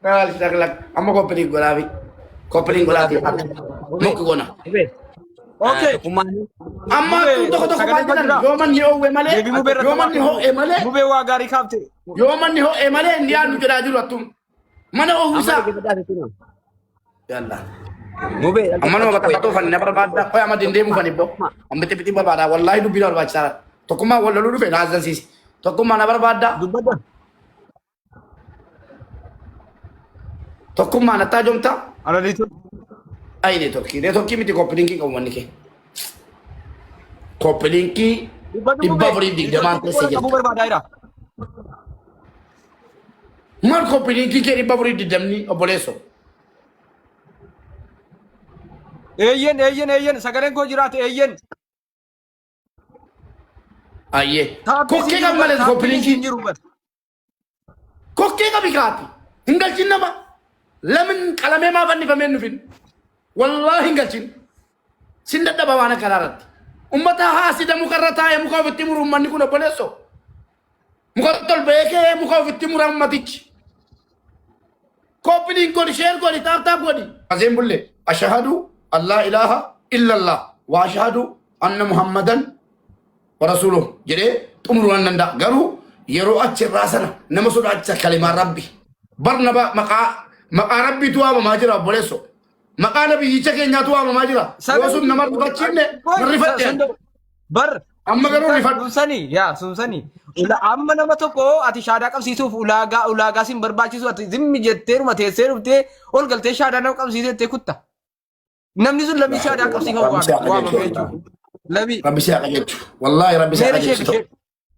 Maal shaklak amma koppiliin godhaafi. Koppiliin godhaafi akka mukki gona. Okay. Tokkummaan Amma Mubee, tun tokko tokko maal sagalee jedhan jira. yoo manni ho'e malee Deebii mubee irratti yoo manni ho'e malee Mubee waa gaarii kaafte. yoo manni ho'e malee inni yaadnu jedhaa jiru attum. Mana amma ofiisaa. dhaggeeffadhaa sitti hima. Yalla. Mubee Amma nama bakka tokko fanni na barbaadda. Qoy amma dindeemu fanni boo. Amma xiphi barbaada. Wallaahi dubbii na barbaachisaa. Tokkummaa wal loluu dhufe na azzansiise. Tokkummaa na barbaadda. Dubbadha. Tokkummaa nattaa jomta. Ana liitu. Ayi neetworkii. Neetworkii miti koppiliinkii qabu manni kee. Koppiliinkii Dubbadhu dhibba mubee. afuriif digdamaan keessa Qabuu jirta. barbaadaa jira. Maal koppiliinkii kee 420 obboleessoo? Eeyyen eeyyen eeyyen sagaleen koo jiraate eeyyen. Ayyee. Taappiin Kokkee siin qabu jiru malee bar. Taappiin koppiliinkii. siin jiru bar. Kokkee qabi kaati. Hin galchin nama. Lamin qalamee maa fannifamee hin dhufin. Wallaahi hin galchin. Sin dadhaba waan akkanaa irratti. Ummata haasida mukarra taa'ee muka ofitti muru ummanni kun obboleessoo. Muka ol beekee muka ofitti mura ummatichi. Koppiliin godhi, sheer godhi, taap taap godhi. Azeen bulle ashahadu Allah ilaaha illallah wa ashahadu anna Muhammadan wa rasuuluhu jedhee xumuruu nan danda'a. Garuu yeroo achi irraa sana nama sodaachisa kalimaan rabbi. Bar nama maqaa maqaa rabbiitu waamamaa jira obboleesso. Maqaa nabiyyicha keenyaatu waamamaa jira. Yoo sun nama rifachiifne nan rifadhe. Bar Amma garuu rifadhu. Sunsani yaa sunsani amma nama tokko ati shaadaa qabsiisuuf ulaagaa ulaagaa sin barbaachisu ati zimmi jetteeruma teessee dhuftee ol galtee shaadaa nama qabsiisee jettee kutta. Namni sun lamii shaadaa qabsiifamu Rabbi si haa waamame qajeelchu. jechuudha. Lamii. Rabbi si haa qajeelchu. Wallaahi rabbi si haa Meera qajeelchu. sheek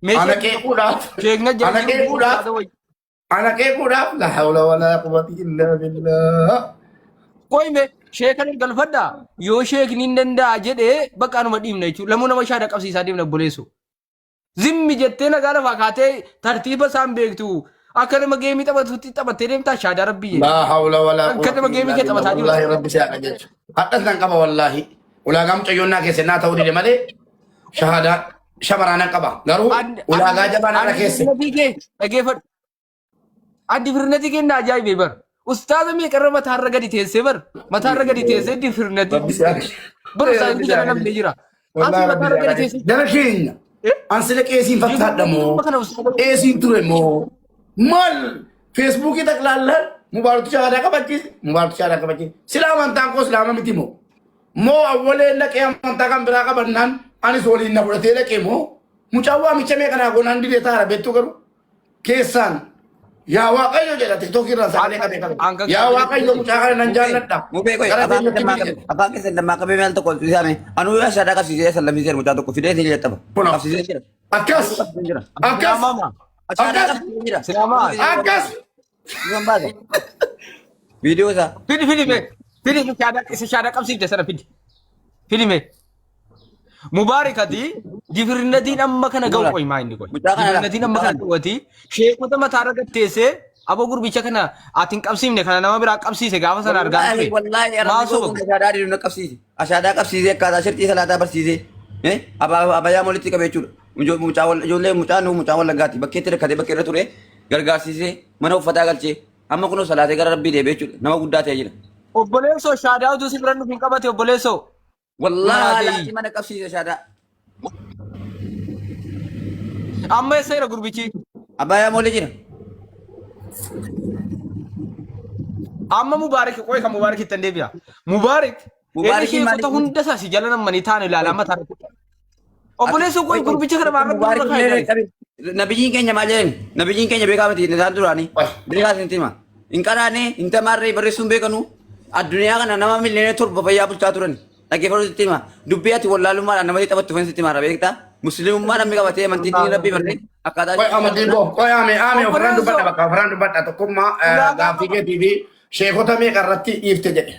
mee Ana sheek qeequudhaaf. sheekna Ana qeequudhaaf. Ana qeequudhaaf. La hawla walaa quwwata illaa billah. Qoyme sheekan galfadhaa yoo sheekni hin danda'a jedhee bakka anuma dhiibna jechuudha. Lamuu nama shaadaa qabsiisaa deemna obboleessu. Zimmi jettee nagaa lafaa kaatee tartiiba isaan beektu akka nama geemii taphatutti taphattee deemtaa shaadaa rabbii jedhe. Laa hawla walaa Akka nama quwwata geemii illaa kee billah. taphataa jiru. Wallaahi rabbi si haa qajeelchu. Hadhas nan qaba wallaahi. Ulaagaa mucayyoon naa keesse naa ta'uu dide malee shahaadaa shamaraa nan qaba. Garuu ulaagaa jabaa narra keesse. Dhageeffadhu. Addi firnati kenna ajaa'ibee bar. Ustaaza meeqarra mataarra gadi teessee bar. Mataarra gadi teessee di firnati. Rabbi si haa Bar ustaazni jala namni jira. Ati Wallaahi rabbi mataarra si haa gadi qajeelchu. teessee. Jara keenya. An sila qeesiin fakkaadha moo? Kana ustaaza. Qeesiin ture moo? Maal? Feesbuukii taqlaallaan mubaartu shahaadaa qabachiise. Mubaartu shahaadaa qabachiise. Sila amantaan koo islaama miti moo? Moo awwaleen dhaqee amantaa kan biraa qabannaan anis waliin na fudhatee dhaqee moo? Mucaan waamicha meeqa naa goonaan didee taara beektu garuu. Keessaan yaa Waaqayyo jedha tiktookii irraan sagalee qabee qabe. Yaa Waaqayyo mucaa kana nan jaalladha. Mubee qoy Gara afaan keenyatti keessan maa fidi qabe jedhe. afaan keessan lammaa qabee maal tokko isaame anuu yoo shaadaa qabsiisee sallamsiisee mucaa tokko fidee isin jettama Kunoo. qabsiisee jira Akkas qabsiisee jira akkas Silaamama. shaadaa akkas qabsiisee jira Silaamaa. akkas. Yoon baasa viidiyoo isaa Fidi fidi mee. Fidi isa shaadaa isa shaadaa qabsiifte sana fidi. Fidi mee. Mubaarikati difirnatiin amma kana ga'u qoy maa inni qoy. Mucaa kana Difirnatiin amma kana ga'uti sheekota mataarra gatteessee aboo gurbicha kana ati hin qabsiifne kana nama biraa qabsiise gaafa sana argaa Wallaahi ture. wallaahi Maa arabni soba kun ashaadaa didu na qabsiise. Ashaadaa qabsiisee akkaataa shirxii salaataa barsiisee. Eh abayaa molitti qabe jechuudha. Mucaa ijoollee mucaa nu mucaa wallaggaati bakkeetti rakkatee bakkee irra ture gargaarsiisee mana uffataa galchee amma kunoo salaatee gara rabbii deebi'ee jechuudha. Nama guddaa ta'ee jira. Obboleessoo shaadaa utuu si bira hin dhufin qabate obboleessoo. Wallaahi Maraatee. laati mana qabsiise shaadaa. Amma eessa jira gurbichi? Abayaa molii jira. Amma Mubaarik qoy kan Mubaarik ittiin deebi'a. Mubaarik Mubaarik inni sheekota maaliif- hunda isaa si jala nammanii taa'an ilaalaa mataa irratti. Obboleessoo qoy gurbicha kana maal Mubaarik irra kaa'e? Nabiyyiin keenya maal jedhan? Nabiyyiin keenya beekaa miti isaan duraanii. Beekaa isin hima. Hin qaraane, hin tamaarree barreessuun beekanu. Addunyaa kana nama 7 miliyoona fayyaa bulchaa turan. Dhaggeeffatu sitti hima. Dubbii ati wallaalummaadhaan namatti taphattu fan sitti himaara beektaa? Muslimummaa namni qabatee amantii diinii rabbii barree akkaataa. Qoy amadii koo qoy ame ame ofirraan dubbadha bakka ofirraan dubbadha tokkummaa gaaffii keetii fi sheekota meeqa irratti dhiifte jedhe.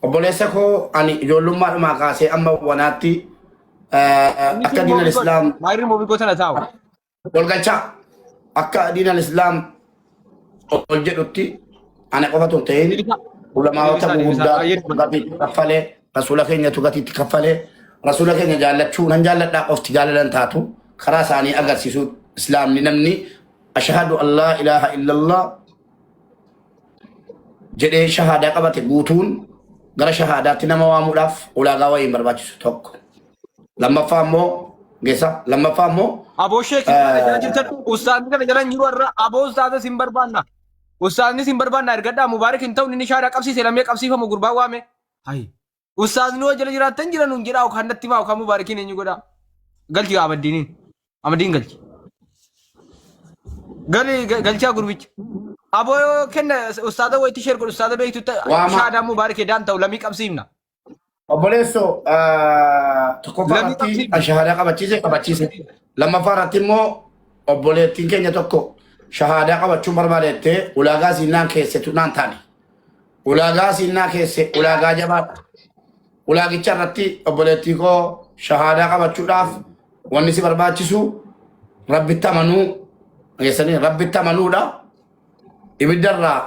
Obboleessa koo ani ijoollummaadhumaa kaasee amma wanaatti akka diinal islaam Maayirri moobii goota na taa'u. Golgalchaa akka diinal islaam ol jedhutti ana qofatu hin ta'in ulamaa'ota gurguddaa gatiitti kaffalee rasuula keenyatu gatiitti kaffalee rasuula keenya jaallachuu nan jaalladhaa qofti jaalalan taatu karaa isaanii agarsiisuu islaamni namni ashhadu an laa ilaaha illallah jedhee shahaadaa qabate guutuun gara shahaadaatti nama waamuudhaaf ulaagaa wayii hin barbaachisu tokko. Lammaffaa immoo geessa lammaffaa immoo Aboo sheekii kana jala jirtan ustaazni kana jala hin jiru har'a aboo ustaaza sin barbaanna. Ustaazni sin barbaanna ergadhaa Mubaarak hin ta'u inni shaadaa qabsiise lamee qabsiifamu gurbaa waame. Hayi. Ustaazni hoo jala jiraattan jira nuun jedhaa yookaan natti himaa yookaan Mubaarakiin eenyu godhaa. Galchi Abaddiiniin. Amadiin galchi. Gali galchaa gurbicha. Aboo kenna ustaaza wayitti sheer godhu ustaaza beektutti Waama. shaadaa Mubaarak edaan ta'u lamii qabsiifna. Obboleesso tokkoffaa Lamii irratti qabsiifna. shahaadaa qabachiise qabachiise. Lammaffaa irratti immoo obboleettiin keenya tokko shahaadaa qabachuun barbaadettee ulaagaa siinaan keessetu naan taane. Ulaagaa siinnaa keesse ulaagaa jabaadha. Ulaagicha irratti obboleettii koo shahaadaa qabachuudhaaf wanni si barbaachisu rabbitti amanuu geessanii rabbitti amanuudha. Ibiddarraa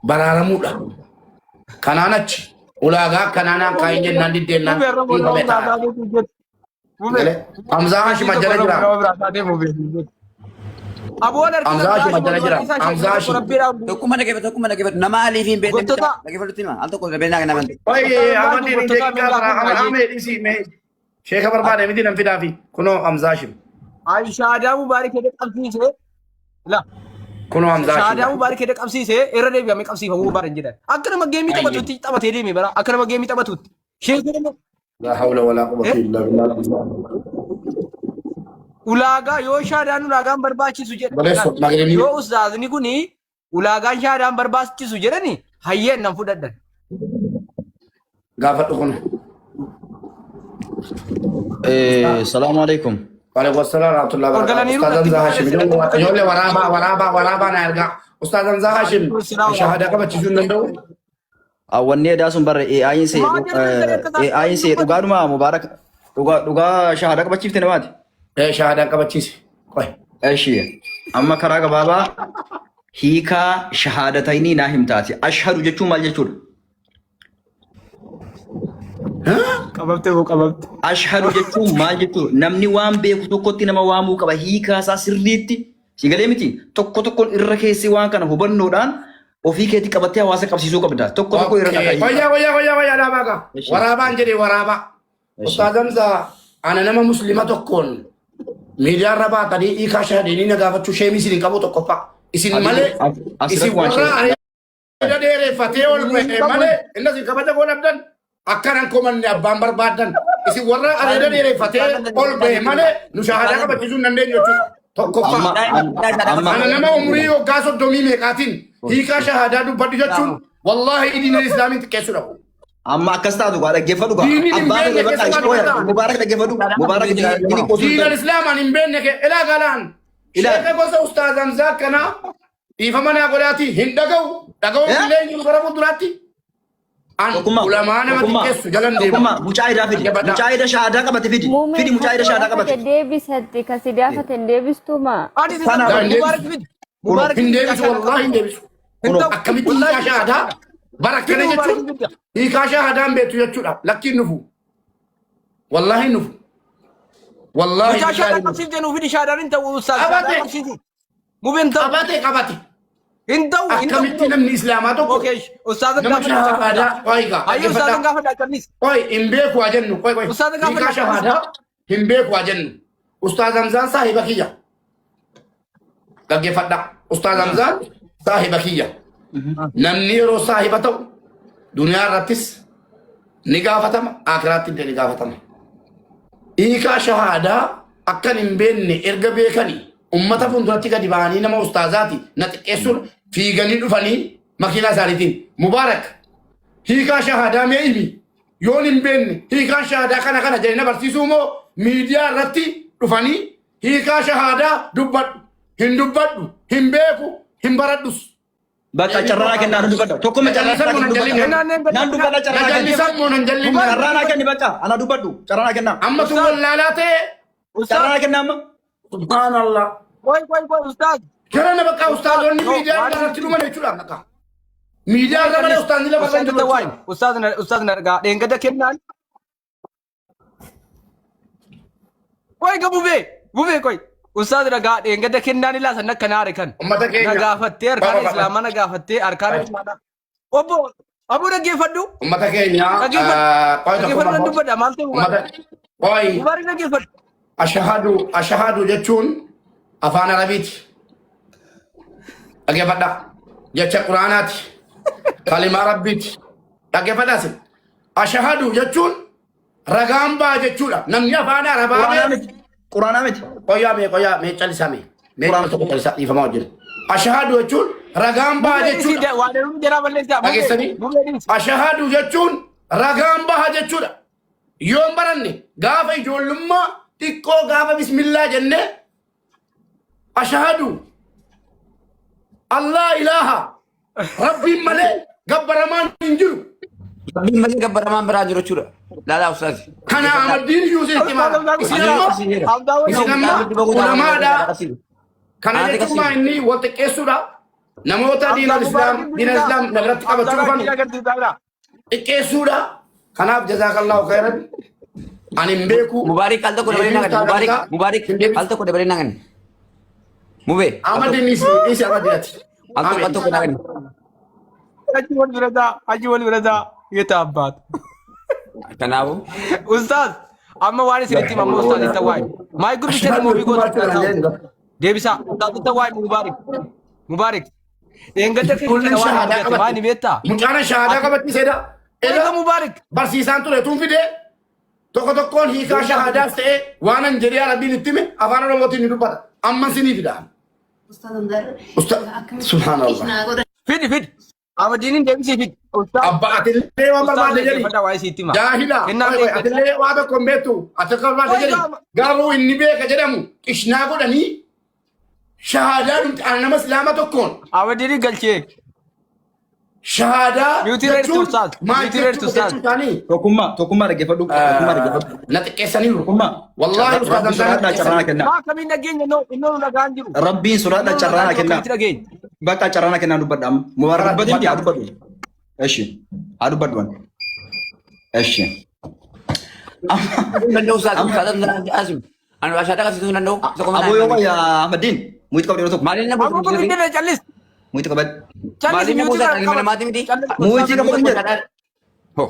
baraaramuudha. Kanaan achi ulaagaa akkanaa naan kaayin jennaan diddeennaan Mubee irra dhiifame nama biraa ta'a. taatee jettu. Mubee. Galee Hamzaa Hashim Hojii jala tokko jira. nama biraa taatee mubee. Aboon harkisa Hamzaa biraa Hashim jala jira. harkisa Hamzaa Hashim. Tokkummaa dhaggeeffatu tokkummaa dhaggeeffatu nama alii fi hin beekne Gottota. dhaggeeffatutti hima al tokko beeknaa nama. Oye, Gottota amantiin hin gottota deebiin meeqa kun gaafara. Amee dhisii mee. Sheeka barbaade miti nan fidaafi. Kunoo Hamzaa Hashim. Ay shaadaa Mubaarak jedhee qabsiise. La Kunoo Hamzaa Hashim. shaadaa Mubaarak jedhee qabsiise irra deebi'amee qabsiifamuu Mubaarak jedhan. Akka nama geemii taphatutti taphatee deeme bara akka nama geemii taphatutti. Sheeka nama La hawla wala quwwata illa billah. Ulaagaa yoo shaadaan ulaagaan barbaachisu jedhan Obboleesso magariinni yoo ustaazni kuni ulaagaan shaadaan barbaachisu jedhani hayyeen nan fudhadhan. Gaafadhu kun. Salaamu alaikum. Waalaikum assalam warahmatullahi Ol wabarakatuh. galaniiru Ustaaz natti Hamzaa Hashim. barreesse. Ijoollee waraabaa waraabaa waraabaa na ergaa. Ustaaz Hamzaa Hashim shahaadaa qabachiisuu hin danda'u. Wanni edaa sun barre AI'n see Maal jedhan akka taate AI'n see dhugaadhuma Mubaarak dhugaa dhugaa shahaadaa qabachiifte namaati. Eh shahaadaa qabachiise. Qoy. Eshi amma karaa gabaabaa hiikaa shahaadataynii naa himtaati. Ashhadu jechuun maal jechuudha? Qababte moo qababte. Ashhadu jechuun maal jechuudha? Namni waan beeku tokkotti nama waamuu qaba. Hiikaa isaa sirriitti si galee miti. Tokko tokkoon irra keessi waan kana hubannoodhaan ofii keetii qabattee hawaasa qabsiisuu qabda. Tokko tokko irra Okay. dhaqaa. Wayyaa wayyaa wayyaa wayyaa dhaabaa gaa. Eshi. Waraabaan jedhee waraabaa. Eshi. Ustaaz Hamzaa ana nama muslima tokkoon miidiyaa irra baatanii hiikaa shahadeenii na gaafachuu sheemii isin hin qabu tokkoffaa. Isin malee Asirratti isin waan warra shee areeda dheereffatee ol ba'e malee innas isin kabaja koo dhabdan akkanan komanne abbaan barbaaddan isin warra areeda dheereffatee ol ba'e malee nu shahadaa qabachiisuu hin dandeenyu jechuudha. Tokkoffaa. Amma amma Ana nama umurii waggaa soddomii meeqaatiin hiikaa shahadaa dubbadhu jechuun wallaahi diina islaamiin xiqqeessuudha. Amma akkas taatu gaa dhaggeeffadhu gaa. Diiniin hin Abbaa beekne fedhe bakka keessa ishooya waan Mubaarak dhaggeeffadhu. Mubaarak diini qoosuu hin Diinal ta'u. islaamaan hin beekne kee ilaa galaan. Ilaal. Sheeka gosa ustaaz Hamzaa akkanaa dhiifama naa godhaatii hin dhaga'u. Dhaga'uun Eh? illee hin jiru gara fuulduraatti. An Tokkummaa. ulamaa nama Tokkummaa. xiqqeessu jalan deema. Tokkummaa. Mucaa idaa fidi. Jabadhaa. Mucaa ida shahaadaa qabate fidi. Muumee Fidi mucaa ida shahaadaa qabate. deebisatti kasi gaafate hin deebistuuma. Ani si Kana- sabba Mubaarak fidi. Mubaarak Hin deebisu wallaahi hin deebisu. Hin ta'u. Akkamitti hiikaa shahaadaa bara akkana Fidi Mubaarak jechuun fidi. hiikaa shahaadaa hin beektu jechuudha. Lakkiin nufu. Wallaahi hin nufu. Wallaahi Mucaa billaahi shahaadaa hin nufu. qabsiifte nuu fidi shahaadaan hin ta'u ustaaz. Qabate. Shahaadaa qabsiisi. Mubee hin ta'u. Qabate qabate. Hin ta'u. Hin ta'u. Akkamitti namni islaamaa tokko Okay. Ustaaza nama gaafadhaa. shahaadaa qoy gaa Hayyee ustaaza dhaggeeffadhaa. gaafadhaa callis. Qoy hin beeku haa jennu qoy qoy Ustaaza hiikaa gaafadhaa. shahaadaa hin beeku haa jennu. Ustaaz Hamzaan saahiba kiyya. Dhaggeeffadhaa. Ustaaz Hamzaan saahiba kiyya. Namni yeroo saahiba ta'u duniyaa irrattis ni gaafatama akiraatti illee ni gaafatama. Hiikaa shahaadaa akkan hin beekne erga beekanii ummata fuulduratti gadi ba'anii nama ustaazaati na xiqqeessuun fiiganii dhufanii makiinaa isaaniitiin Mubaarak hiikaa shahaadaa mee himi yoon hin beekne hiikaan shahaadaa kana kana jedhee na barsiisuu moo miidiyaa irratti dhufanii hiikaa shahaadaa dubbadhu hin dubbadhu hin beeku hin baradhus. Bakka carraa kennaa nan dubbadha. Tokkummaa carraa Jallisan moo nan dubbadha. jallinne? Nan dubbadha Na carraa kenna. jallisan moo nan jallinne? Carraa naa kenni bakka. Ana dubbadhu. Carraa naa kennaa. Amma sun wallaalaa ta'e Carraa naa kennaa amma. subhaanallah. Qoy qoy qoy ustaaz. Gara na bakka ustaazonni No, miidiyaa waan- irratti dhuman jechuudha bakka. Miidiyaa irra malee ustaazni lafa irra hin jiru jechuudha. Ustaaz na ustaaz na dhagaa dheengadda kennaan. Qoy ga bubee bubee qoy. Ustaaz dhagaa dheengadda kennaan ilaa san akka naare kan. Ummata Na keenya. gaafattee arkaana Qoy, qoy, islaamaa na gaafattee arkaana qoy. islaamaa. Obbo Aboo dhaggeeffadhu. Ummata keenya. Dhaggeeffadhu. Qoy tokko Dhaggeeffadhu nan dubbadha maal ta'e Ummata Mubaarik. qoy. Mubaarik dhaggeeffadhu. Ashahadu ashahadu jechuun afaan Arabiiti. Dhaggeeffadha. Jecha Quraanaati. Kalimaa Rabbiiti. Dhaggeeffadhaa isin. Ashahadu jechuun ragaan ba'a jechuudha. Namni afaan Arabaa Quraanaa beeku. miti. Quraanaa miti. Qoyyaa mee qoyyaa mee callisaa mee. Mee Quraana. tokko callisaa dhiifamaa wajjin. Ashahadu jechuun ragaan ba'a Mubee dhiisii jechuudha. waan heeruun jalaa balleessaa. Mubee Dhageessanii? mubee dhiisi. Ashahadu jechuun ragaan baha jechuudha. Yoon baranne gaafa ijoollummaa xiqqoo gaafa bismillaa jennee ashahadu Allah ilaaha rabbiin malee gabbaramaan hin jiru. Rabbiin malee gabbaramaan biraa jiru jechuudha. Laalaa ustaazi. Kana amaddiin iyyuu isin himaa. Isin ammoo isin amma ulamaadha. Kana jechuun maa inni wal xiqqeessuudha. Namoota diina islaam diina islaam nagarratti qabachuu dhufan xiqqeessuudha. Kanaaf jazaakallahu khairan. Ani hin beeku. Mubaarik al tokko dabalee naa kenni. Mubaarik Mubaarik al tokko dabalee naa kenni. Mubee al Ahmad tokko inni isi Ahmad ati. al tokko al tokko naa kenni. Achi wal bira taa achi wal bira taa yeeta abbaatu. Kanaafuu Ustaaz amma waan isinitti himamu ustaaz itti waa'ee. Maay gurbicha nama ofii gootu deebisaa ustaaz itti waa'ee Mubaarik Mubaarik. Dheengadda keessa Ijoolleen kana waan shahaadaa argate maal ni qabatti. beektaa? Mucaan shahaadaa qabatti seeda. Eega Eda Mubaarik. barsiisaan ture tun fidee tokko tokkoon hiikaa shahaadaas ta'ee waan an jedhee Arabbiin itti hime afaan Oromootiin ni dubbata. Amman sinii fida. Usta subhanallah. Fidi fidi. Abadiin deebisii fidi. Ustaaz Abba atillee waan Ustaaz barbaadde jedhi. dhaggeeffadhaa waa'ee siitti hima. Jaahila. Kennaan Qoy qoy dheengadda. atillee waa tokko hin beektu. Ati akka barbaadde Qoy jedhi. qaama. Garuu inni beeka jedhamu qishnaa godhanii shahaadaa nuti ana nama islaama tokkoon Abadiin galchee. shahaadaa Miyuutii reertu jechuun ustaaz. maal Miyuutii reertu jechuudha ustaaz. jechuu isaanii Tokkummaa tokkummaa dhaggeeffadhu. Tokkummaa dhaggeeffadhu. na xiqqeessaniiru. Tokkummaa. Wallaahi ustaaz Rabbiin Hamzaa na sodaadhaa carraa xiqqeessaniiru. kennaa. Maa akkamiin dhageenya innoo innoo nu dhagaan jiru. Rabbiin sodaadhaa Innoo nu carraa dhagaan jiru kennaa. akkamitti dhageenya? Bakka carraa kennaa dubbadha amma. Mubaarak Karaa dubbatin haa dubbadhaa. dubbatu. Eshi haa dubbadhu ani. Eshi. hin danda'u ustaazi. Ustaazi Azim. Ani ashaadaa qabsiisuu hin danda'u. Isa qofa Aboo yoo naa qoya Ahmadiin muyti qabdi yeroo tokko. Maaliin na Aboo buusa kun hin danda'e callis. Muyti qabad. Callis Maaliin na miyuutii buusa kana ilma qabadhu. namaati miti. Callis Muyti ustaaz qabadhu dubbatu. jedhe. Ho.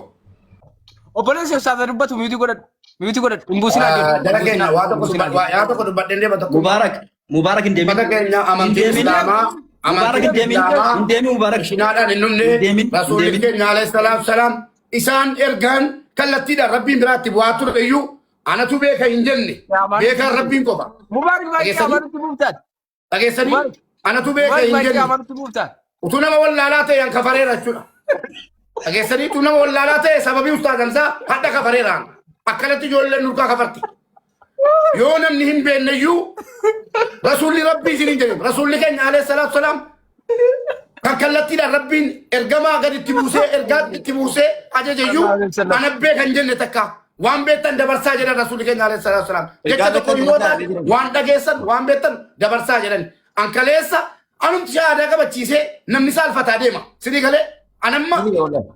Obboleessi ustaaz dubbatu miyuutii godhadhu. Miyuutii godhadhu. Hin buusinaa deemu. Hin Jara keenya buusinaa waa hin tokko buusinaa dubbadhu deemu. waa tokko dubbadheen deema tokko. Mubaarak Mubaarak hin deemin. Ummata keenya Hin amantiin deemin. islaamaa Mubaarak amantiin hin deemin. islaamaa Hin deemin Mubaarak. shinaadhaan hin dhumne Hin deemin. Hin rasuulli deemin. keenya alayhi salaatu salaam isaan ergaan kallattiidhaan rabbiin biraatti bu'aa ture iyyuu anatu beeka hin jenne beekaan rabbiin qofa. Mubaarik baay'ee Dhageessanii amanutti buuftaan. dhageessanii Mubaarik anatu beeka Mubaarik hin baay'ee jenne amanutti buuftaan. utuu nama wallaalaa ta'e an kafareera jechuudha. Dhageessanii utuu nama wallaalaa ta'e sababii ustaaz Hamzaa hadha kafareeraan akkanatti ijoolleen nurkaa kafarti. Yoo namni hin beekne iyyuu rasuulli rabbii isin hin jedhin rasuulli keenya alayhi salaatu salaam kan kallattiidhaan rabbiin ergamaa gad itti buusee ergaa itti buusee ajaje iyyuu ana beeka hin jenne takka waan beektan dabarsaa jedhan rasuulli keenya alayhi salaatu salaam. Jecha Ergaa tokko beektan yoo dabarsaa taate jedhan. waan dhageessan waan beektan dabarsaa jedhan. An kaleessa anumti shahaadaa qabachiisee namni saalfataa deema. Sidii galee anamma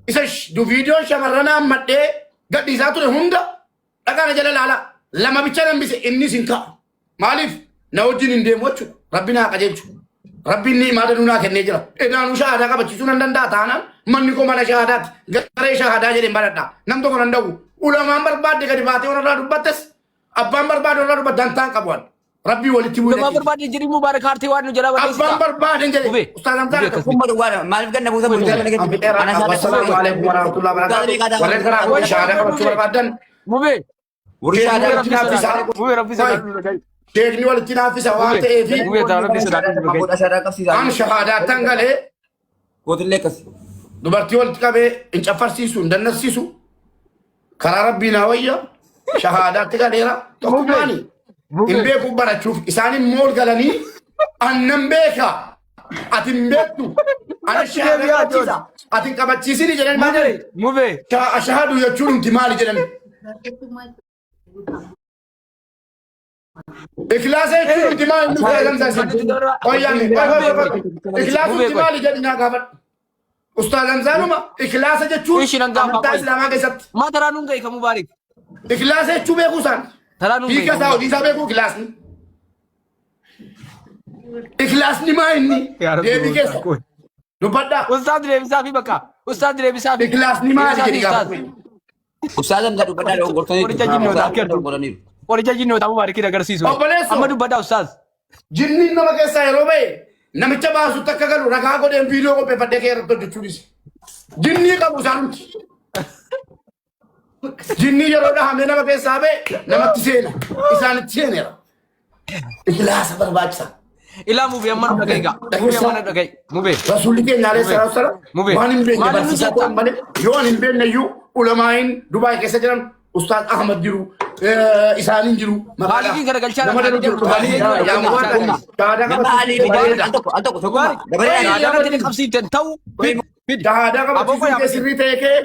isa viidiyoon shamarran hammadhee gadhiisaa ture hunda Dhaqaa na jala laala. Lama bicha hambise innis hin ka'u. Maaliif? Na wajjin hin deemu jechuudha. Rabbi naa qajeelchu. Rabbiin ni imaada nuu naa kennee jira. Edaanuu shahaadaa qabachiisuu nan danda'a taanaan manni koo mana shahaadaati. Garee shahaadaa jedheen baradha. Nam tokko nan dhawwu. Ulamaan barbaadde gadi baatee warra dubbattes abbaan barbaade warra dubbatte dantaan qabu ani. Rabbii walitti bu'ee Ulamaa dhaqiiti. barbaade jedhii Mubaarak haartee waan nu jalaa Abbaan balleessita. barbaade hin jedhe. Gubee. Ustaaz Hamzaan Gubee akkas akkas miti. Kuma dhugaadha. Maaliif ganna buusa Gubee bulchaa gubee. mana keessatti? Anfixeera. Ana shaada Wassalaamu alaikum warahmatullahi wabarakatuh. Warreen karaa koo shahaadaa qabachuu barbaadan Mubee. Warri Sheekni shaadaa walitti naaffisa. Mubee rabbi sodaadhu nu dhaga'i. Sheekni walitti naaffisa waan Mubee. ta'eefi Mubee taa rabbi sodaadhu nu dhaga'i. Abbootii shaadaa qabsiisaa. an shahaadaattan galee Gootillee akkas. dubartii walitti qabee hin caffarsiisu hin dannasiisu karaa rabbii naa wayya shahaadaatti galeera tokkummaani hin beeku barachuuf isaan immoo ol galanii annan beeka ati hin beektu ana shahaada qabachiisa ati hin qabachiisini jedhan maal jedhan Mubee. Ashahadu jechuun nuti maali jedhan Ikhlaasa jechuun nuti maali nuti fayyadamsa isin qoyyame qoy qoy qoy ikhlaasa nuti maali jedhi naa gaafadhu Ustaaz Hamzaanuma ikhlaasa jechuun Ishi nan gaafa amantaa qoy. islaamaa keessatti Maa taraa nuun ga'i ka Mubaarik. ikhlaasa jechuu beekuu isaan Taraa nuun ga'i hiika ka isaa Mubaarik. hojii isaa beekuu ikhlaasni. Ikhlaasni maa inni? Yaa Rabbi Deebii gooftaa keessa. koo. Dubbadhaa. Ustaaz deebisaa fi bakka. Ustaaz deebisaa fi. Ikhlaasni maali Deebisaa fi jedhi ustaaz. gaafadhu. Ustaaz Hamza dubbadhaa dogongortaniiru. Qoricha jinnootaa Ustaaz akka dogongoraniiru. Qoricha jinnootaa Mubaarikiin agarsiisu. Obboleessoo. Amma dubbadhaa ustaaz. Jinniin nama keessaa yeroo ba'e namicha baasutti akka galu ragaa godheen viidiyoo qopheeffadhee kee irratti hojjechuunis. Jinnii qabu isaanumti. Jinnii yeroo dhahamee nama keessaa ba'e namatti seena. Isaanitti seeneera. Ikhlaasa barbaachisa. Ilaa mubee amma nu dhaga'i gaa. Mubee amma nu dhaga'i. Mubee. Rasuulli keenya alayhi salaatu wasalaam Mubee. waan hin beekne Maaliif nu barsiisaa jetta? turan malee yoo hin beekne iyyuu ulamaa'iin Dubaay keessa jiran Ustaaz Ahmad jiru isaaniin jiru Maaliif garagalchaa nama dha? danuu jiru Maaliif dhufanii yaa garagalchaa? Shahaadaa Nama qabachiisuun alii kee fi bareeda. al tokko al tokko tokkuma dabaree Shahaadaa irratti qabsiiftan ta'u fidi. Fidi. Shahaadaa Aboo qabachiisuun kee qoyaa sirrii ta'e kee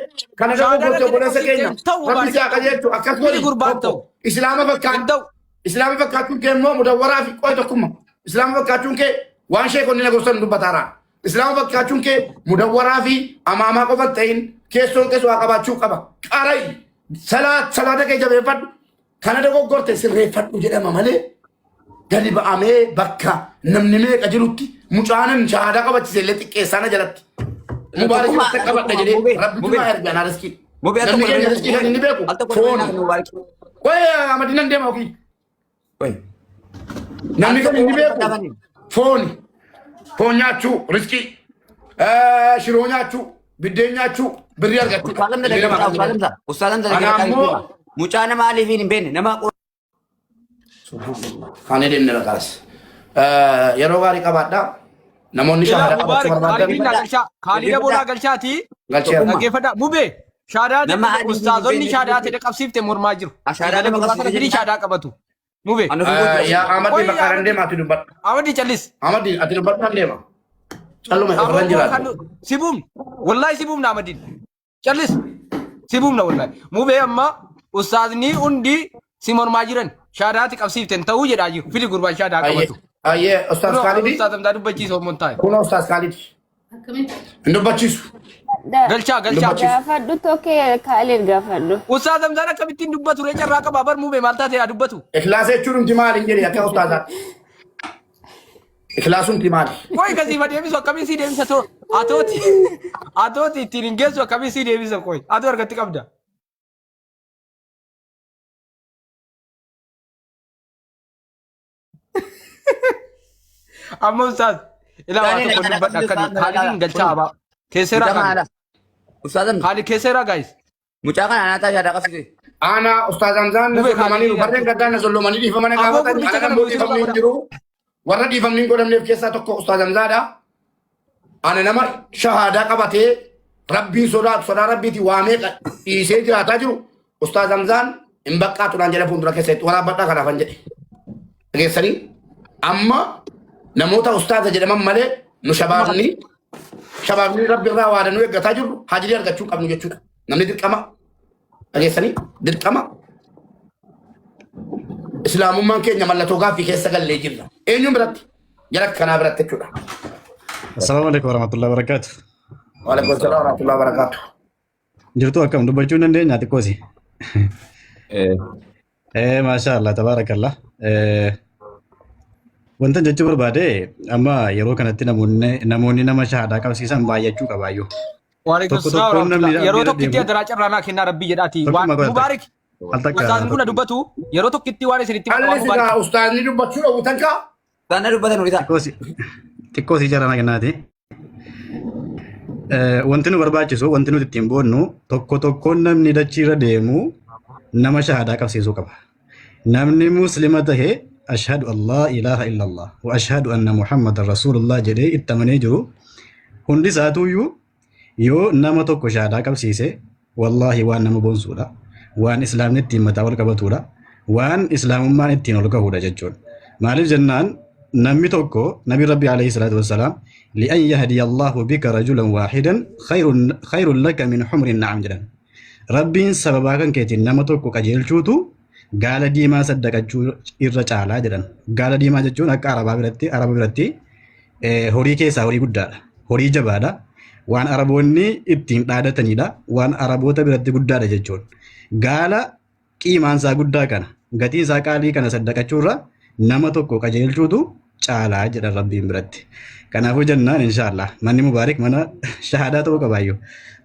kana Shahaadaa dogongorte irratti obboleessa keenya qabsiiftan ta'u Rabbi Mubaarik. si haa qajeelchu akkas Fidi godhi gurbaan tokko ta'u. Islaama Hin fakkaatu ta'u. Islaama fakkaachuun kee immoo mudawwaraa fi qoy tokkumma. Islaama fakkaachuun kee waan sheekonni na gorsan dubbataara. Islaama fakkaachuun kee mudawwaraa fi amaamaa qofa hin ta'in keessoon keessa waa qabaachuu qaba. Qara'i salaat salaata kee jabeeffadhu. Kana dogoggorte sirreeffadhu jedhama malee gadi ba'amee bakka namni meeqa jirutti mucaanan shahaadaa qabachise illee xiqqeessaa na jalatti. Mubaarak Tokkummaa- irratti qabadha tokkummaa, jedhee mubee, rabbitu mubee. naa erga naa riskii. Mubee al Namni tokko keenya riskii kan inni beeku al tokko fooni. Mubaarik. Qoy Amadinan deema ofii. Qoy. Namni kan inni beeku Dhaabanii. fooni. Foon nyaachuu riskii. Shiroo nyaachuu biddeen nyaachuu birrii argachuu. Ustaaz Hamza dhaggeeffadhaa, Ustaaz Hamza. Ustaaz Hamza Ana dhaggeeffadhaa. ammoo- Mucaa nama alii fi hin beekne nama Kaanee deemne rakaas. Yeroo gaarii qabaadhaa. Namoonni Ilaa shahaadaa qabachuu Mubaarik barbaadan Kaalidiin naa galchaa. Kaalida boonaa galchaati. galcheera. Dhaggeeffadhaa. Mubee. Shaadaa Nama adii ustaazonni hin shaadaa beekne. ta'e qabsiifte mormaa jiru. Shaadaa nama Gurbaa kana qabsiifte firii shaadaa qabatu. Mubee. Ani ofii gochuu Yaa Ahmad Qoy, bakka Ahmad. deema ati dubbadhu. Amadii callis. Ahmad ati dubbadhu nan deema. Calluma ofirra jiraatu. Si buumna. Wallaahi si buumna Amadiin. Callis. Si buumna wallaahi. Mubee amma ustaazni hundi si mormaa jiran shaadaati qabsiiften ta'uu jedhaa jiru. Fili gurbaan shaadaa Ayyee qabatu. ayyee Ustaaz Kunoo Kaalidi. ustaaz Hamdaa dubbachiisa Oromoon taa'e. Kunoo Ustaaz Kaalidi. Hin dubbachiisu. Galchaa galchaa. Gaafadhu tokkee Kaalid gaafadhu. Ustaaz Hamzaan akkamittiin dubbatu ree carraa qabaa bar mubee maal taate yaa dubbatu. Ikhlaasa jechuun humti maali hin jedhi akka ustaazaatti. Ikhlaasumti maali? Qoy kasii ma deebisu akkamiin sii deebisa too atooti atooti ittiin hin geessu akkamiin sii deebisa qoy atoo argatti qabda. Amma ustaaz ilaa waa tokko dubbadha akka Kaalidiin galchaa abaa keesseeraa Kaalid Ustaaz Hamza. Kaalid keesseeraa guys. Mucaa kana anaataa shaadaa qabsiise. Ana Ustaaz Hamzaan na Mubee sollomaniiru. Kaalidii Barreen gaddaa na sollomanii dhiifama na Aboo gaafatan. gurbicha Ana kana immoo nuti dhiifamni hin godha. jiru. Warra dhiifamni hin godhamneef keessaa tokko Ustaaz Hamzaadha. Ana nama shahaadaa qabatee rabbiin sodaatu sodaa rabbiitiin waa meeqa dhiisee jiraataa jiru Ustaaz Hamzaan hin baqqaatu naan jedhe fuuldura keessatti waraabbadhaa kanaafan jedhe. Dhageessanii amma namoota ustaaza jedhaman malee nu shabaabni shabaabni rabbi irraa waa danuu eeggataa jirru hajirii argachuu hin qabnu jechuudha. Namni dirqama dhageessanii dirqama islaamummaan keenya mallattoo gaaffii keessa gallee jirra. Eenyuun biratti? Jara kanaa biratti jechuudha. Assalamu alaikum warahmatullahi wabarakatuh. Waalaikum salaam warahmatullahi wabarakatuh. Jirtuu akkam dubbachuu hin dandeenya xiqqoosi. Maashaa Allah tabaarakallah. Wanta jechuu barbaade amma yeroo kanatti namoonni nama shahaadaa qabsiisan baay'achuu qabaayyuu. Waalaikum Tokko salaam tokkoon namni warahmatullahi. Yeroo bira tokkitti deemu. adaraa carraa naa kennaa rabbii jedhaati. Waan Tokkummaa godhata. Mubaarik Al takka ustaazni kun dubbatu yeroo tokkitti waan isinitti himu Alli waan Mubaarik. sigaa ustaazni dubbachuu dhabu takka Ustaaz dubbatan horii ta'a. Xiqqoo si jarana kennaati. Wanti nu barbaachisu, wanti nuti ittiin boonnu tokko tokkoon namni dachiirra deemu nama shahaadaa qabsiisuu qaba. Namni muslima tahe ashhadu an laa ilaaha illallah wa ashhadu anna muhammadan rasulullah jedhee itti amanee jiru hundi isaatuyyuu Yoo nama tokko shahaadaa qabsiise wallaahi waan nama boonsuudha. Waan islaamni ittiin mataa ol qabatuudha. Waan islaamummaan ittiin ol kahuudha jechuudha. Maaliif jennaan namni tokko nabi rabbi alayhi salaatu wassalaam li'an yahdiya Allahu bika rajulan waahidan khayrun laka min humrin na'am jedhan. Rabbiin sababaa kan keetiin nama tokko qajeelchuutu gaala diimaa saddaqachuu irra caalaa jedhan. Gaala diimaa jechuun akka arabaa biratti araba biratti Horii keessaa horii guddaadha. Horii jabaadha. Waan Araboonni ittiin dhaadatanidha. Waan Araboota biratti guddaadha jechuudha. Gaala qiimaan isaa guddaa kana gatiin isaa qaalii kana saddaqachuurra nama tokko qajeelchuutu caalaa jedhan Rabbiin biratti. Kanaafuu jennaan inshaallah manni Mubaarik mana shahaadaa ta'uu qabaayyuu.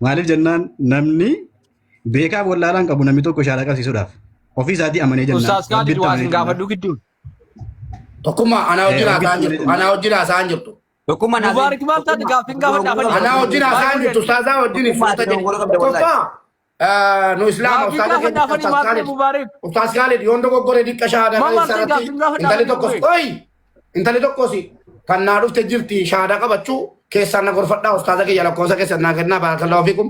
Maaliif jennaan namni beekaaf wallaalaan qabu namni tokko shahaadaa qabsiisuudhaaf ofii isaatii amanee jennaan Ustaaz Kaalid Rabbitti waa amanee isin jennaan. gaafadhu gidduun. Tokkummaa anaa wajjin Rabbitti haasa'an amanee jirtu. jennaan. Anaa wajjin haasa'an jirtu. Tokkummaa naaf Mubaarik maal taate gaaffiin gaafadha afani. Anaa wajjin haasa'an jirtu. Ustaazaa wajjin Tokkummaa fuuta ati jedhi. dogongora qabda wallahi. Tokkoffaa nu islaama Gaaffiin ustaaza gaafadha keenya afani Ustaaz maal ta'e Kaalid. Mubaarik. Ustaaz Kaalid yoon dogoggore diqqa shahaadaa Maal kaleessa maal ta'e irratti gaaffiin gaafadha intalli afani tokkos Mubaarik. oyi intalli tokkos kan naa dhufte jirti shahaadaa qabachuu keessaan na gorfadhaa ustaaza kiyya lakkoofsa keessan naa kennaa barakallahu fiikum.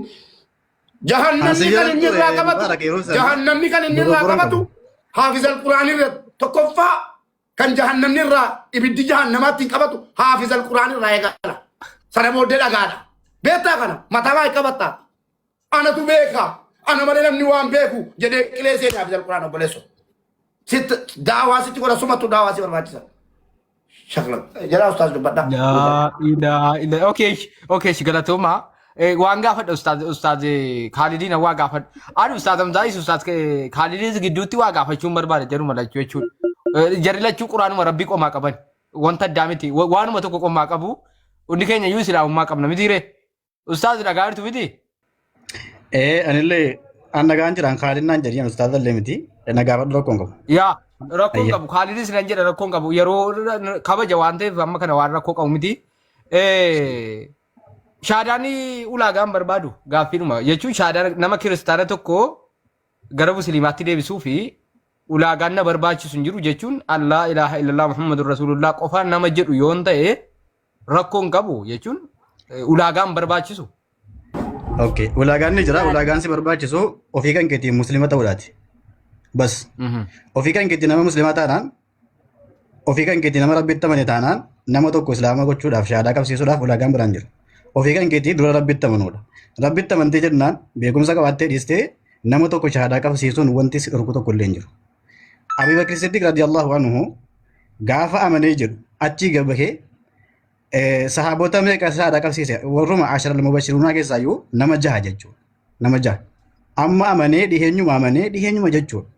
Jahannamni Ansi kan inni jedhan irraa ture qabatu Mubaarak yeroo sana jahannamni kan inni irraa dogoggora qabatu qabu. haafizal quraanii irra tokkoffaa kan jahannamni irraa ibiddi jahannamaatti hin qabatu haafizal quraanii irraa eegala. Sana booddee dhagaadha. Beektaa kana mataa baay'ee qabattaa. Anatu beeka. Ana malee namni waan beeku jedhee qilee seenee haafizal quraan obboleesso. Sitti daawaa sitti godha sumatu daawaa si barbaachisa. Shakla. Jedhaa ustaaz dubbadhaa. Laa ilaa ilaa. Okay, okay, galatooma. Waan gaafadha ustaaz ustaaz Kaalidiin waa gaafadha. Ani ustaaz Hamzaayis ustaaz Kaalidiin gidduutti waa gaafachuun barbaada jaruma lachuu jechuudha. Jarri lachuu quraanuma rabbii qomaa qaban. Wanta addaa miti. Waanuma tokko qomaa qabu. Hundi keenya iyyuu islaamummaa qabna mitiiree. Ustaaz dhagaa jirtu miti? Ee anillee an nagaan jiraan Kaalid naan jedhi an ustaaza illee miti na gaafadhu rakkoon qabu. Yaa rakkoon Ayya. qabu Kaalidis nan jedha rakkoon qabu yeroo kabaja waan ta'eef amma kana waan rakkoo qabu miti. Shaadaan ulaagaan barbaadu gaaffiidhuma jechuun shaadaan nama kiristaana tokko gara musliimaatti deebisuu fi ulaagaan na barbaachisu hin jiru jechuun Allah ilaaha illallah Muhammadur Rasulullah qofa nama jedhu yoon ta'e rakkoo hin qabu jechuun ulaagaan barbaachisu. Okay. Ulaagaan ni jira. Ulaagaan si barbaachisu ofii kan keetiin muslima ta'uudhaati. Bas. Ofii kan keetiin nama muslimaa taanaan ofii kan keetiin nama rabbitti amane taanaan nama tokko islaama gochuudhaaf shahaadaa qabsiisuudhaaf ulaagaan biraan jiru. Ofii kan keetii dura rabbitti amanuudha. Rabbitti amantee jennaan beekumsa qabaattee dhiistee nama tokko shahaadaa qabsiisuun wanti si dhorku tokko illee hin jiru. Abii Bakri Siddiq radiyallahu anhu gaafa amanee jedhu achii gabahee sahaabota meeqa shahaadaa qabsiise warruma ashara al-mubashiruunaa keessaayyuu nama jaha jechuudha. Nama jaha. Amma amanee dhiheenyuma amanee dhiheenyuma jechuudha.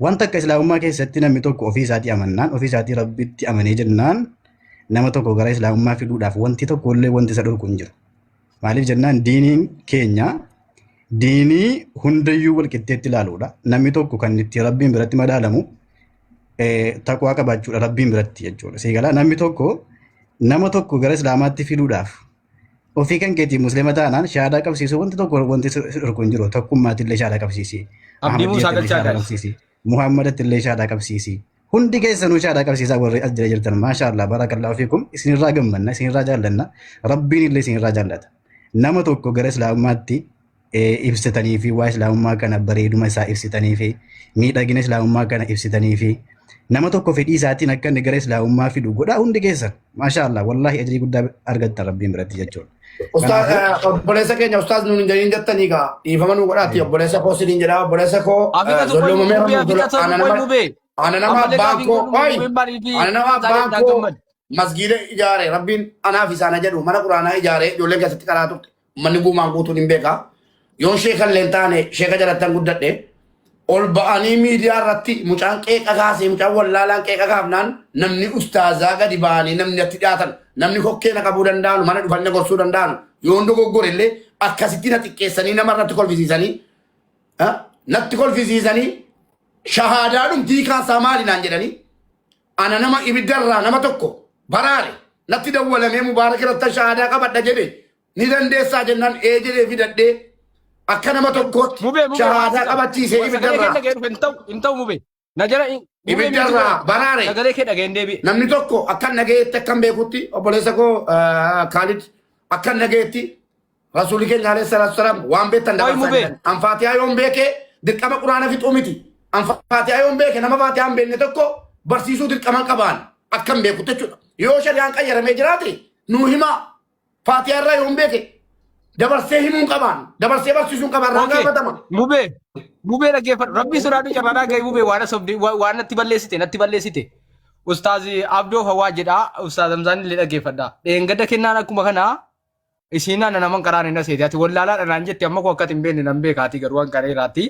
Wanta akka islaamummaa keessatti namni tokko ofii isaatii amannaan ofii isaatii rabbitti amanee jennaan nama tokko gara islaamummaa fiduudhaaf wanti tokko illee wanti isa dhorku hin jiru. Maaliif jennaan diiniin keenya diinii hundayyuu wal qixxeetti ilaaluudha. Namni tokko kan itti rabbiin biratti madaalamu taqwaa qabaachuudha rabbiin biratti jechuudha. Siigalaa namni tokko nama tokko gara islaamaatti fiduudhaaf ofii kan keetii muslima taanaan shahaadaa qabsiisuu wanti tokko wanti si dhorku hin jiru. Tokkummaatti illee shahaadaa qabsiisi. Abdii Muusaa Ahmadiyyaatti illee galchaa shahaadaa gaali. qabsiisi. Muhammadatti illee shahaadaa qabsiisi. Hundi keessanuu shahaadaa qabsiisaa warri as jira jirtan maasha Allah barakallahu fiikum isinirraa gammanna isinirraa jaallanna rabbiin illee isinirraa jaallata. Nama tokko gara islaamummaatti ibsitanii fi waa islaamummaa kana bareeduma isaa ibsitanii fi miidhagina islaamummaa kana ibsitanii fi nama tokko fedhii isaatiin akka inni gara islaamummaa fidu godhaa hundi keessan maasha Allah wallaahi ajrii guddaa argattan rabbiin biratti jechuudha. Ustaaz Kanaafuu obboleessa keenya ustaaz nuun hin jedhin jettanii gaa dhiifama nuu godhaati obboleessa koo siniin jedhaa obboleessa koo Afrika tokko zolloomamee mubee nu Afrika dura ana tokko nama mubee. ana nama Ammallee abbaan gaafiin koo kun oyi mubeen maaliifi ana nama tajaajila abbaan koo gammadu. masgiida ijaare rabbiin anaaf isaana jedhu mana quraanaa ijaare ijoolleen keessatti karaa turte manni guumaan guutuun hin beekaa yoon sheeka illee hin taane sheeka jalattan guddadhe ol ba'anii miidiyaa irratti mucaan qeeqa kaasee mucaan wallaalaan qeeqa kaafnaan namni ustaazaa gadi ba'anii namni natti dhiyaatan namni kokkee na qabuu danda'anu mana dhufanii na gorsuu danda'anu yoon dogoggore illee akkasitti na xiqqeessanii nama irratti kolfisiisanii natti kolfisiisanii shahaadaadhumti hiikaan isaa maali naan jedhanii ana nama ibiddarraa nama tokko baraare natti dawwalamee mubaarak irratti shahaadaa qabadha jedhe ni dandeessaa jennaan ee jedhee fidadhee akka nama tokkootti Mubee mubee waan shahaadaa si qaba. qabachiisee Sagalee kee ibiddarraa dhaga'ee dhufe hin ta'u hin ta'u mubee. Na jala mubee miti ibiddarraa godha. baraare Sagalee kee dhaga'een deebi'e. namni tokko akka nagayeetti akkan beekutti obboleessa koo Kaalid akka nagayeetti rasuulli keenya alayhi salaatu salaam waan beektan Qoy dabarsaa mubee. jedhan. An faatihaa yoon beeke dirqama quraana fixuu miti. An faatihaa yoon beeke nama faatihaa hin beekne tokko barsiisuu dirqama qabaan akkan beekutti jechuudha. Yoo shari'aan qayyaramee jiraate nuu himaa faatihaa irraa yoon beeke dabarsee himuu qabaan dabarsee barsiisuu qabaan irraa Okay. gaafatama. Mubee. Mubee dhaggeeffadhu. Rabbii sodaadhu carraadhaa gahee mubee waan asobde waan natti balleessite natti balleessite. Ustaaz Abdoo Fawaa jedhaa Ustaaz Hamzaan illee dhaggeeffadha. Dheengadda kennaan akkuma kanaa isiin ana naman karaan hin aseeti. Ati wallaalaadha naan jette amma koo akkati hin beekne nan beekaati garuu waan kana irraati.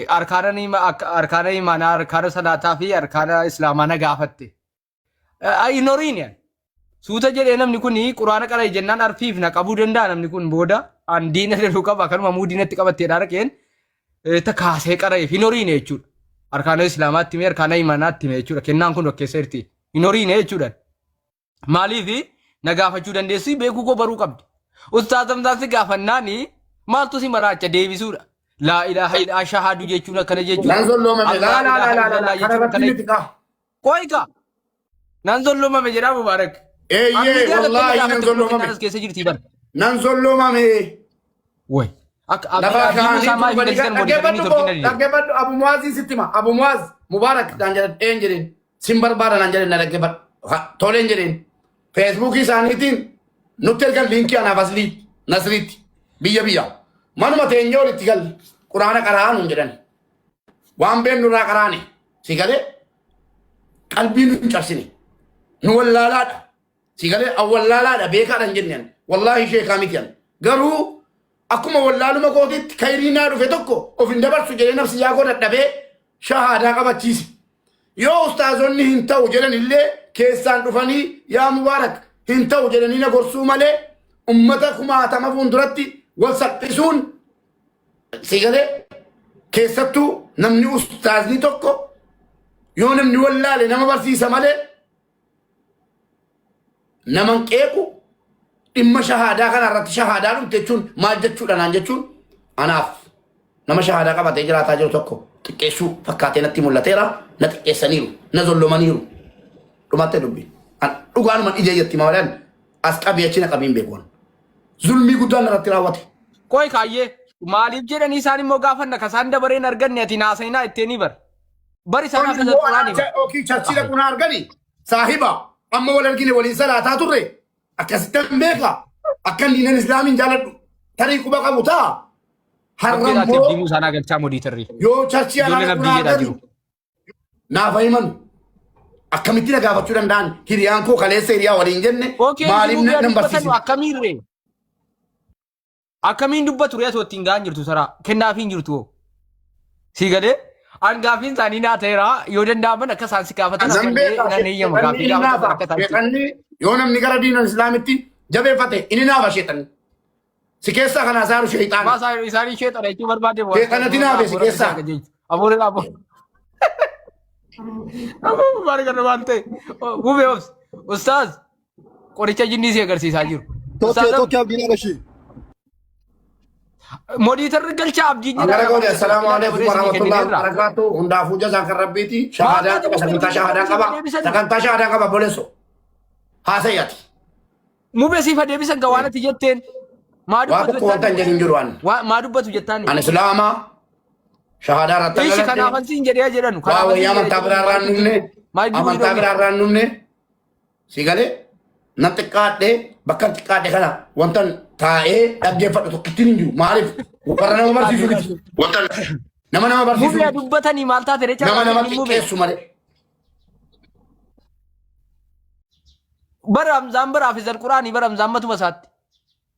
Arkaana imaanaa, arkaana salaataa fi arkaana islaamaa na gaafatte. Hin horiin. Suuta jedhee namni kun quraana qara'e jennaan arfiif na qabuu danda'a namni kun booda an diina daluu qaba kanuma muu diinatti qabatteedha raqeen ta kaasee qara'eef hin horiine jechuudha. Arkaana islaamaatti hime arkaana imaanaatti hime jechuudha. Kennaan kun wakkeessa jirti. Hin horiine jechuudha. Maaliif na gaafachuu dandeessi beekuu koo baruu qabdi. Ustaaz Hamzaan si gaafannaani maaltu si maraacha deebisuudha. Laa ilaaha illa shahaadu jechuun akkana jechuudha. Nan zolloomame. Laa Allah laa laa ilaaha laa laa illallah kana jechuun irratti akkana miti kaa. Qoy kaa. Nan zolloomame jedhaa Mubaarak. Eeyyee Miidiyaa irratti wallaahi nan gaafatte kun zolloomame. kennaan as keessa jirti bara. Nan zolloomame. Way. Akka Lafa abdii kaanii Musaa maaliif turbanii galchitan mooditarii dhaggeeffadhu torkiin boo dhalli. dhaggeeffadhu Abu Muwaazii sitti hima Abu Muwaaz Mubaarak naan jedhan een jedheen sin barbaada naan jedhan na dhaggeeffadhu Ha, toleen jedheen feesbuukii isaaniitiin nutti ergan liinkii anaaf aslii nasriitti biyya biyya manuma teenyee walitti galle quraana qara'aa nuun jedhan waan beennu irraa qaraane si galee qalbii nu hin cabsine nu wallaalaadha si galee an wallaalaadha beekaadha hin jenne an wallaahi sheekaa miti an garuu akkuma wallaaluma kootitti kayrii naa dhufe tokko of hin dabarsu jedhee nafsi yaa koo dadhabee shahaadaa qabachiise yoo ustaazonni hin ta'u jedhan illee keessaan dhufanii yaa mubaarak hin ta'u jedhanii na gorsuu malee ummata kumaatama fuulduratti wal salphisuun si galee keessattuu namni ustaazni tokko yoo namni wallaale nama barsiisa malee nama hin qeequ dhimma shahaadaa kana irratti shahaadaa dhumte jechuun maal jechuudha naan jechuun anaaf nama shahaadaa qabatee jiraataa jiru tokko xiqqeessuu fakkaatee natti mul'ateera na xiqqeessaniiru na zollomaniiru dhumattee dubbi dhugaanuma ija jetti malee as qabii achi na qabiin beekuun zulmii guddaan irratti raawwate. Qoy kaayyee maaliif jedhanii isaan immoo gaafanna ka isaan dabareen arganne ati naasayinaa itteeni bar. Bar isaan Kun hafiza immoo quraanii bar. yookiin charchii dhaquu na argani saahiba amma wal argine waliin salaataa turre akkasittan beeka akkan diinan islaamiin jaaladhu tarii quba qabu ta'a har'a Abdii immoo diimuu isaanaa galchaa modiitarri. yoo charchii anaa Ijoolleen dhaquu na abdii jedhaa argani jiru. naaf himan akkamitti na gaafachuu danda'an hiriyaan koo kaleessa hiriyaa waliin jenne Okee maaliif isin na dubbatan barsiisin akkamiin ree? Akkamiin dubbatu ree atoo ittiin ga'an jirtu saraa kennaafii hin jirtu hoo. Sii galee an gaaffiin isaanii naa ta'eera yoo danda'aman akka isaan si gaafatan Nan akka illee beeka nan eeyyama sheexanni gaaffii inni gaafatan naafa akka isaan si. sheexanni yoo namni gara diinan islaamitti jabeeffate inni naafa sheexanni si keessaa kanaa saaru sheexaana Maa isaan isaanii sheexana jechuu barbaade waan Sheexanatti naafe si keessaa. Abuure aboo. Aboo maal kana waan ta'e. Gubee obs. Ustaaz qoricha jinnii si agarsiisaa jiru. Tokkee Ustaaz tokkee abdiin abashi. Modiitarri galchaa abdiin jedha. Angara goone assalaamu alaikum Dabaree isinii warahmatullahi kennineerra. wabarakatuh. Hundaafuu jazaan kan rabbiiti. Shahaadaa qaba sagantaa shahaadaa qaba. Sagantaa shahaadaa qaba bolesso. Haasayyaati. Mube siif adeebisan ga waan ati jetteen. Maa Waa dubbatu tokko wanta hin jettaan? jedhin jiru an. Maa dubbatu jettaan? An islaama shahaadaa irratti Ishi dhaladhe. kanaafan siin jedhee jedhanu. Waa Kanaafan wayyaa siin amantaa jedhee biraa irraa hin dhumne. Maal dubbii Amantaa dhumne? biraa irraa hin dhumne. Si galee nan xiqqaadhe bakka xiqqaadhe kana wantan taa'ee dhaggeeffadhu tokkittiin hin jiru. Maaliif? Warra nama barsiisu miti. Wanta nama nama barsiisu Mubee miti. dubbatanii maal taate ree Nama nama carraa mubee. xiqqeessu malee. Bara Hamzaan bara Hafizal Quraanii bara Hamzaan matuma isaatti.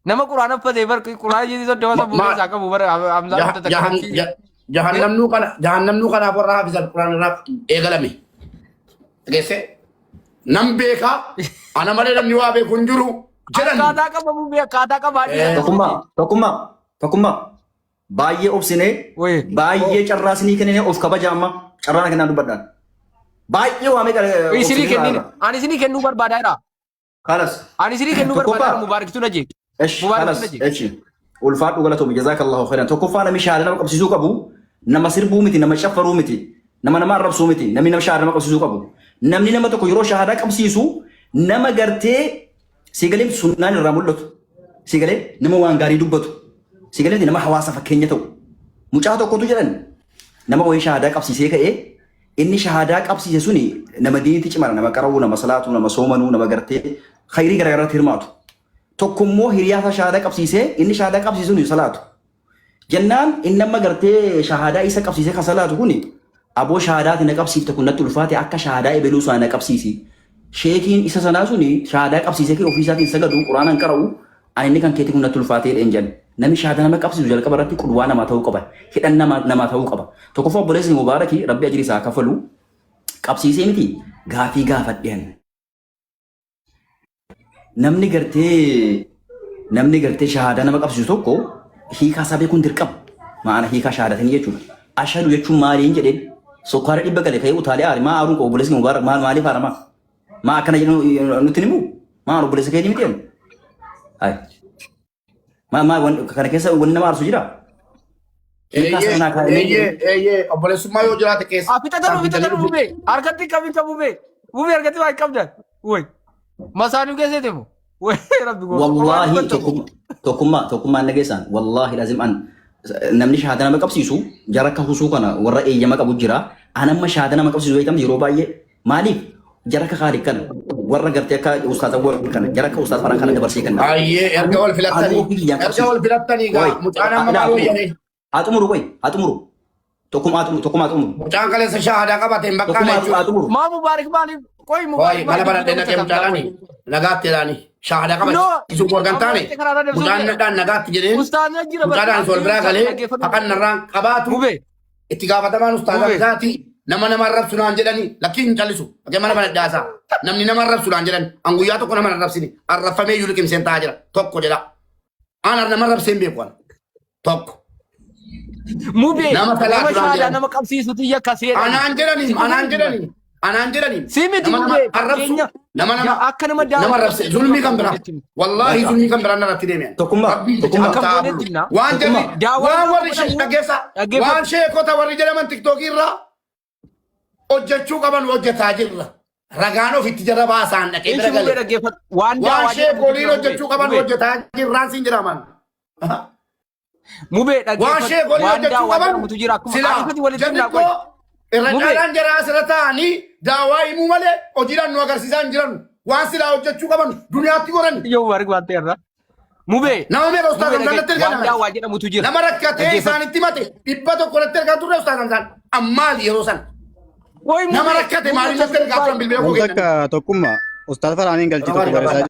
Nama Quraana uffatee bara Quraana jedhii 30 sammuu keessaa qabu bara Hamzaan uffata takka. Jahannamnuu kana jahannamnuu kanaaf warra hafizal Quraan irraa eegalame. Dhageessee nan beekaa ana malee namni waa beeku hin jiru jedhan. Akkaataa qaba mubee akkaataa qabaa dhiisa. Tokkummaa, tokkummaa, tokkummaa. Baay'ee obsinee, Wayii. baay'ee carraa isinii kenninee of kabaja amma carraa na kennaan dubbadhaan. Baay'ee waa meeqa Isinii obsinee kennin irraa. ani isinii kennuu barbaadaa jira. Kalas. Ani isinii kennuu Tokkoffaa. barbaadaa Mubaariktu na jeeqe. Esh, Mubaariktu kalas, na jeeqe. eshi. Ulfaadhu galatoomi jazaakallahu khairan. Tokkoffaa namni shahaada nama qabsiisuu qabu nama sirbuu miti, nama caffaruu miti, nama nama arrabsuu miti, namni nama shahaada nama qabsiisuu qabu. Namni nama tokko yeroo shahaadaa qabsiisu nama gartee Siigalee sunnaan irraa mul'atu. Siigalee nama waan gaarii dubbatu. Siigalee nama hawaasa fakkeenya ta'u. Mucaa tokkotu jedhan nama wayii shahaadaa qabsiisee ka'ee inni shahaadaa qabsiise suni nama diinitti cimara nama qara'uu nama salaatu nama soomanuu nama gartee khayrii garaagaraatti hirmaatu. Tokko immoo hiriyaa isaa shahaadaa qabsiisee inni shahaadaa qabsiise suni salaatu. Jennaan inni amma gartee shahaadaa isa qabsiisee kan salaatu kuni aboo shahaadaati na qabsiifte kun natti ulfaate akka shahaadaa ebeluu sana na qabsiisi. Sheekiin isa sanaa suni shahaadaa qabsiisee kee ofii isaatiin sagadu quraana hin qara'u ani inni kan keetii kun natti ulfaatee jedheen jedhan. Namni shahaadaa nama qabsiisu jalqaba irratti qudwaa namaa ta'uu qaba. Hidhan namaa ta'uu qaba. Tokkoffaa obboleessi Mubaarakii rabbi ajrii isaa haa kafalu qabsiisee miti gaafii gaafadhe ani. Namni gartee namni gartee shahaadaa nama qabsiisu tokko hiikaa isaa beekuun dirqama. Maana hiikaa shahaadatiin jechuudha. Ashhadu jechuun maaliin jedheen sukkaara dhibba gale ka'ee utaalee aari maa aaruun qabu obboleessi mubaarak maal maaliif aaramaa? Maa akkana jedhu nutti himu? Maa obboleessa keetii miti jedhu? Hayi. Maa maa kana keessa wanni nama aarsu jira? Hiikaa sana naa kaa'ee Eeyyee eeyyee obboleessummaa yoo jiraate keessa. Ah, fixatan fixatan bubee harkatti qabin kan bubee bubee harkatti waa hin qabdan. Woy masaanuu keessa deemu. Woy rabbi gooftaa. Wallaahi tokkummaa tokkummaan dhageessaan wallaahi lazim an namni shahaada nama qabsiisu jara akka husuu kana warra eeyyama qabu jira. An amma shahaada nama qabsiisu beektam yeroo baay'ee maaliif jara akka Khaaliq kana warra gartee akka ustaaza warra kana jara akka ustaaz Farhan kana dabarsee kenna. Ayyee erga wal Anuu filattanii ofii kiyyaan erga qabsiisu. wal filattanii gaa Qoy mucaan amma haa maal wayyane haa xumuru qoy haa xumuru tokkummaa haa xumuru tokkummaa haa xumuru mucaan kaleessa shahaadaa qabate hin bakkaana tokkummaa haa jechuudha. xumuru. Maa Mubaarik maaliif qoy Qoy Mubaarik mana maaliif baradhee viidiyoo naqee bitatan mucaadhaani nagaatti jedhaani shahaadaa No qabachiisuu koo kan amma taane walitti karaarra dabsuu mucaan kee nadhaan nagaatti jedheen ustaazna jira bakka mucaadhaan sol biraa galee dhaggeeffadhu haqan narraan qabaatu mubee itti gaafatamaan ustaaza mubee isaati nama nama arrabsu naan jedhani lakkii hin callisu dhaqee mana mana dhaasaa namni nama arrabsu naan jedhan an guyyaa tokko nama hin arrabsine arrabfamee iyyuu liqimseen taa'aa jira tokko jedha an nama arrabsee hin beeku an tokko mubee nama nama salaatu naan shahaadaa jedhan nama qabsiisutu yakka seedhani anaan jedhani si anaan mubee jedhani anaan jedhani si miti nama nama mubee arrabsu fakkeenya nama nama akka nama nama daawwaa arrabse zulmii kan biraa wallaahi Bakka zulmii kan biraa narratti deeme tokkummaa rabbii jecha tokkummaa akkam ta'aa goonetti bulu himna waan tokkummaa jarri daawwaa waan nama warri godhamu dhaggeessa dhaggeeffadhu waan sheekota warri jedhaman tiktookii irraa hojjechuu qaban hojjetaa jirra. Ragaan ofitti jara baasaan dhaqee bira Ishi mubee gale. dhaggeeffadhu waan Waan daawwaa jedhamutu sheekoliin jira mubee hojjechuu qaban mubee hojjetaa jirraan siin jedhaman. mubee Waan dhaggeeffadhu sheekoliin waan hojjechuu daawwaa qaban jedhamutu jira akkuma silaa ariifati walitti jarri himnaa qoy koo irra mubee caalaan jaraa asirra taa'anii daawaa himuu malee hojiidhaan nu agarsiisaa hin jiran. Waan silaa hojjechuu qaban duniyaatti goran. yoo Mubaarik waan ta'e irraa mubee Nama meeqa ustaaz mubee Hamzaan natti dhaggeeffadhu ergaa waan nama daawwaa jedhamutu jira nama rakkatee dhaggeeffadhu isaanitti himate 100 natti ergaa turre ustaaz Hamzaan. Ammaali yeroo sana. Woy Nama mubee rakkate mubee maaliin natti ergaa turan bilbila koo Wanta kennan. akka tokkummaa ustaaz Faraaniin galchi tokko barreessaa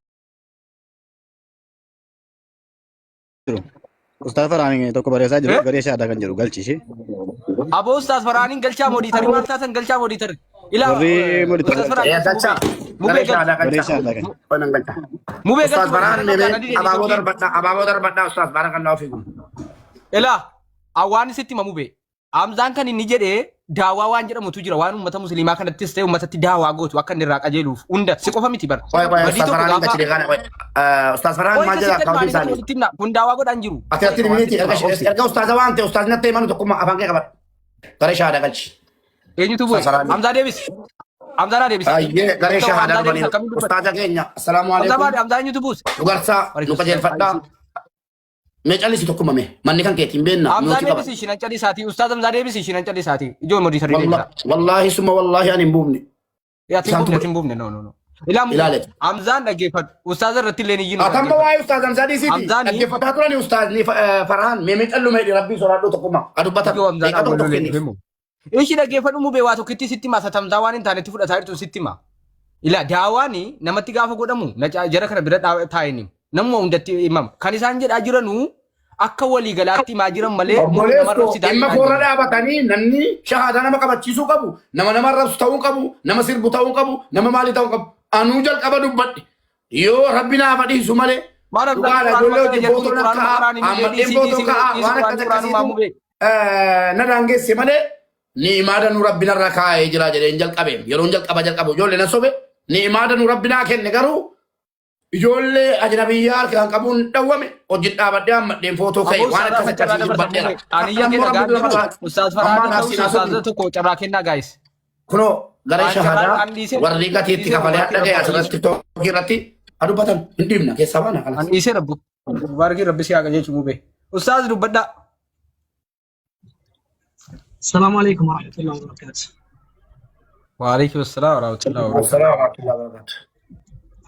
jiru. Ustaaz Faraaniin tokko barreessaa jiru garee shaadaa kan jedhu galchi ishee. Aboo ustaaz Faraaniin galchaa moodiitarii maal taatan galchaa moodiitarii. Ilaa Warri moodiitarii ustaaz Faraan Eh, galchi galcha. mubee. Mubee Garee galchi. shaadaa Garee galcha. shaadaa kan. Onan galcha. Mubee Ustaaz galchi Faraan moodiitarii meemee maqaan adii abaaboo deebii darbadhaa abaaboo darbadhaa Ustaaz Barakallahu fiikum. Ilaa awwaan sitti hima mubee. Hamzaan kan inni jedhee daawaa waan jedhamutu jira waan uummata musliimaa kanattis ta'e uummatatti daawaa gootu akka inni irraa qajeeluuf hunda si qofa miti bara. Qoy qoy Badii Ustaaz tokko Farhaan gaafa galchine kana qoy. Ustaaz Farhaan qoy maal jedha kasi gad akkaawuntii maanii isaanii. walitti himna kun daawaa godhaan jiru. Ati ati Qoy waan miti sitti hima obsi. erga ustaaza waan ta'e ustaazni natti himanu tokkummaa afaan kee qabadhu. Garee shaadaa galchi. Eenyutu bu'e? Ustaaz Farhaan. Hamzaa deebisi. Hamzaa naa deebisi. Ayyee garee Hamzaa shaadaa deebisi dhufaniiru. akkamiin dubbata? Ustaaza keenya assalaamu Hamzaa alaikum. maali? Hamzaa eenyutu buuse? Nu garsaa nu qajeelfadhaa. Mee callisi tokkuma mee manni kan keetiin beekna Hamzaa nuti qaba. deebisi ishiin callisaati. Ustaaz Hamzaa deebisi ishiin callisaati. Ijoo modii deebisa. Wallaahi summa wallaahi ani hin buufne. Ati hin Isaan buufne ati hin buufne no no no. Ilaa mubee Ilaale. Hamzaan dhaggeeffadhu. Ustaaz irratti illee ni iyyinu Atamma dhaggeeffadhu. waa'ee ustaaz Hamzaa dhiisiiti. Hamzaani Dhaggeeffataa turani ustaazni Farhaan mee mee callu mee rabbii sodaadhu tokkuma. Adubbatan ijoo Hamzaan deeqa tokko awwaloo kenniif. himu. Ishi dhaggeeffadhu mubee waa tokkitti sitti hima satamtaa waan hin taanetti fudhataa jirtu sitti hima. Ila daawaan namatti gaafa godhamu jara kana bira taa'anii namuma hundatti himama. Kan isaan jedhaa jiranuu akka waliigalaatti himaa jiran malee nama Obboleesso arrabsitaa dhimma himaa koorra jiran. dhaabatanii namni shahaadaa nama qabachiisuu qabu, nama nama arrabsu ta'uu qabu, nama sirbu ta'uu qabu, nama maalii ta'uu qabu. Anuu jalqaba dubbadhe. Yoo rabbi naaf dhiisu malee Maal argaa dhugaadha quraanuma ijoollee kana hojii jedhu footoo nan quraanuma ka'a, qaraani mubee ammallee dhiisii footoo dhiisii ka'a, dhiisii waan quraanii akkas quraanumaa akkasiitu mubee. na daangesse malee ni'imaada nu rabbi narra kaa'ee jira jedheen jalqabe. Yeroon jalqaba jalqabu ijoollee na sobe ni'imaada nu rabbi naa kenne garuu ijoollee ajnabiyyaa harkaan qabuun dhawwame hojii dhaabadhee ammadheen footoo ka'e Aboo waan ustaaz akkas carraa akkasii dabarsa dubbadheera. mubee. Aniyya Ammoo keessa rabbi gaan lafa jiru ta'a. ustaaz Ammaan Farhaanii ta'us asiin ustaaza haasofnu. tokko carraa kennaa gaayis. Kunoo garee An carraa shahaadaa an dhiisee warri gatii itti dhiisee kafalee mubaarakii hadha ga'e rabbi asirratti tokko irratti adubbatan hin dhiibna keessaa baana An kanas. dhiisee rabbu. Mubaarakii rabbi si haa qajeelchu mubee. Ustaaz dubbadhaa. السلام عليكم ورحمة الله وبركاته. Waalaikum assalam warahmatullahi wabarakatuh. Assalaamu alaikum warahmatullahi.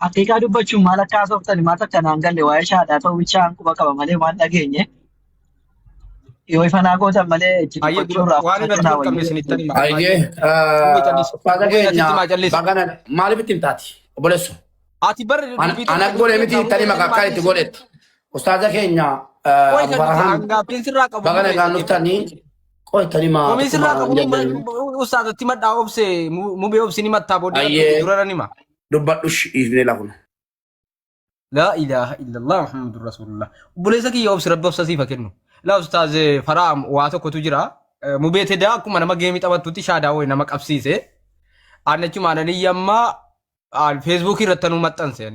Haqiiqaa dubbachuun maal akka haasoftan maal akka naan galle waa'ee shahaadaa ta'uu bichaan quba qaba malee waan dhageenye yoo ifa naa gootan malee itti Ayyee dubbachuu dura irraa waan fudhachuu irratti naa hin qabne wayya. isinittan hima. Ayyee Mubee callis. ustaaza Mubee keenya asitti maa callis. bagana maaliif itti himtaati obboleessu? Ati barri dubbii Ana godhe miti itti hima akka itti godhetti. Ustaaza keenya Qoy Abu kan nuti Farhaan hangaaffiin sirraa qabu bagana mubee egaa nuftanii qoytanii maa Komii sirraa tokkuma qabu hin jajjabeenya. ustaazatti madhaa obse mubee obsi ni mattaa booddee Ayyee durara nima. Dubbadhu dhiifnee lafuna. Laa ilaaha illallah Muhammadur Rasulullah. Obboleessa kiyya obsi rabbi obsa siif haa kennu. Laa ustaaz Faraa waa tokkotu jira. Mubee Tedaa akkuma nama geemii taphattutti shaadaa wayi nama qabsiise. Ani achumaan ani ammaa feesbuukii irratti anuu maxxanse.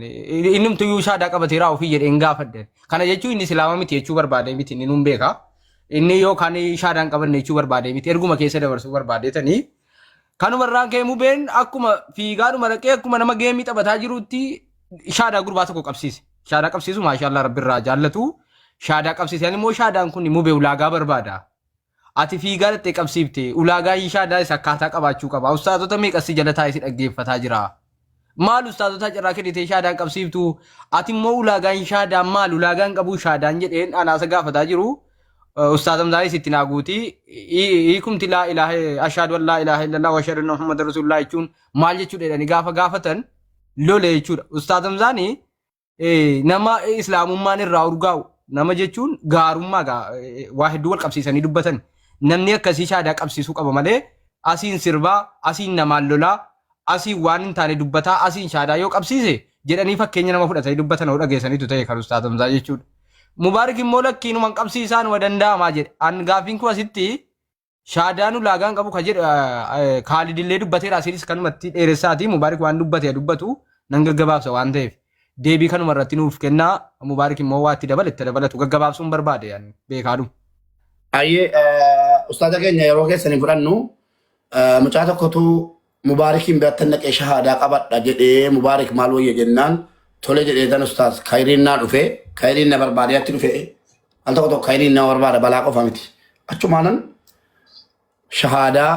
Innumtu iyyuu shaadaa qabateeraa ofii jedhee hin gaafadhe. Kana jechuun inni islaama miti jechuu barbaade miti inni nuun beeka. Inni yookaan shaadaan qabanne jechuu barbaade miti erguma keessa dabarsuu barbaadetanii. Kanuma irraan ka'e mubeen akkuma fiigaadhuma dhaqee akkuma nama geemii taphataa jirutti shaadaa gurbaa tokko qabsiise. Shaadaa qabsiisu maashaallah rabbi irraa jaallatu. Shaadaa qabsiise. Ani immoo shaadaan kun mubee ulaagaa barbaada. Ati fiigaa dhattee qabsiifte ulaagaa shaadaa isa akkaataa qabaachuu qaba. Ustaazota meeqa si jala taa'ee si dhaggeeffataa jira. Maal ustaazota carraa kennitee shaadaan qabsiiftu? Ati immoo ulaagaan shaadaan maal ulaagaan qabu shaadaan jedheen anaasa gaafataa jiru. Ustaaz Hamzaanis itti naa guuti. Hiikumti laa ilaaha ashaadu an laa ilaaha illallah wa ashhadu anna Muhammadan rasuulullah jechuun maal jechuudha jedhanii gaafa gaafatan lole jechuudha. Ustaaz Hamzaani nama islaamummaan irraa urgaa'u nama jechuun gaarummaa gaa waa hedduu wal qabsiisanii dubbatan. Namni akkasii shaadaa qabsiisuu qaba malee asiin sirbaa asiin namaan lolaa asiin waan hin taane dubbataa asiin shaadaa yoo qabsiise jedhanii fakkeenya nama fudhatanii dubbatan hoo dhageessaniitu ta'e kan Ustaaz Hamzaa jechuudha. Mubaarik immoo lakkii numan qabsiisaa numa danda'amaa jedhe. An gaaffiin koo asitti shaadaan ulaagaan qabu ka jedhu Kaalid illee dubbateera asiinis kanumatti dheeressaati Mubaarik waan dubbate dubbatu nan gaggabaabsa waan ta'eef. Deebii kanuma irratti nuuf kennaa Mubaarik immoo waa itti dabale itti dabalatu gaggabaabsuun barbaade yani beekaadhuma. Ayyee ustaaza keenya yeroo keessanii fudhannu mucaa tokkotu Mubaarikiin biratti naqee shahaadaa qabadha jedhee Mubaarik maal wayya jennaan tole jedhee tan ustaaz kayriin naa dhufe kayriin na barbaadee atti dhufe al tokko tokko kayriin nama barbaada balaa qofa miti achumaanan shahaadaa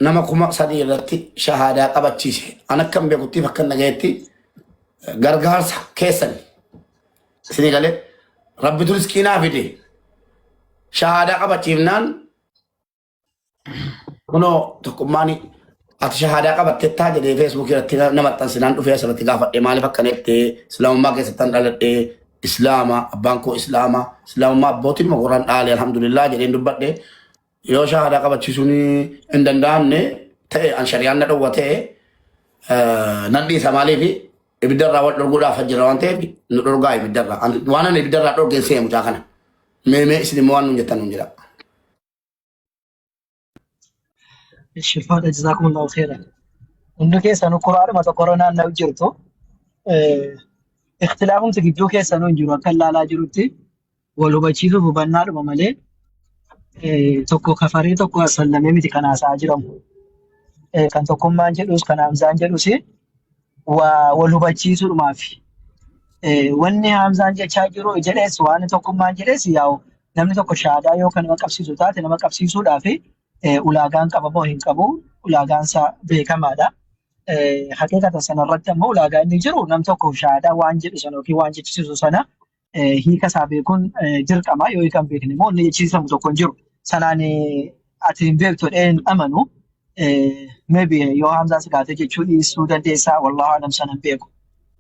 nama 3000 irratti shahaadaa qabachiise an akkan beekuttiif akkan dhagayetti gargaarsa keessan isinii galee rabbitu riskii naa fide shahaadaa qabachiifnaan Kunoo tokkummaan ati shahaadaa qabattettaa jedhee feesbuukii irratti na maxxansinaan dhufee asirratti gaafadhe maaliif akkana jettee islaamummaa keessattan dhaladhee islaama abbaan koo islaama islaamummaa abbootiin mogoraan dhaale alhamdulillah jedheen dubbadhe yoo shahaadaa qabachiisuun hin danda'amne ta'e an shari'aan na dhowwa ta'e nan dhiisa maaliif ibiddarraa wal dhorguudhaaf jira waan ta'eef nu dhorgaa ibiddarraa waan ani ibiddarraa dhorgeen se'e mucaa kana mee mee isin immoo waan nuun jettan nuun jedha. Shifaadha jazaakumullahu khairan. Hundi keessanuu kuraadhuma tokkorra naanna'u jirtu. Ikhtilaafumti gidduu keessanuu hin jiru akka ilaalaa jirutti wal hubachiisuuf hubannaadhuma malee tokko kafaree tokko asallamee miti kan haasa'aa jiramu. Kan tokkummaan jedhus kan Hamzaan jedhus waa wal hubachiisuudhumaaf. Wanni Hamzaan jechaa jiru jedhes waan tokkummaan jedhes yaa'u namni tokko shahaadaa yoo kan nama qabsiisu taate nama qabsiisuudhaaf ulaagaan qaba moo hin qabu ulaagaan isaa beekamaadha. Haqiiqata sanarratti ammoo ulaagaa inni jiru nam tokko shahaadaa waan jedhu sana yookiin waan jechisiisu sana hiika isaa beekuun dirqama yoo hiika hin beekne immoo inni jechisiisamu tokko hin jiru. Sanaan ati hin beektu jedhee hin amanu. Maybe yoo Hamzaa si kaatee jechuu dhiisuu dandeessaa wallahu alam sana hin beeku.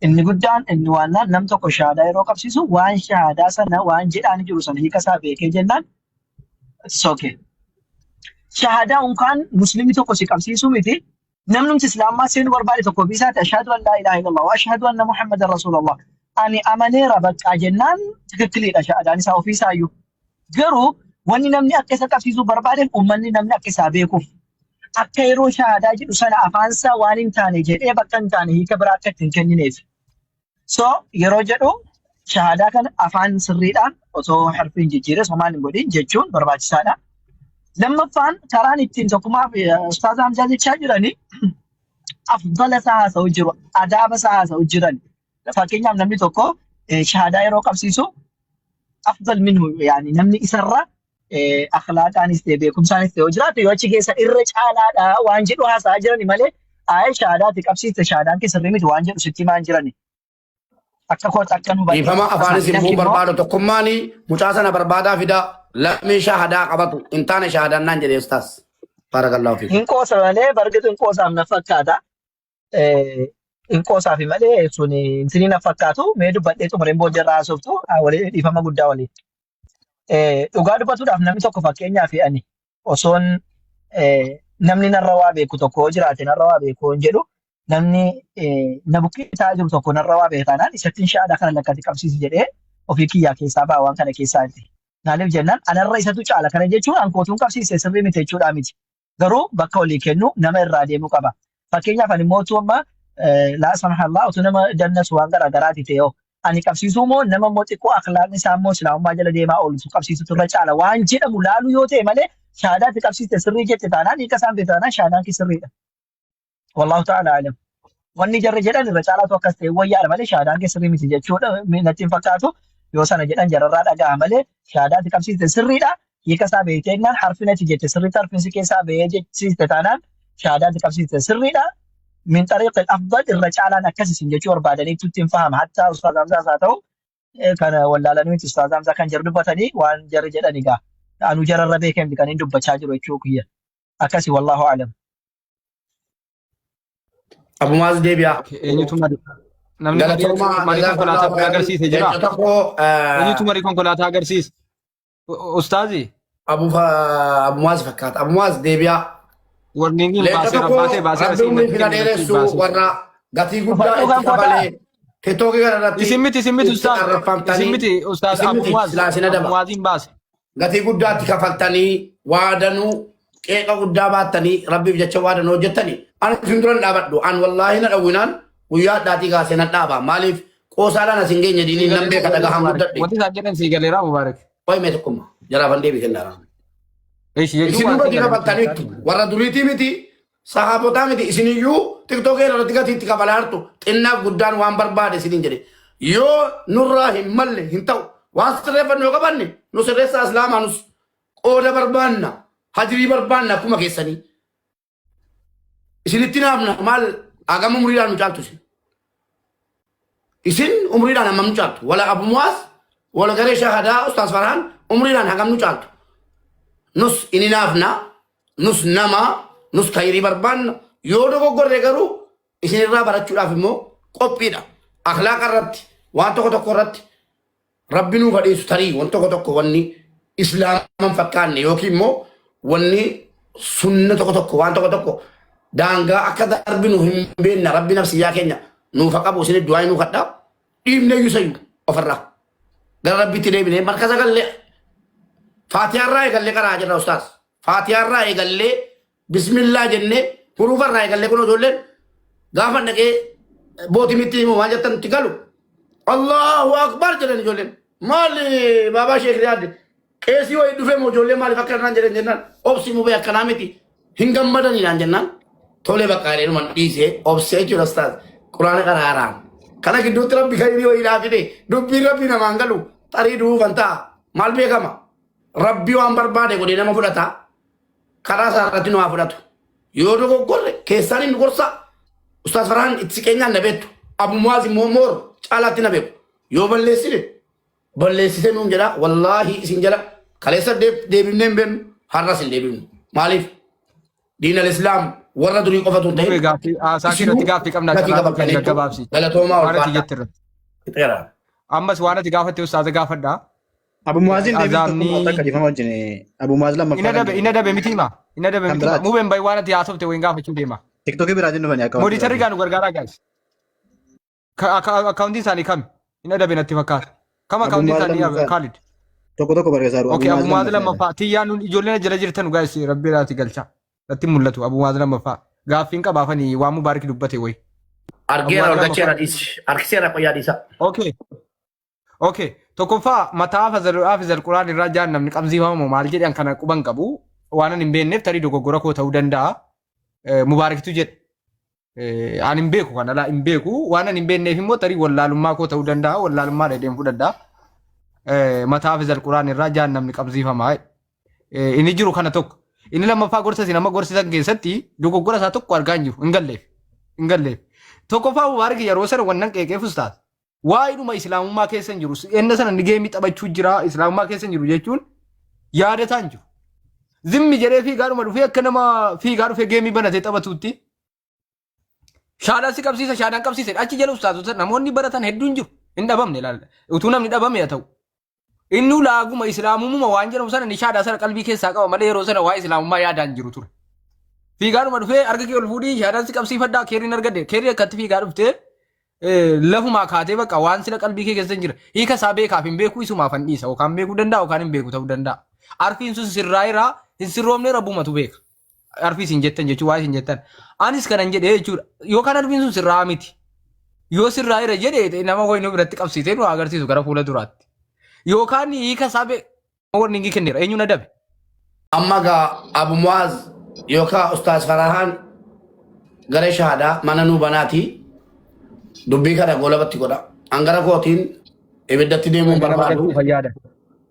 Inni guddaan inni waannaan nam tokko shahaadaa yeroo qabsiisu waan shahaadaa sana waan jedhaan jiru sana hiika isaa beekee jennaan it's okay. Shahaadaa unkaan muslimni tokko si qabsiisuu miti Namnumti Islaamummaa seenuu barbaade tokko ofii isaati ashhadu an laa ilaaha illallah wa ashhadu anna Muhammadan rasuulullah. Ani amaneera baqqaa jennaan tikikkiliidha shahadaan isaa ofii isaayyuu. Garuu wanni namni akka isa qabsiisuu barbaadeef uummanni namni akka isaa beekuuf. Akka yeroo shahadaa jedhu sana afaan isaa waan hin taane jedhee bakka hin taane hiika biraa akka itti hin kennineef. So yeroo jedhu shahaadaa kana afaan sirriidhaan osoo harfi hin jijjiirres homaan hin godhin jechuun barbaachisaadha. Lammaffaan karaan ittiin tokkummaa fi Ustaaz Hamzaa jechaa jirani afdala isaa haasa'u jiru, adaaba isaa haasa'u jiran. Fakkeenyaaf namni tokko shahaadaa yeroo qabsiisu afdal minhu yaani namni isarra akhlaaqaanis ta'e beekumsaanis ta'e yoo jiraate yoo achi keessa irra caalaadha waan jedhu haasa'aa jirani malee aayee shahaadaati qabsiiste shahaadaan kee sirrii miti waan jedhu sitti himaa hin jirani. Akka kootti akka nu Dhiifama afaanis Lakki immoo immoo barbaadu tokkummaan mucaa sana barbaadaa fidaa lammii shaahadaa qabatu hin taane shahaadaan naan jedhee ustaas. Barakallahu fiikum. hin qoosa malee bargitu hin qoosaaf na fakkaata. Hin qoosaafi malee sun intinii na fakkaatu mee dubbadhee xumureen booddee irraa haasoftu walii dhiifama guddaa waliin. Dhugaa dubbatuudhaaf namni tokko fakkeenyaaf ani osoon namni narra waa beeku tokko yoo jiraate narra waa beeku hin jedhu. Namni na bukkee taa'aa jiru tokko narra waa beeka taanaan isattiin shahaadaa kana lakkatti qabsiisi jedhee ofii kiyyaa keessaa ba'a waan kana keessaa itti. Maaliif jennaan anarra isatu caala kana jechuun an kootuun qabsiise sirrii miti jechuudhaa miti. Garuu bakka walii kennu nama irraa deemuu qaba. Fakkeenyaaf ani immoo utuu amma laa samahallaa utuu nama dannasu waan garaa garaati ta'e hoo ani qabsiisuu moo nama immoo xiqqoo akhlaaqni isaa immoo islaamummaa jala deemaa oolu qabsiisutu irra caala waan jedhamu laaluu yoo ta'e malee shahaadaa itti qabsiiste sirrii jette taanaan hiika isaan beekte taanaan shahaadaan kee sirriidha. Wallahu ta'ala alam. Wanni jarri jedhan irra caalaatu akkas ta'e wayyaadha malee shahaadaan kee sirrii miti jechuudha natti hin fakkaatu. Yoo sana jedhan jararraa dhaga'a malee shahaadaa itti qabsiiste sirriidha. Hiika isaa beektee jennaan harfin ati jette sirriitti harfin si keessaa bahee jechisiiste taanaan shahaadaa itti qabsiiste sirriidha. Min xariiq afdal irra caalaan akkas isin jechuu barbaadaniitu ittiin fahama. Hattaa Ustaaz Hamzaas haa ta'u kana wallaalanii miti Ustaaz Hamzaa kan jarri dubbatanii waan jarri jedhan egaa anuu jararra beekee miti kan inni dubbachaa jiru jechuu kiyya. Akkasi wallaahu alam. Abumaas deebi'a. Eenyutu marii namni marii Galatoomaa marii konkolaataa jazakallahu khairan. agarsiise jira. Jecha tokko Eenyutu marii konkolaataa agarsiise? Ustaazi Abumaas fakkaata. Abumaas deebi'a. warningiin Leenca baaseera tokko baasee baaseera rabbi siin umrii natti fina kenni natti dheeressu baasee. warra gatii guddaa Uffadhu itti kan koo ta'a. kafalee tiktookii kana irratti Isin miti isin miti itti ustaaz isin arrafamtanii miti ustaaz isin miti Abumaaz silaa isin adaba. Abumaazin baase. Gatii guddaa itti kafaltanii waadanuu qeeqa guddaa baattanii rabbiif jecha waadanuu hojjettanii ani isin dura hin dhaabadhu an wallaahi na dhawwinaan guyyaa addaatii kaasee nan dhaaba maaliif qoosaadhaan as hin geenye Sii diiniin nan galeera beeka dhagahaan Mubaarak. guddadhe Wanti isaan jedhan sii galeera Mubaarak. wayi mee tokkummaa jaraafan deebii kennaa. Ishi jechuun Isin waan dura sii gatii galeera. kafaltaniittu warra duriitii miti sahaabotaa miti isiniyyuu tiktookii irratti gatii itti kafalaa jirtu xinnaaf guddaan waan barbaade isiniin jedhe yoo nurraa hin malle hin ta'u waan sirreeffannu yoo qabanne nu sirreessaa islaamaa nus qooda barbaanna hajirii barbaanna akkuma keessanii isinitti naafna maal hagam umriidhaan nu caaltu isin isin umriidhaan hammam nu caaltu wala abu muwaas wala garee shahadaa ustaas farhaan umriidhaan hagam nu caaltu nus inni naafna nus nama nus kayrii barbaanna yoo dogoggorre garuu isinirraa barachuudhaaf immoo qophiidha akhlaaqa irratti waan tokko tokko irratti Rabbi nuuf haa dhiisu tarii waan tokko tokko wanni islaaman fakkaanne yookiin immoo wanni sunna tokko tokko waan tokko tokko daangaa akka darbinu hin beekna rabbi nafsiyyaa keenya nuuf haa qabu isin du'aa nuu kadhaa dhiibne iyyuu sayyuu ofirraa gara rabbitti deebinee markaza gallee faatiyaarraa eegallee qaraa jirra ustaas faatiyaarraa eegallee bismillaa jennee hurufarraa eegallee kun ijoolleen gaafa dhaqee bootimitti himu maal jettan itti galu Allahu akbar jedhan ijoolleen maali baabaa sheek riyaadde qeesii wayii dhufee moo ijoolleen maaliif akka naan jedhan jennaan obsi mubee akkanaa miti hin gammadanii naan jennaan tolee bakka jedhee dhiisee obsee jechuudha ustaaz quraana qaraaraan kana gidduutti rabbi kayrii wayii naa fide dubbiin rabbi namaan galu tarii duufan ta'a maal beekama rabbi waan barbaade godhee nama fudhata karaa isaa irratti nu haa fudhatu. Yoo dogoggorre keessaan hin gorsa. Ustaaz Farhaan itti siqeenyaan na beektu. Abu Muwaaz immoo moor caalaatti na beeku. Yoo balleessine balleessite nuun jedha wallaahi isin jala kaleessa deebifnee hin beeknu har'as hin deebifnu. Maaliif diin al-islaam warra durii qofatu hin Mubee ta'in gaaffii haasaa kee irratti isinuu gaaffii qabna gatii carraa tokko qabataniittu gaggabaabsi. galatoomaa Waan ati ulfaadha. jette irratti. Fixeera. Ammas waan ati gaafatte ustaaza gaafadha. Abu Muwaazin deebiin Azaabni tokkummaa takka dhiifama wajjin Abu Muwaaz ina lammaffaa kan dabe ina jedhu dabe miti hima. Ina dabe kan miti hima. biraati. Mubeen bayi waan ati haasofte wayin gaafachuu deema. Tiktookii biraatiin dhufanii akka waan Mooditarri biraatiin. gaa nu gargaaraa gaayis. Akkaawuntiin isaanii kami? Ina dabe natti fakkaata. Kam Abu akkaawuntiin Muwaaz isaanii lammaffaa Kaalid? tokko tokko barreessaa jiru. Abu Okay, Abu Muwaaz Muwaaz lammaffaa. lammaffaa. Tiyyaan nun ijoolleen jala jirtan gaayis rabbi irraati galcha. Natti mul'atu Abu Muwaaz lammaffaa. Gaaffiin qabaafanii waan Mubaarik dubbate wayi. Abu Argeera Muwaaz ol galcheera lammaffaa. dhiisi. Harkiseera qoyyaa dhiisa. Okay. Okay. Tokkoffaa mataa hafizal Quraan irraa jaan namni qabsiifamu maal jedhan kana quban qabu waan ani hin beekneef tarii dogoggora koo ta'uu danda'a. Mubaariktu jedhe. Ani hin beeku kana laa hin beeku waan ani hin beekneef immoo tarii wallaalummaa koo ta'uu danda'a wallaalummaa dheedheen fudhadha. Mataa hafizal Quraan irraa jaan namni qabsiifama. Inni jiru kana tokko. Inni lammaffaa gorsa isin amma gorsisan keessatti dogoggora isaa tokko argaa hin jiru hin galleef. Hin galleef. Tokkoffaa Mubaarik yeroo sana wannan qeeqeefus taate. Waa'eedhuma islaamummaa keessa hin jiru. Enna sana inni geemii taphachuu jira islaamummaa keessa hin jiru jechuun yaadataa hin jiru. Zimmi jedhee fiigaadhuma dhufee akka nama fiigaa dhufee geemii banatee taphatuutti shaadaan si qabsiisa shaadaan qabsiisa achi jala ustaazota namoonni baratan hedduun jiru. Hin dhabamne ilaalla. Utuu namni dhabame haa ta'u. Inni laaguma islaamummaa waan jedhamu sana ni shaadaa sana qalbii keessaa qaba malee yeroo sana waa islaamummaa yaadaan jiru ture. Fiigaadhuma dhufee harka kee ol fuudhii shaadaan si qabsiifadhaa keeriin argadde keerii akkatti fiigaa dhuftee lafumaa kaatee bakka waan sila qalbii kee keessa hin jira. Hiika isaa beekaaf hin beeku isumaaf hin dhiisa yookaan beekuu danda'a yookaan hin beeku ta'uu danda'a. Arfiin sun sirraayiraa hin sirroomne rabbumatu beeka. Arfii isin jettan jechuun waa isin jettan. Anis kanan jedhee jechuudha. Yookaan arfiin sun sirraa miti. Yoo sirraayira jedhe nama wayinuu biratti qabsiisee nu agarsiisu gara fuula duraatti. Yookaan hiika isaa beeku. Warningii kenneera. Eenyuun adabe? Amma gaa Abu Muaz yookaan Ustaaz Farahaan gara shahaadaa mana nuu banaati dubbii kana goolabatti godha. An gara kootiin ibiddatti deemuun Nama barbaadu. galchuu fayyaada.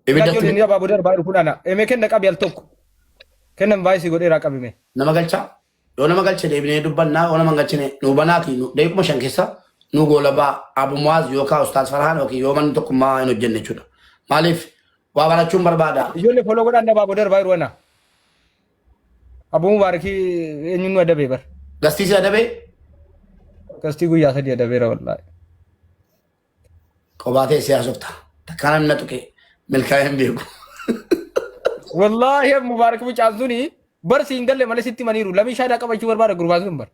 Ibiddatti Ijoolleen abaaboo darbaa jiru kun ana. Emee kenna qabi al tokko. Kennan baay'isii godheeraa qabime. Nama galcha. Yoo nama galche deebinee dubbannaa yoo nama hin galchine nuu banaati daqiiquma 5 keessa nu goolabaa Abu Muaz yookaan Ustaaz Farhaan yookiin yoo manni tokkummaa hin hojjenne jechuudha. Maaliif waa barachuun barbaada. Ijoollee follow godhaan abaaboo darbaa jiru ana. Abuu Mubaarakii eenyuun nu adabee bar. Gastii si adabee Gastii guyyaa 3 adabeera wallaahi. Kophaa teessee haasofta. Takkaa namni na tuqe milkaa'ee hin beeku. Wallaahi Mubaarak mucaan suni bar siin galle malee sitti himaniiru. Lamii shaadaa qabachuu barbaada gurbaan sun bar.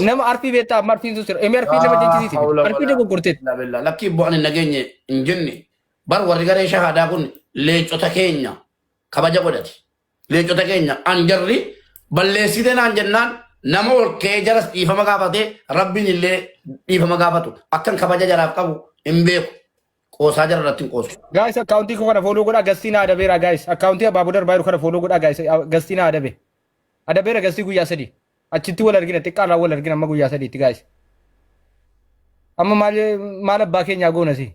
Nama arfii beektaa amma arfiin sun sira. Emi arfii nama jechisiisi. Arfii dogoggorteetti. Lakkii bu'aan hin nageenye hin jenne. Bar warri garee shahaadaa kun leencota keenya kabaja godhati. Leencota keenya an jarri balleessite naan jennaan nama ol ka'ee jaras dhiifama gaafatee rabbiin illee dhiifama gaafatu akkan kabaja jaraaf qabu hin beeku. Qoosaa jara irratti hin qoosu. Guys akkaawuntii koo kana fooloo godhaa gastii na adabeera guys akkaawuntii abaaboo darbaa jiru kana fooloo godhaa guys gastii na adabe adabeera gastii guyyaa 3 achitti wal argina xiqqaarraa wal argina amma guyyaa 3tti guys amma maal maal abbaa keenyaa goona si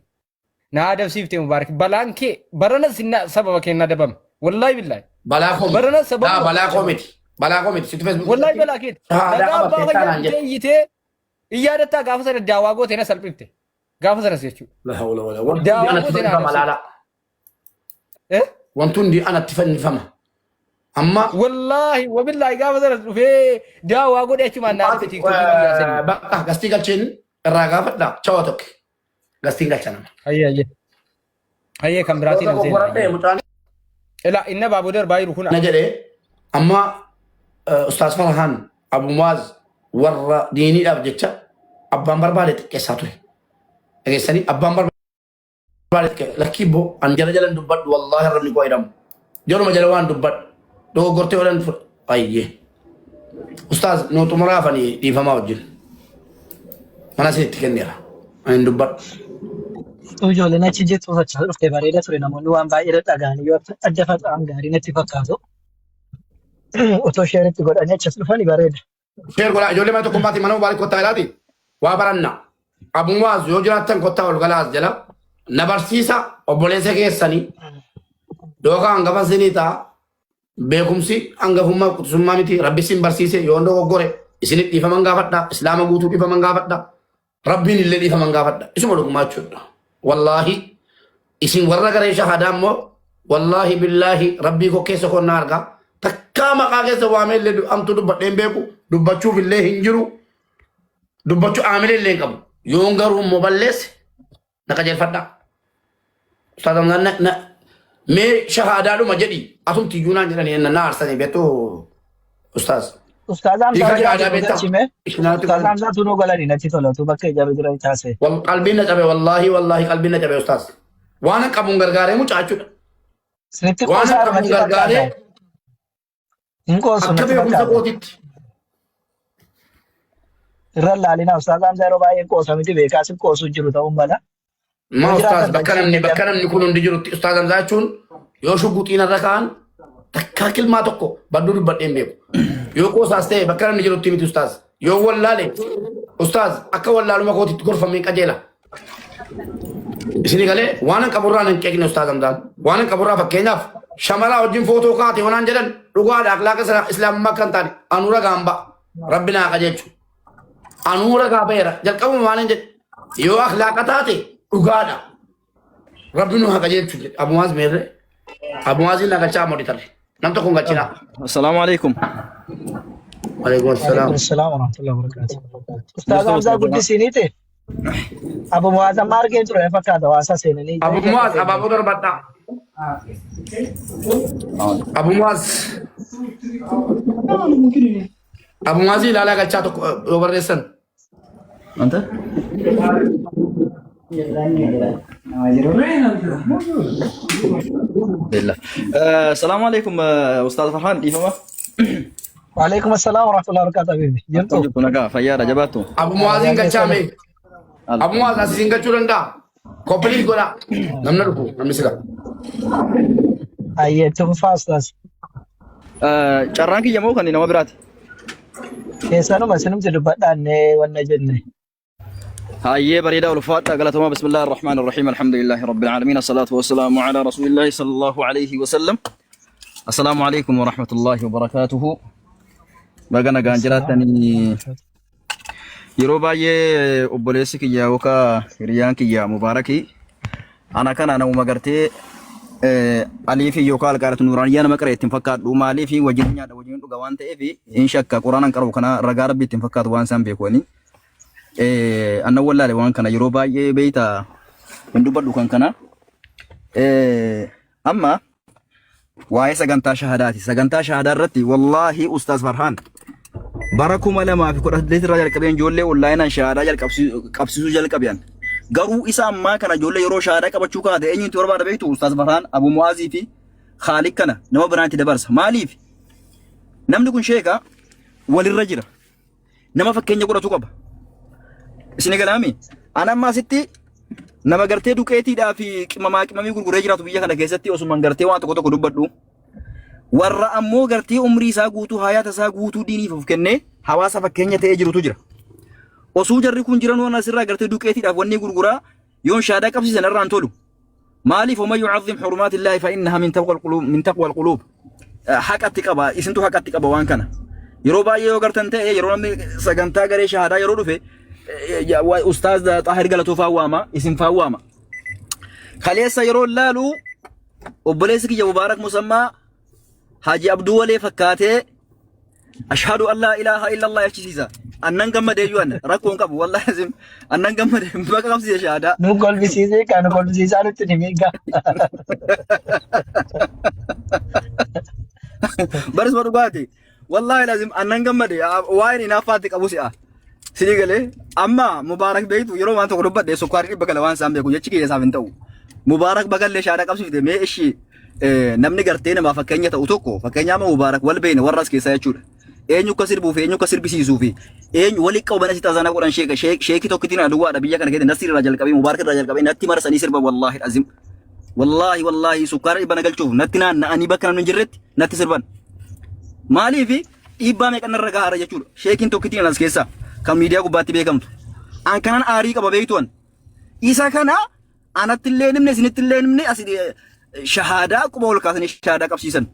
Na adabsiifte Mubaarak. Balaan kee barana sinna sababa keen adabame. Wallaahi billaahi. Balaa koo miti. Barana Laa sababa balaa koo miti. Balaa koo miti. Sitti Facebook Wallaahi irratti balaa keeti. shahaadaa Nagaa abbaa qabattee fayyaa taanaan dhuftee jedhe. iyyitee hin yaadattaa gaafa sana daawaa gootee na salphifte. Gaafa sanas jechuudha. La hawla wala. Wanti hundi Daawaa anatti gootee na fannifama adabsiifte. laala. Eh? Wanti hundi anatti fannifama. Amma Wallaahi wabillaahi gaafa sanas dhufee daawaa godhee achumaan naa dhufe tiiktookii guyyaa 3. Bakka gastii galcheen irraa gaafadha. Chawa tokko. Gastiin galcha nama. Hayyee hayyee. Hayyee kan biraatiin hin seena. Goradhee mucaan Ila inni abaaboo darbaa jiru kun na jedhee amma Ustaaz Farhaan Abu Muaz warra diiniidhaaf jecha abbaan barbaade xiqqeessaa ture. Dhageessanii abbaan barbaade xiqqeessa. Lakkii boo an jala jalan dubbadhu wallaahi arrabni koo jedhamu. Jaruma jala waan dubbadhu. Dogoggortee oolan fudha. Ayyee. Ustaaz nu xumuraafanii dhiifamaa wajjin. Mana isinitti kenneera. Ani hin dubbadhu. Utuu ijoolleen achi jirtu achi dhufte bareeda ture namoonni waan baay'ee dhaga'anii yoo adda faca'an gaarii natti fakkaatu. Otoo sheeritti godhanii achas dhufanii bareeda. Sheer godhaa ijoollee mana tokkummaatii mana mubaarik kottaa ilaati. Waa baranna. Abu Muwaaz yoo jiraattan kottaa ol galaa as jala. Na barsiisa obboleessa keessanii yookaan hangafa isinii ta'a. Beekumsi hangafummaa quxisummaa miti. Rabbi isin barsiise yoon dogoggore isinit dhiifaman gaafadha. Islaama guutuu dhiifaman gaafadha. Rabbiin illee dhiifaman gaafadha. Isuma dhugumaa jechuudha. Wallaahi isin warra garee shahaadaa immoo wallaahi billaahi rabbii koo keessa koo na argaa. Takkaa maqaa keessa waamee illee amtuu dubbadhee hin beeku. Dubbachuuf illee hin jiru. Dubbachuu aamilee illee hin qabu. Yoon garuu immoo balleesse na qajeelfadhaa. Ustaaz Hamzaan na na mee shahaadaadhuma jedhi asumti iyyuu naan jedhanii na aarsanii beektu ustaaz. Ustaaz Hamzaa Hiika jiraatu shahaadaa nu beektaa? galchime. Ishinaatti Ustaaz kun Hamzaa tunuu galanii natti tola utuu bakka ijaaruu jiran taasise. wal qalbiin na cabe wallaahi wallaahi qalbiin na cabe ustaaz. Waan qabuun gargaaree mucaa jechuudha. Isinitti Waan qoosaa qabuun natti fakkaata. gargaaree Hin qoosu akka natti beekumsa fakkaata. kootitti. Irra laalinaa Ustaaz Hamzaa yeroo baay'ee qoosa miti beekaa sin qoosu jiru ta'uu mala. Maa Yoo ustaaz jiraatan bakka namni bakka namni kun hundi jirutti ustaaz Hamzaa jechuun yoo shugguxiin irra ka'an takkaa kilmaa tokko badduu dubbadhee hin beeku. Yoo qoosaas ta'e bakka namni jirutti miti ustaaz. Yoo wallaale ustaaz akka wallaaluma kootitti gorfamee qajeela. Isinii galee waan hin qaburraa hin qeeqne ustaaz Hamzaan. Waan hin qaburraa fakkeenyaaf shamaraa wajjin footoo kaate yoonaan jedhan dhugaadha akhlaaqa islaamummaa akka hin taane anuu ragaan ba'a. Rabbi naa qajeelchu. Anuu ragaa ba'eera. Jalqabuma waan hin jedhe. Yoo akhlaaqa taate dhugaadha. Rabbi nu haa qajeelchu jedhe. Abumaaz meerre. Abumaaziin na galchaa moditarre. Nam tokko hin galchinaa. Assalaamu alaikum. Waalaikum assalaam. Waalaikum salaam warahmatullahi wabarakatuh. Ustaaz Jirtu Hamzaa Ustaaz guddisiiniiti. Abu Muwaaz amma argeen ture fakkaata waasaa seenanii Abu Muwaaz abaaboo darbadhaa. Abu Muwaaz. Abumaazii ilaalaa galchaa tokko yoo barreessan. Anta? Billah. Salaamu alaikum Ustaaz Farhaan dhiifama. Waalaikum assalam warahmatullahi wabarakatuh habibi. Akkam Jirtu? jirtu nagaa fayyaadha jabaattu. Abumaazii galchaa mee. Abumaaz asiin galchuu danda'a. Koppiliin godhaa. Namni dhufu namni sila. Ayyee itti fufaa ustaaz. Carraan kiyya moo kan nama biraati? Keessanuma isinumti dubbadhaannee wanna jenne. Hayyee bareedaa ulfaadha galatoomaa bismillaahi arrahmaan arrahiim alhamdulillaahi rabbil aalamiin assalaatu wassalaamu alaa rasuulillaahi sallallahu alayhi wasallam. Assalaamu alaykum wa rahmatullaahi wa barakaatuhu. Baga nagaan jiraattanii yeroo baay'ee obboleessi kiyya yookaan hiriyaan kiyya mubaarakii ana kana namuma gartee alii fi yookaan alqaaratu nuuraaniyyaa nama qara ittiin fakkaadhu maaliif wajjin nyaadha wajjin dhuga waan ta'eef hin shakka quraanaan qaru kana ragaa rabbi ittiin fakkaatu waan isaan beekuani. Annan wallaale waan kana yeroo baay'ee beeyta hin dubbadhu kan kana. Amma waa'ee sagantaa shahadaati. Sagantaa shahadaa irratti wallaahi Ustaaz Farhaan bara 2018 irraa jalqabeen ijoollee onlaayinaan shahadaa qabsiisuu jalqabean. Garuu isa ammaa kana ijoollee yeroo shahadaa qabachuu kaate eenyutti barbaada beektu Ustaaz Farhaan Abu Mu'aazii fi Khaaliq kana nama biraatti dabarsa. Maaliif? Namni kun sheeka walirra jira. Nama fakkeenya godhatu qaba. Isin galaami? Ana amma asitti nama gartee duqeetiidhaa fi qimamaa qimamii gurguree jiraatu biyya kana keessatti osuman gartee waan tokko tokko dubbadhu. Warra ammoo gartee umrii isaa guutuu hayaata isaa guutuu diiniif of kennee hawaasa fakkeenya ta'ee jirutu jira. Osuu jarri kun jiran waan asirraa gartee duqeetiidhaaf wanni gurguraa yoon shaadaa qabsiisan irraan tolu. Maaliif ومن يعظم حرمات الله فإنها من تقوى القلوب من تقوى القلوب haqatti qaba isintu haqatti qaba waan kana yeroo baay'ee yoo gartan ta'e yeroo namni sagantaa garee shahaadaa yeroo dhufe ustaaz Xaahir Galatoo faa waama isin faa waama kaleessa yeroo laalu obboleessi kiyya Mubaarak Musammaa Haji Abduu Walee fakkaatee ashhadu an laa ilaaha illallah jechisiisa. Annan gammadee iyyuu anna rakkoo hin qabu wallahi azim annan gammadee baqa qabsiise shahaadaa. Nu kolfisiisee kan nu kolfisiisaa nutti ni miidha. Barisuma dhugaati. Wallahi lazim annan gammade waa'een inaaffaatti qabu si'a. Sidii galee amma Mubaarak beektu yeroo waan tokko dubbadhe sukkaarri dhibba gala waan isaan beeku jechi kiyya isaaf hin ta'u. Mubaarak bagallee shaadaa qabsiifte mee ishii namni gartee namaa fakkeenya ta'u tokko fakkeenya amma Mubaarak wal beekne warra as keessaa jechuudha. Eenyu akka sirbuu fi eenyu akka sirbisiisuu fi eenyu walitti qaban asitti azanaa godhan sheeka sheekii tokkittiin aduwaadha biyya kana keessa Nasir irraa jalqabee Mubaarak irraa jalqabee natti marsanii sirba wallaahi azim. Wallaahi wallaahi sukkaara dhibba na galchuuf natti naanna'anii bakka namni hin jirretti natti sirban. Maaliif dhiibbaa meeqa narra gahaara jechuudha. Sheekiin tokkittiin as keessaa kan miidiyaa gubbaatti beekamtu. An kanan aarii qaba beektu an. Isa kana anatti illee himne isinitti illee himne as shahaadaa quba ol kaasanii shahaadaa qabsiisan.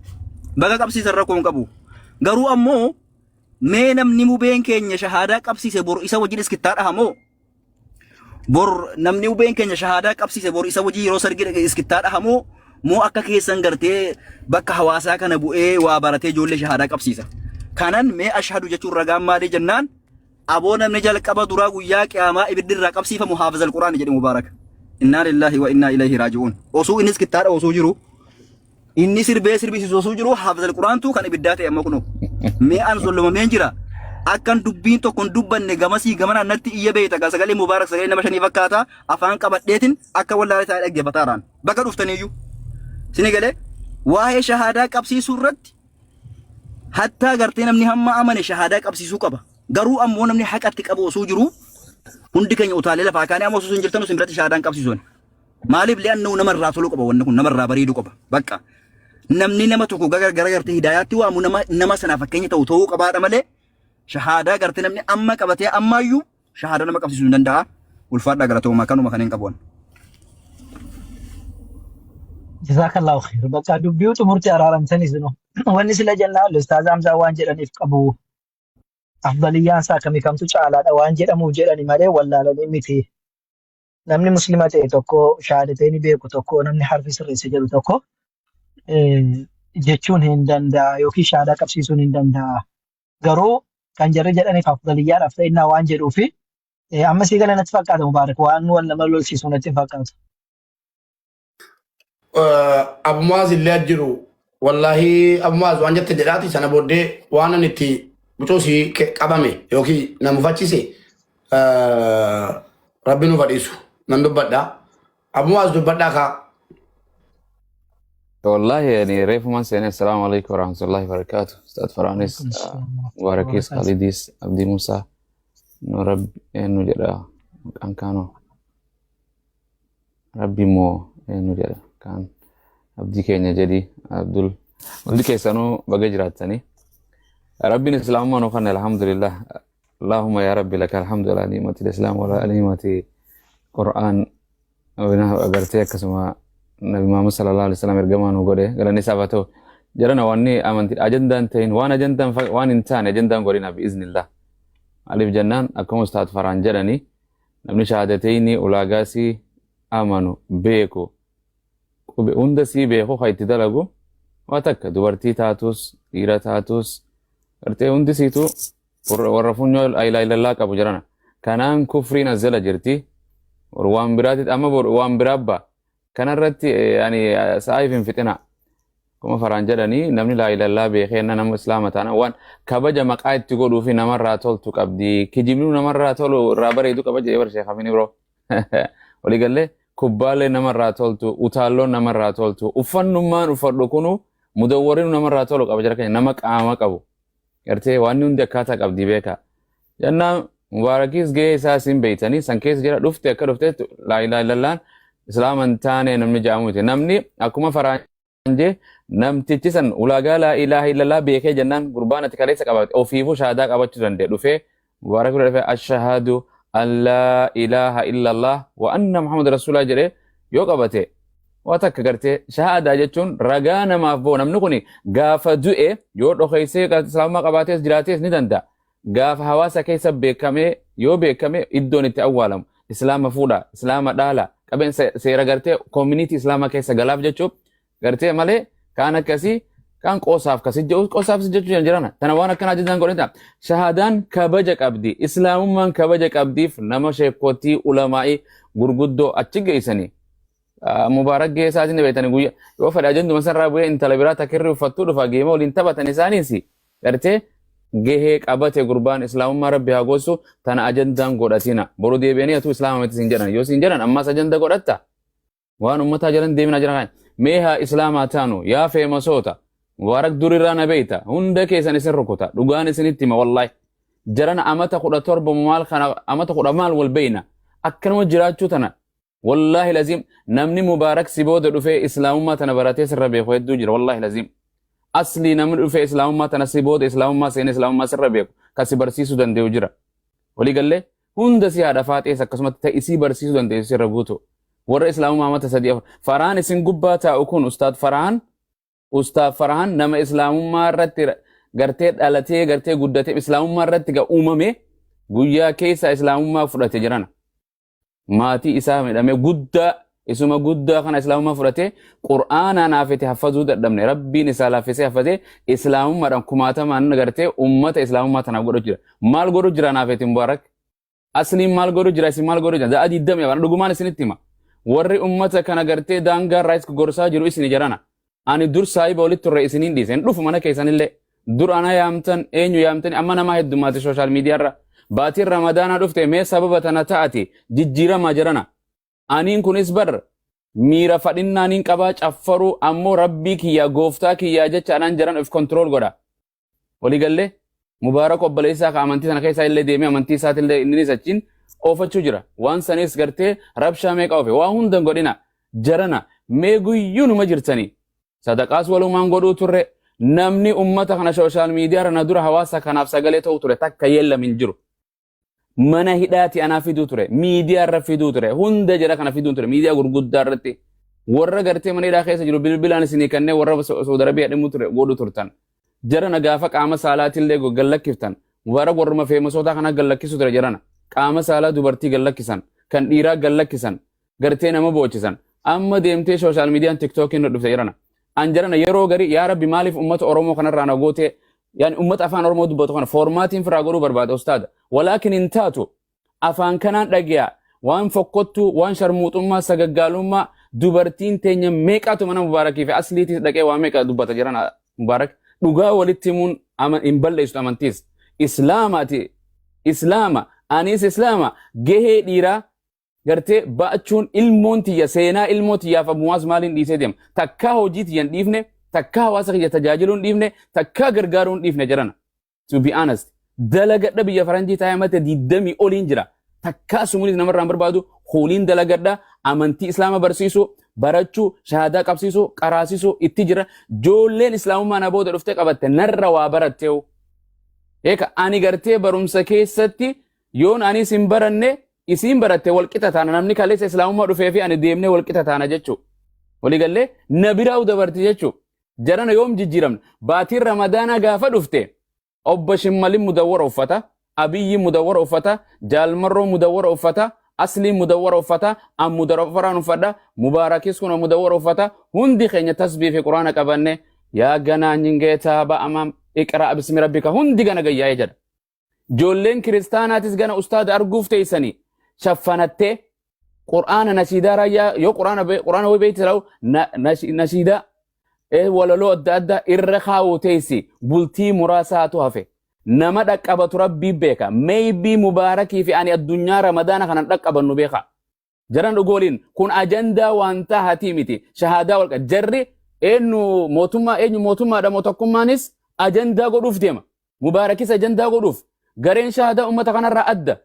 Baga qabsiisan rakkoo hin qabu. Garuu ammoo mee namni mubeen keenya shahaadaa qabsiise bor isa wajjin iskittaa dhaha moo? Bor namni ubeen keenya shahaadaa qabsiise bor isa wajjin yeroo sargii dhaqe iskittaa dhaha moo moo akka keessan gartee bakka hawaasaa kana bu'ee waa baratee ijoollee shahaadaa qabsiisa. Kanan mee ashhadu jechuun ragaan maalii jennaan aboo namni jalqaba duraa guyyaa qiyaamaa ibiddi irraa qabsiifamu haafizal quraani jedhe mubaarak. Innaa lillaahi wa innaa ilayhi raaji'uun. Osuu inni iskittaadha osuu jiru Inni sirbee sirbisiisu osoo jiru haafizal quraantu kan ibiddaa ta'e amma kunoo. Mee an zollomameen jira. Akkan dubbiin tokko hin dubbanne gamasii gamanaan natti iyya beekta gaa sagalee mubaarak sagalee nama shanii fakkaata afaan qabadheetin akka wallaalee taa'ee dhaggeeffataaraan. Bakka dhuftaniyyuu. Sini galee waa'ee shahaadaa qabsiisuu irratti hattaa gartee namni hamma amane shahaadaa qabsiisuu qaba. Garuu ammoo namni haqatti qabu osoo jiru hundi keenya utaalee lafaa kaanee amma osoo isin jirtan isin biratti shahaadaan qabsiisuun. Maaliif li'annahu namarraa toluu qaba wanni kun namarraa bareeduu qaba. Bakka namni nama tokko gara gara gartee hidaayaatti waamu nama nama sanaaf fakkeenya ta'u ta'uu qabaadha malee shahaadaa gartee namni amma qabatee ammaayyuu shahaadaa nama qabsiisuu hin danda'a. Ulfaadhaa galatoomaa kanuma kan hin qabu. Jazakallahu khair. Bakka dubbii xumurti araaramtanis nu. Wanni sila jennaan Ustaaz Hamzaa waan jedhaniif qabu. Afdaliyyaan isaa kamii kamtu caalaadha waan jedhamuuf jedhani malee wallaalanii miti. Namni muslima ta'e tokko shahaadatee ni beeku tokko namni harfi sirreesse jedhu tokko jechuun hin danda'a yookiin shahaadaa qabsiisuun hin danda'a. Garuu kan jarri jedhaniif afdaliyyaadhaaf ta'innaa waan jedhuufi amma sii gala natti fakkaata Mubaarak waan wal nama lolchiisu natti hin fakkaatu. Abu Muaz illee jiru. Wallaahi Abu Muaz waan jette jedhaati sana booddee waan ani itti Mucuu si qabame yookiin na mufachiise rabbi nu fadhiisu nan dubbadha. Ammoo as dubbadhaa kaa. والله يعني reefuman seenee. السلام عليكم ورحمة الله وبركاته. أستاذ فرانيس، مباركيس، خالديس، أبدي موسى، nu rabbi eenyu jedha maqaan kaanoo rabbi moo eenyu jedha kaan abdii keenya jedhi Abdul, hundi keessanuu baga jiraattanii. Rabbiin islaamummaa nu kanne, الحمد لله. اللهم يا ربي لك الحمد على نعمة الإسلام وعلى نعمة القرآن. Agartee akkasuma Nabi Muhammad صلى الله عليه وسلم ergamaa nu godhe, galanni isaaf haa ta'u. Jarana, wanni amantii ajandaan ta'in, waan ajandaan waan hin taane ajandaan godhina بإذن الله. Maaliif jennaan, akkuma Ustaad Faraan jedhanii, namni shahaadatayni ulaagaasii amanu beeku, qube hunda sii beeku, kan itti dalagu, waa takka dubartii taatus dhiira taatus gartee hundi siitu warra funyoo laa إله إلا الله qabu jirana. Kanaan kufriin as jala jirti. Waan biraati amma waan biraa ba'a. Kanarratti ani sa'aaif hin fixina. Akkuma Faraan jedhanii, namni laa إله إلا الله beekee nama islaama taana waan kabaja maqaa itti godhuu fi namarraa toltu qabdi. Kijibni namarraa tolu irraa bareedu qaba jedhee bar Sheekh Amini biroo. Waliigallee kubbaalee namarraa toltu, utaalloon namarraa toltu, uffannummaan uffadhu kunu mudawwariin namarraa tolu qaba jira keenya nama qaama qabu. Gartee waan hundi akkaataa qabdi beeka. Jennaan Mubaarakiis gahee isaa isin beeytanii san keessa jira dhufte akka dhuftetti laa إله إلا الله n islaama hin taane namni jedhamu miti. Namni akkuma Faraanjee namtichi san ulaagaa laa إله إلا الله beekee jennaan, gurbaan ati kaleessa qabate ofiifuu shahaadaa qabachuu danda'e, dhufee Mubaarak bira dhufee أشهد أن لا إله إلا الله وأن محمد رسول الله jedhee yoo qabate, waa takka gartee shahaadaa jechuun ragaa namaaf bo'u. Namni kun gaafa du'e yoo dhokeessee islaamummaa qabaatees jiraatees ni danda'a. Gaafa hawaasa keessa beekamee, yoo beekame, iddoon itti awwaalamu islaama fuudha, islaama dhaala, qabeen seera gartee community islaamaa keessa galaaf jechuuf gartee malee kaan akkasii kaan qoosaaf kasi jedhu qoosaaf si jechuu jirana. Tana waan akkanaa jechaan godhata. Shahaadaan kabaja qabdi, islaamummaan kabaja qabdiif nama sheekotii ulamaa'ii gurguddoo achi geessanii Mubaarak gahee isaatiin beektanii guyyaa yoo fedhe ajanduma sarraa bu'ee intala biraa takkirri uffattuu dhufa, geema waliin taphatan isaaniis gartee gahee qabate gurbaan. Islaamummaa rabbi haa gosu. Tana ajandaan godhatina. Boru deebi'anii atuu islaama miti siin jedhan yoo siin jedhan, ammas ajanda godhatta. Waan ummataa jalan deemina jira kan mee haa islaamaa taanu. Yaa feemasoota, Mubaarak durirraa na beeyta, hunda keessan isin rukuta, dhugaan isinitti hima. Wallaahi jarana, amata 17 maal kana, amata kudha maal wal beeyna, akkanuma jiraachuu tana. والله العظيم namni Mubaarak si booda dhufee islaamummaa tana baratee sirra beeku hedduu jira. والله العظيم aslii namni dhufee islaamummaa tana si booda islaamummaa seenee islaamummaa sirra beeku kan si barsiisuu danda'u jira. Waliigallee hunda si haadha faaxees akkasumatti ta'e isii barsiisuu dandeessu sirra guutu. Warra islaamummaa amata sadii afur Faraan isin gubbaa taa'u kun, Ustaad Faraan, Ustaad Faraan nama islaamummaa irratti gartee dhalatee, gartee guddatee, islaamummaa irratti ga uumame, guyyaa keessa islaamummaa fudhate jirana. Maatii isaa midhamee guddaa isuma guddaa kana islaamummaa fudhatee, qur'aanaa naafete haffazuu dadhabne, rabbiin isaa laaffisee haffazee, islaamummaadhaan kumaatamaan gartee ummata islaamummaa tanaaf godhu jira. Maal godhu jira naafete Mubaarak? Asliin maal godhu jira? Isin maal godhu jira? Za'a 20 dhugumaan isinitti hima. Warri ummata kana gartee daangaa irraa gorsaa jiru isini jarana. Ani dur saahiba walitti turre isiniin dhiise. Hin dhufu mana keessanillee. Dur ana yaamtan, eenyu yaamtan, amma nama heddummaate social media irra. Baatiin Ramadaanaa dhufte, mee sababa tana ta'ati jijjiiramaa jirana. Aniin kunis bar miira fadhinnaaniin qabaa caffaruu, ammoo rabbii kiyyaa gooftaa kiyyaa jecha anaan jiran of control godha. Waliigallee Mubaarak obboleessaa ka amantii sana keessaa illee deemee amantii isaatillee innis achiin oofachuu jira. Waan sanis gartee rabshaa meeqa oofe, waa hunda hin godhina. Jarana, mee guyyuu numa jirtanii. Sadaqaas walumaan godhuu turre. Namni ummata kana social media irra na dura hawaasa kanaaf sagalee ta'u ture takka yeellam hin jiru. Mana hidhaati anaa fiduu ture. Miidiyaa irra fiduu ture. Hunda jara kana fiduu ture. Miidiyaa gurguddaa irratti. Warra gartee mana hidhaa keessa jiru bilbilaan isinii kanneen warra Saudi Arabiyaa dhimmu ture godhu turtan. Jarana, gaafa qaama saalaatillee gallakkiftan. Mubaarak warruma feemasoota kana gallakkisu ture jarana. Qaama saalaa dubartii gallakkisan. Kan dhiiraa gallakkisan. Gartee nama boochisan. Amma deemtee social media n TikTokiin nu dhufte jarana. An jarana, yeroo garii yaa rabbi maaliif ummata Oromoo kanarraa na gootee, yaani ummata afaan Oromoo dubbatu kana foormaatiin firaa godhuu barbaada ustaada. Walaakin hin taatu. Afaan kanaan dhagiyaa waan fokkottuu, waan sharmuuxummaa, sagaggaalummaa, dubartiin teenya meeqaatu mana Mubaarakii fi asliitiis dhaqee waa meeqa dubbata jiran. Mubaarak, dhugaa walitti himuun hin balleessu amantiis. Islaamaati Islaama, anis Islaama. Gahee dhiiraa gartee ba'achuun ilmoon tiyya, seenaa ilmoo tiyyaaf ammuwaas maaliin dhiisee deema? Takkaa hojii tiyya hin dhiifne, takkaa hawaasa kiyya tajaajiluu hin dhiifne, takkaa gargaaruu hin dhiifne jedhana. To be honest, dalagadha. Biyya faranjii taa'ee mata 20 oliin jira. Takkaa sumunis namarraa hin barbaadu. Hooliin dalagadha. Amantii Islaama barsiisuu, barachuu, shahaadaa qabsiisuu, qaraasisuu itti jira. Joolleen Islaamummaa na booda dhuftee qabatte narra waa baratteewu. Eeka ani gartee barumsa keessatti yoon anis hin baranne, isiin baratte, walqixa taana. Namni kaleessa Islaamummaa dhufee fi ani deemnee walqixa taana jechuu. Waliigallee na biraa dabarti jechuu. Jarana, yoom jijjiiramna? Baatiin Ramadaanaa gaafa dhufte obbo Shimmalin mudawwara uffata, Abiyyi mudawwara uffata, Jaalmarroo mudawwara uffata, Asliin mudawwara uffata, an mudawwaraan uffadha, Mubaarakis kun mudawwara uffata. Hundi keenya tasbii fi Quraana qabanne, yaa ganaa nyingeetaa ba'amaam iqraa bismi rabbika, hundi gana gayyaa'ee jedha. Ijoolleen kiristaanaatis gana ustaada arguuf teessanii shaffanattee Qur'aana nashiidaa raayyaa yoo Qur'aana wayi beekte ta'u, nashiidaa walaloo adda addaa irra kaa'uu teessi. Bultii muraasaatu hafe. Nama dhaqqabatu Rabbii beeka. Maybe Mubaarakii fi ani addunyaa Ramadaana kanan dhaqqabannu beeka. Jaran dhugooliin kun ajandaa waan tahatii miti. Shahaadaa walqa jarri eenyu mootummaa, eenyu mootummaadha moo tokkummaanis ajandaa godhuuf deema. Mubaarakis ajandaa godhuuf gareen shahaadaa uummata kanarraa adda.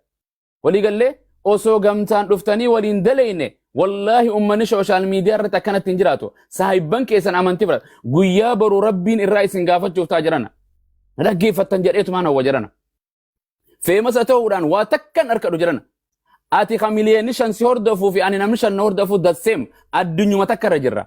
Waliigallee osoo gamtaan dhuftanii waliin daleyne, wallaahi uummanni social media irratti akkanatti hin jiraatu. Saahibban keessan amantii fudhata. Guyyaa boru Rabbiin irraa isin gaafachuuf taa jirana. Na dhaggeeffattan jedheetumaan hawwa jirana. Famous ta'uudhaan waa takkan harkadhu jirana. Ati ka miliyoonni 5 si hordofuu fi ani namni 5 na hordofuu dasseem, addunyuma takka irra jirra.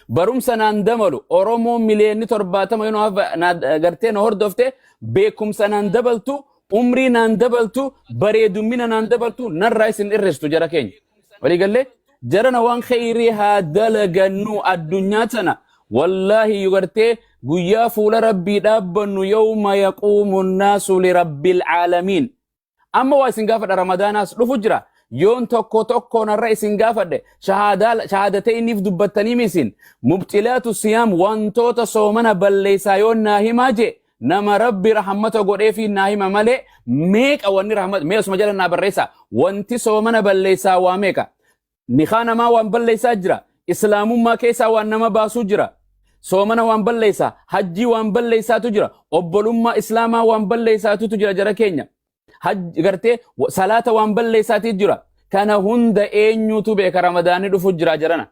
Barumsa naan damalu Oromoon miliyoonni 70 yoo gartee na hordofte, beekumsa naan dabaltu, umrii naan dabaltu, bareedummina naan dabaltu, narraa isin irristu jara keenya. Waliigallee jarana, waan kheyrii haa dalagannu addunyaa tana. Wallaahi gartee guyyaa fuula Rabbii dhaabbannu, yawma yaquumu nnaasu lirabbil caalamiin. Amma waa isin gaafadha, Ramadaanaas dhufu jira. Yoon tokko tokkoon har'a isin gaafadhe, shahaadatayniif dubbattanii misin, mubxilaatu siyaam, wantoota soomana balleessaa yoon naa himaa jee, nama Rabbi rahmata godheefi naa hima malee, meeqa wanni rahmata? Mee osuma jala naa barreessaa, wanti soomana balleessaa waa meeqa? Nikaa namaa waan balleessaa jira. Islaamummaa keessaa waan nama baasuu jira. Soomana waan balleessaa, hajjii waan balleessaatu jira, obbolummaa Islaamaa waan balleessaatu jira jara keenya. Hajji gartee salaata waan balleessaati jira. Kana hunda eenyutu beeka? Ramadaanni dhufu jira jarana.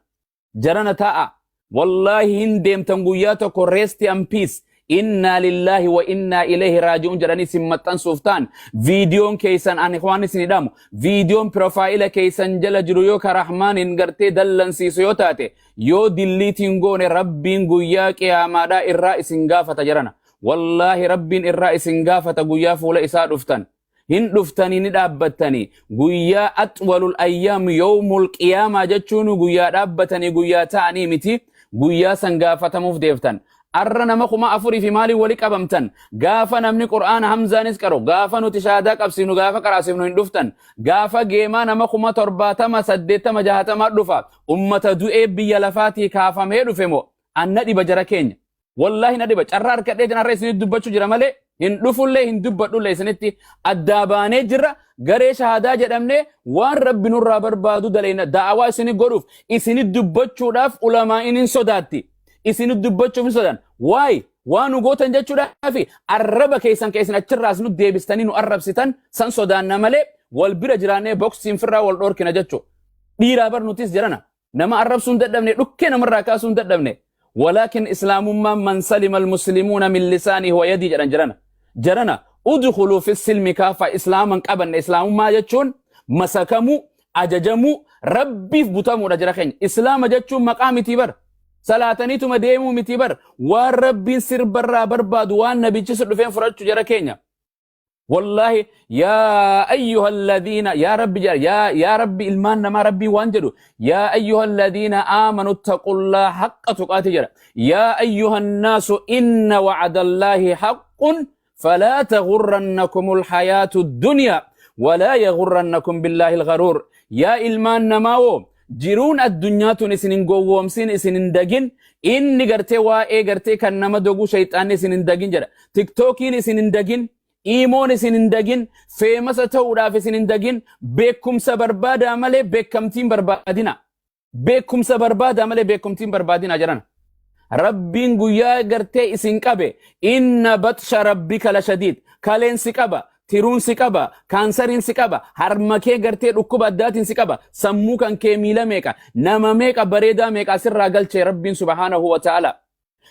Jarana ta'a. Wallaahi hin deemtan guyyaa tokko, rest and peace. Innaa lillaahi wa innaa ilayhi raaji'uun jedhanii isin maxxansuuf ta'an. Viidiyoon keessan, ani waan isin hidhamu, viidiyoon profile keessan jala jiru yoo ka Rahmaaniin gartee dallansiisu yoo taate, yoo delete iin goone, Rabbiin guyyaa qiyaamaadhaa irraa isin gaafata jarana. Wallaahi Rabbiin irraa isin gaafata guyyaa fuula isaa dhuftan. Hin dhuftanii ni dhaabbattanii. Guyyaa axwalul ayyaam yawmul qiyaamaa jechuun guyyaa dhaabbatanii, guyyaa ta'anii miti, guyyaa san gaafatamuuf deeftan. Arra nama 4000 fi maaliin wali qabamtan? Gaafa namni Qur'aana Hamzaanis qaru, gaafa nuti shahaadaa qabsiifnu, gaafa qaraasifnu hin dhuftan. Gaafa geemaa nama 70,000, 80, 60 dhufa. Ummata du'ee biyya lafaatii kaafamee dhufe moo? Anna dhiba jara keenya. Wallaahi na dhiba. Carraa harkadhee har'a isinitti dubbachuu jira malee hin dhufullee hin dubbadhullee isinitti. Addaa baanee jirra. Garee shahaadaa jedhamnee waan Rabbi nurraa barbaadu daleena. Da'awaa isini godhuuf, isini dubbachuudhaaf ulamaa'iin hin sodaatti. Isini dubbachuuf hin sodaan. Waay waan nu gootan jechuudhaafi arraba keessan ka isin achirraas nu deebistanii nu arrabsitan san sodaanna malee, wal bira jiraannee boksiin firraa wal dhorkina jechuudha. Dhiiraa bar nutis jedhana. Nama arrabsuu hin dadhabne, dhukkee namarraa kaasuu hin dadhabne. Walaakin Islaamummaan man salima almuslimuuna min lisaanihi wa yadii jedhan jirana. Jarana, udkhuluu fi silmi kaafa. Islaaman qabanne. Islaamummaa jechuun masakamuu, ajajamuu, Rabbiif butamuudha jira keenya. Islaama jechuun maqaa mitii bar. Salaataniituma deemuu mitii bar. Waan Rabbiin sirbarraa barbaadu, waan nabichi si dhufeen fudhachuu jara keenya. Wallaahi yaa ayyuha alladhiina, yaa Rabbi jedha, yaa Rabbi, ilmaan namaa Rabbii waan jedhu, yaa ayyuha alladhiina aamanu taqullaa haqqa tuqaati jedha. Yaa ayyuha annaasu inna wa'adallaahi haqqun falaa taghurrannakumul hayaatu dunyaa walaa yaghurrannakum billaahi algharuur. Yaa ilmaan namaa woo, jiruun addunyaa tun isin hin gowwoomsin, isin hin dagin. Inni gartee waa'ee gartee kan nama doguu shayxaanni isin hin dagin jedha. Tiktookiin isin hin dagin. Imoon isin hin dagin, famous ta'uudhaaf isin hin dagin, beekumsa barbaadaa malee beekamtiin barbaadina. Beekumsa barbaadaa malee beekumtiin barbaadina jedhan. Rabbiin guyyaa gartee isin qabe, inna batsha rabbika lashadiid. Kaleen si qaba, tiruun si qaba, kaansariin si qaba, harma kee gartee dhukkuba addaatiin si qaba, sammuu kan kee miila meeqa, nama meeqa, bareedaa meeqa asirraa galchee Rabbiin subhaanahu wa ta'ala.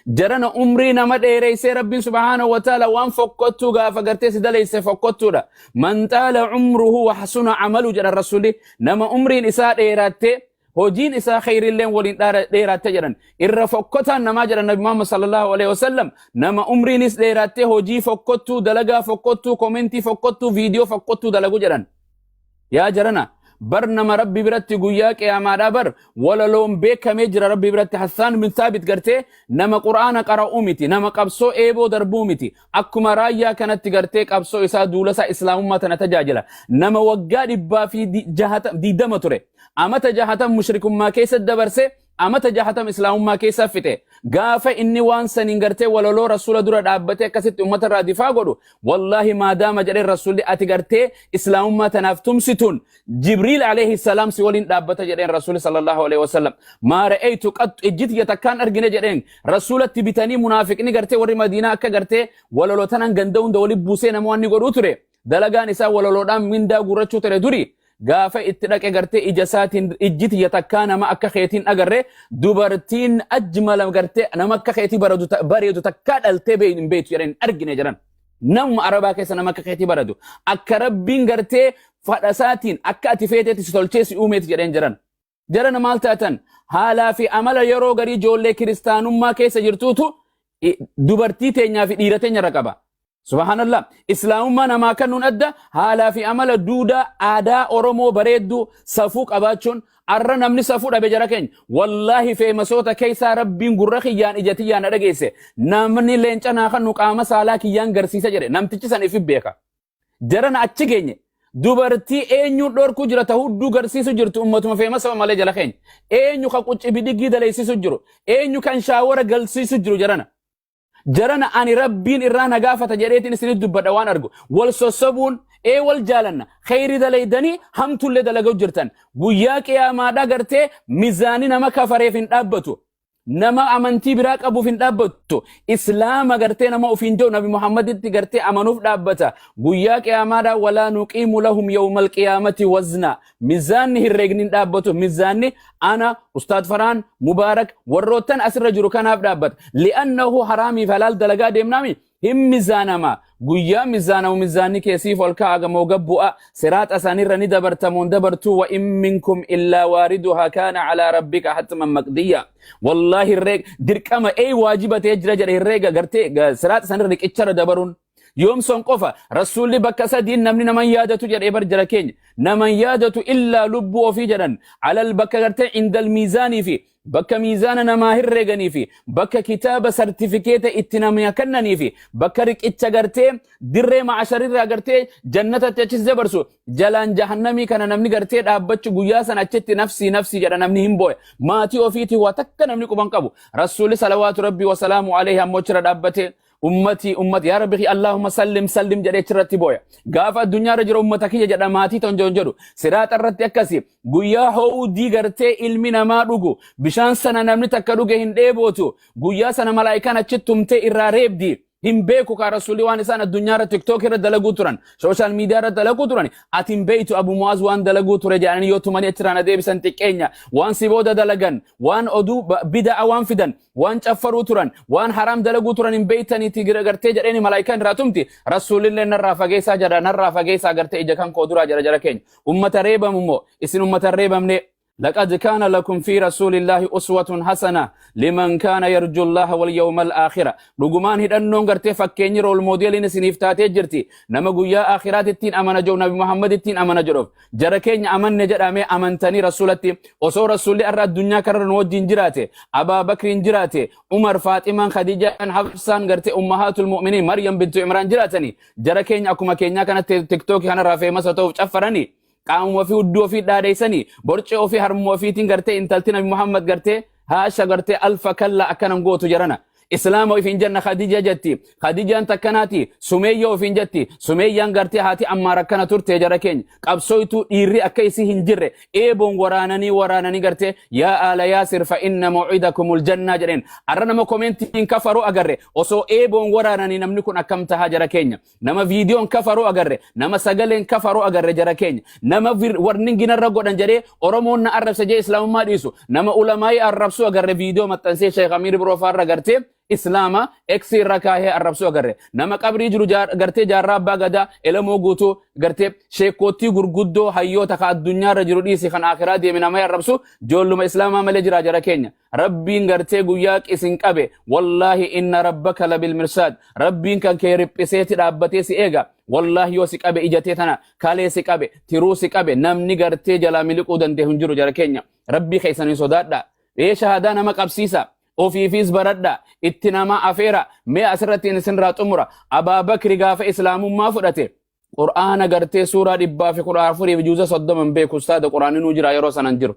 Jarana, umrii nama dheereysee Rabbiin subhaanahu wa ta'ala waan fokkottuu gaafa gartee si daleyse fokkottuudha. Man xaala umruhu wa hasuna amalu jedhan Rasuli, nama umriin isaa dheerattee hojiin isaa kheyrilleen waliin dheeratte jedhan. Irra fokkotaan namaa jedhan Nabi Muhammad sallallahu alaihi wasallam, nama umriinis dheerattee hojii fokkottuu, dalagaa fokkottuu, komentii fokkottuu, viidiyoo fokkottuu dalagu jedhan. Yaa jarana, bar nama Rabbi biratti guyyaa qiyaamaadhaa bar walaloon beekamee jira Rabbi biratti. Hassaan bin Saabit gartee nama Qur'aana qara'uu miti, nama qabsoo eeboo darbuu miti. Akkuma Raayyaa kanatti gartee qabsoo isaa, duula isaa, islaamummaa tana tajaajila. Nama waggaa 120 ture. Amata 60 mushrikummaa keessa dabarse, amata 60 islaamummaa keessa fixe. Gaafa inni waan saniin gartee walaloo Rasuula dura dhaabbatee akkasitti ummata irraa difaa godhu, wallaahi maadaama jedheen Rasuulli, ati gartee islaamummaa tanaaf tumsituun Jibriil alayhi salaam si waliin dhaabbata jedheen Rasuulli sallallahu alaihi wasallam. Maa ra'aytu qattu, ijji tiyya takkaan argine jedheen. Rasuulatti bitanii munaafiqni gartee warri Madiinaa akka gartee walaloo tanan ganda hunda walitti buusee nama waan ni godhuu ture. Dalagaan isaa walaloodhaan mindaa guurrachuu ture duri. Gaafa itti dhaqe gartee ija isaatiin, ijji tiyya takkaa nama akka keetiin agarre, dubartiin ajmala gartee nama akka keetii bareedu takkaa dhaltee hin beektu jedhan, hin argine jedhan. Namuma Arabaa keessa nama akka keetii bareedu, akka Rabbiin gartee fadha isaatiin akka ati feeteetti si tolchee si uumeeti jedheen jedhan. Jarana, maal taatan? Haalaa fi amala yeroo garii ijoollee kiristaanummaa keessa jirtuutu dubartii teenyaa fi dhiira teenya irra qaba. Subhaanallah. Islaamummaa namaa kennuun adda haalaa fi amala duudaa aadaa Oromoo bareedduu safuu qabaachuun, arra namni safuu dhabe jara keenya. Wallaahi, famousoota keessaa Rabbiin gurra kiyyaan ija tiyyaan na dhageesse. Namni leenca naa kennu qaama saalaa kiyyaan garsiisa jedhe. Namtichi san ifi beeka. Jarana, achi geenye. Dubartii eenyuun dhorkuu jira ta hudduu garsiisu jirtu? Ummatuma famousa malee jala keenya. Eenyu kan qucci bidiggii daleessisu jiru? Eenyu kan shower galsiisu jiru jarana? Jarana, ani Rabbiin irraa na gaafata jedheetiin isinit dubbadha waan argu. Wal sossobuun ee wal jaalanna. Kheyri dalaydanii hamtullee dalaguu jirtan. Guyyaa qiyaamaadhaa gartee mizaani nama kafareef hin dhaabbatu. Nama amantii biraa qabuuf hin dhaabbattu. Islaama gartee nama ofiin jedhu, Nabi Muhammaditti gartee amanuuf dhaabbata. Guyyaa qiyaamaadhaa walaa nuqiimu lahum yawmal qiyaamati wazna. Mizaanni herreegni hin dhaabbatu. Mizaanni ana, Ustaad Faraan, Mubaarak, warroottan asirra jiru kanaaf dhaabbata. Li'annahu haraamiif halaal dalagaa deemnaami hin mizaanama. Guyyaa mizaanamu mizaanni keessiif ol ka'a gamoo gabbu'a. Siraaxa isaanirra ni dabartamoon dabartuu, wa in minkum illaa waariduhaa kaana calaa rabbika hatman maqdiyya. Wallaahi, herreega dirqama ee waajiba ta'ee jira jedhe, herreega gartee siraaxa isaanirra riqicharra dabaruun. Yoom son qofa, Rasuulli bakka sadiin namni naman yaadatu jedhee bar jara keenya. Naman yaadatu illaa lubbuu ofii jedhan. Alal bakka gartee indal miizaanii fi bakka miizaana namaa herreeganii fi bakka kitaaba sartifikeeta itti namaa kennanii fi bakka riqicha gartee dirree ma'asharirraa gartee jannatatti achis dabarsu, jalaan jahannamii kana namni gartee dhaabbachuu guyyaa sana achitti nafsii nafsii jedha, namni hin booya. Maatii ofiitii waa takka namni quban qabu. Rasuulli salawaatu Rabbii wasalaamu alayhi ammoo achirra dhaabbatee, ummatii, ummati, yaa Rabbi, Allahumma sallim sallim jedhee achirratti booya. Gaafa addunyaarra jiru ummata kiyya jedha, maatii ton jedhu. Siraaxa irratti akkasi, guyyaa ho'uudii gartee ilmi namaa dhugu, bishaan sana namni takka dhuge hin dheebootu. Guyyaa sana malaayikaan achitti tumtee irraa reebdi. Hin beeku kaa Rasuulli waan isaan addunyaarra TikTok irra dalaguu turan, social media irra dalaguu turan. Ati hin beektu Abu Mu'aaz waan dalaguu ture jedhanii yoo tumanii achirraa na deebisan xiqqeenya. Waan si booda dalagan, waan oduu bida'a waan fidan, waan caffaruu turan, waan haraam dalaguu turan hin beektaniiti gartee jedheeni malaayikaan irraa tumti. Rasuulillee narraa fageessaa jedha, narraa fageessaa gartee ija kan koo duraa jedha. Jara keenya, ummata reebamu immoo isin ummata hin reebamne. لقد كان لكم في رسول الله أسوة حسنة لمن كان يرجو الله واليوم الآخر. Dhugumaan hidhannoon gartee fakkeenyi role modeliin isiniif taatee jirti nama guyyaa aakhiraat ittiin amana jedhu, Nabi Muhammad ittiin amana jedhuuf. Jara keenya, amanne jedhamee amantanii Rasuulatti? Osoo Rasuulli har'a addunyaa kanarra nu wajjin jiraate, Abaa Bakriin jiraate, Umar, Faaximaan, Khadijaan, Hafsaan, gartee ummahaatul mu'miniin, Maryam bintu Imraan jiraatanii, jara keenya, akkuma keenyaa kanatti TikTokii kanarraa famous ta'uuf caffaranii, qaamuma ofii hudduu ofii dhaadheessanii, borcee ofii harmuma ofiitiin gartee intalti Nabi Muhammad gartee haasha gartee alfa kalla akkanan gootu jarana. Islaama ofiin jenna Khadija jetti. Khadijaan takkanaati. Sumeeyya ofiin jetti. Sumeeyyaan gartee haati Ammaar akkana turte jara keenya. Qabsooytuu dhiirri akka isii hin jirre eeboon waraananii waraananii gartee yaa aala Yaasir fa inna maw'idakumul jannaa jedheen. Arra nama komentiin kafaruu agarre osoo eeboon waraananii namni kun akkam tahaa jara keenya. Nama viidiyoon kafaruu agarre, nama sagaleen kafaruu agarre jara keenya. Nama warningi narra godhan jedhee Oromoon na arrabsa jedhee Islaamummaa dhiisu. Nama ulamaa'ii arrabsuu agarre viidiyoo maxxansee Sheekh Amiir Biroo faarra gartee Islaama X irra kaahee arrabsuu agarre. Nama qabrii jiru gartee Jaarraa Abbaa Gadaa Elemoo Guutuu gartee sheekkoottii gurguddoo hayyoota ka addunyaarra jiru dhiisi kan akhiraa deeme nama arrabsu joolluma Islaamaa malee jira jara keenya. Rabbiin gartee guyyaa isin qabe, wallaahi inna rabbaka labil mirsaad. Rabbiin kan kee riphiseeti dhaabbatee si eega. Wallaahi yoo si qabe, ijatee tana kalee si qabe, tiruu si qabe, namni gartee jalaa miliquu danda'u hin jiru jara keenya. Rabbii keessan hin sodaadha. Ee, shahadaa nama qabsiisa, ofiifis baradha, itti nama afeera. Mee asirratti isinirraa xumura. Abaa Bakri gaafa Islaamummaa fudhate Qur'aana gartee suuraa 114 fi juuza 30 hin beeku. Ustaada, Qur'aanni nuu jira, yeroo sanan jiru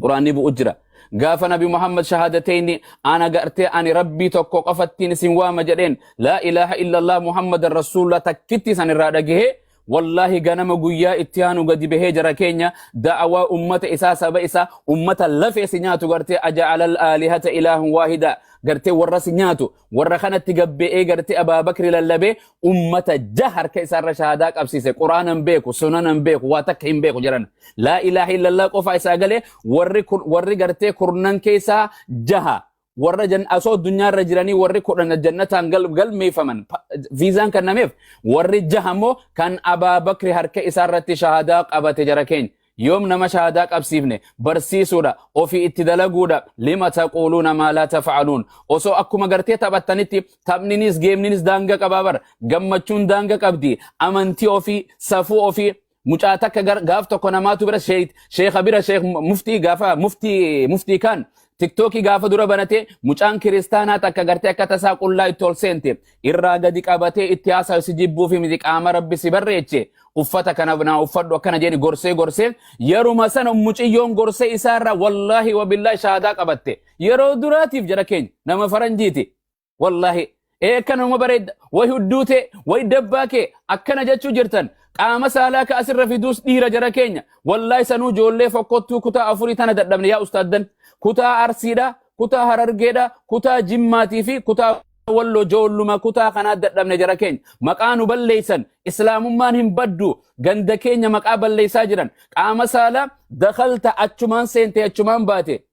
Quraanni bu'u jira. Gaafa Nabi Muhammad shahaadatayni ana gartee ani Rabbii tokko qofattiin isin waama jedheen, laa ilaaha illallah Muhammadan rasuulullah takkitti isan irraa dhagahee, wallaahi ganama guyyaa itti aanu gadi bahee jara keenya da'awaa ummata isaa, saba isaa, ummata lafee si nyaatu gartee aja'alal aalihata ilaahan waahida gartee warra si nyaatu warra kanatti gabbe'ee gartee Abaabakri lallabee ummata jaha harka isaarra shahaadaa qabsiise. Quraana hin beeku, sunana hin beeku, waa takka hin beeku jedhan. Laa ilaaha illallah qofa isaa galee warri warri gartee kurnan keessaa jaha warra osoo addunyaarra jiranii warri 10 jannataan galmeeffaman viizaan kennameef, warri jaha immoo kan Abaabakri harka isaarratti shahaadaa qabate jara keenya. Yoom nama shahaadaa qabsiifne? Barsiisuudha, ofii itti dalaguudha. Lima taquuluuna maa laa tafa'aluun. Osoo akkuma gartee taphattanitti taphninis geemninis daanga qabaa bara. Gammachuun daanga qabdi. Amantii ofii, safuu ofii. Mucaa takka gaaf tokko namaatu bira sheekha bira, sheekh muftii, gaafa muftii kaan Tiktookii gaafa dura banate, mucaan kiristaanaa takka gartee akka tasaa qullaa itti ol seente irraa gadi qabatee itti haasawu. Si jibbuufi miti, qaama Rabbi si barreeche uffata kana naa uffadhu akkana jedhi gorsee gorsee, yeruma sana muciyyoon gorsee isaarra wallaahi wabillaahi shahaadaa qabatte yeroo duraatiif jara keenya. Nama faranjiiti. Wallaahi ee akkanuma bareedda, way hudduu tee, way dabbaa kee akkana jechuu jirtan. Qaama saalaa ka asirra fiduus dhiira jara keenya. Wallaahi sanuu ijoollee fokkottuu kutaa afurii tana dadhabne yaa ustaaddan. Kutaa Arsiidha, kutaa Harargeedha, kutaa Jimmaatii fi kutaa Walloo, ijoolluma kutaa kanaa dadhabne jara keenya. Maqaa nu balleessan, Islaamummaan hin baddu, ganda keenya maqaa balleessaa jiran. Qaama saalaa dakalta achumaan seente achumaan baate.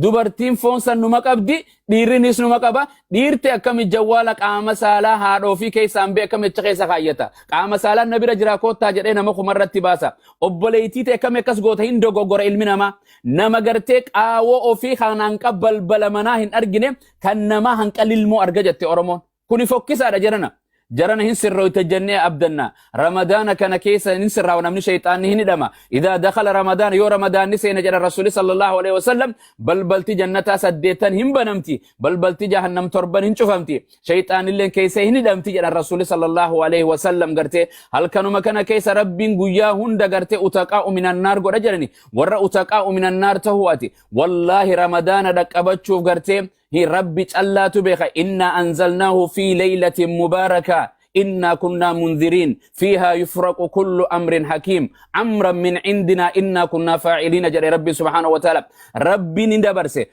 Dubartiin foon san numa qabdi, dhiirrinis numa qaba. Dhiirti akkami jawwaala qaama saalaa haadha ofii keessaan bee akkami achi keessa kaayyata? Qaama saalaan na bira jira koottaa jedhee nama kumarratti baasa. Obboleettii ta'e akkami akkas goota? Hin dogoggora ilmi namaa. Nama gartee qaawoo ofii kan hanqa balbala manaa hin argine kan namaa hanqa lilmoo arga jette Oromoon. Kuni fokkisaadha jarana. Jarana hin sirrooyte jennee abdanna. Ramadaana kana keessa hin sirraawa namni, shayxaanni hin hidhama. Idaa dakhala Ramadaana, yoo Ramadaanni seene jedha Rasuuli sallallahu alaihi wasallam, balbalti jannataa saddeettan hin banamti. Balbalti jahannam torban hin cufamti. Shayxaanilleen keessa hin hidhamti jedhan Rasuuli sallallahu alaihi wasallam gartee. Halkanuma kana keessa Rabbiin guyyaa hunda gartee utaqaa minannaar godha jedhani. Warra utaqaa minannaar tahuu ati. Wallaahi Ramadaana dhaqqabachuuf gartee hi Rabbi callaatu beeka. Inna anzalnaahu fi laylatin mubaaraka inna kunnaa munziriin fiihaa yufraqu kullu amrin hakiim amran min indinaa inna kunnaa faa'iliina jedhe Rabbi subhaanahu wa ta'ala. Rabbiin hin dabarse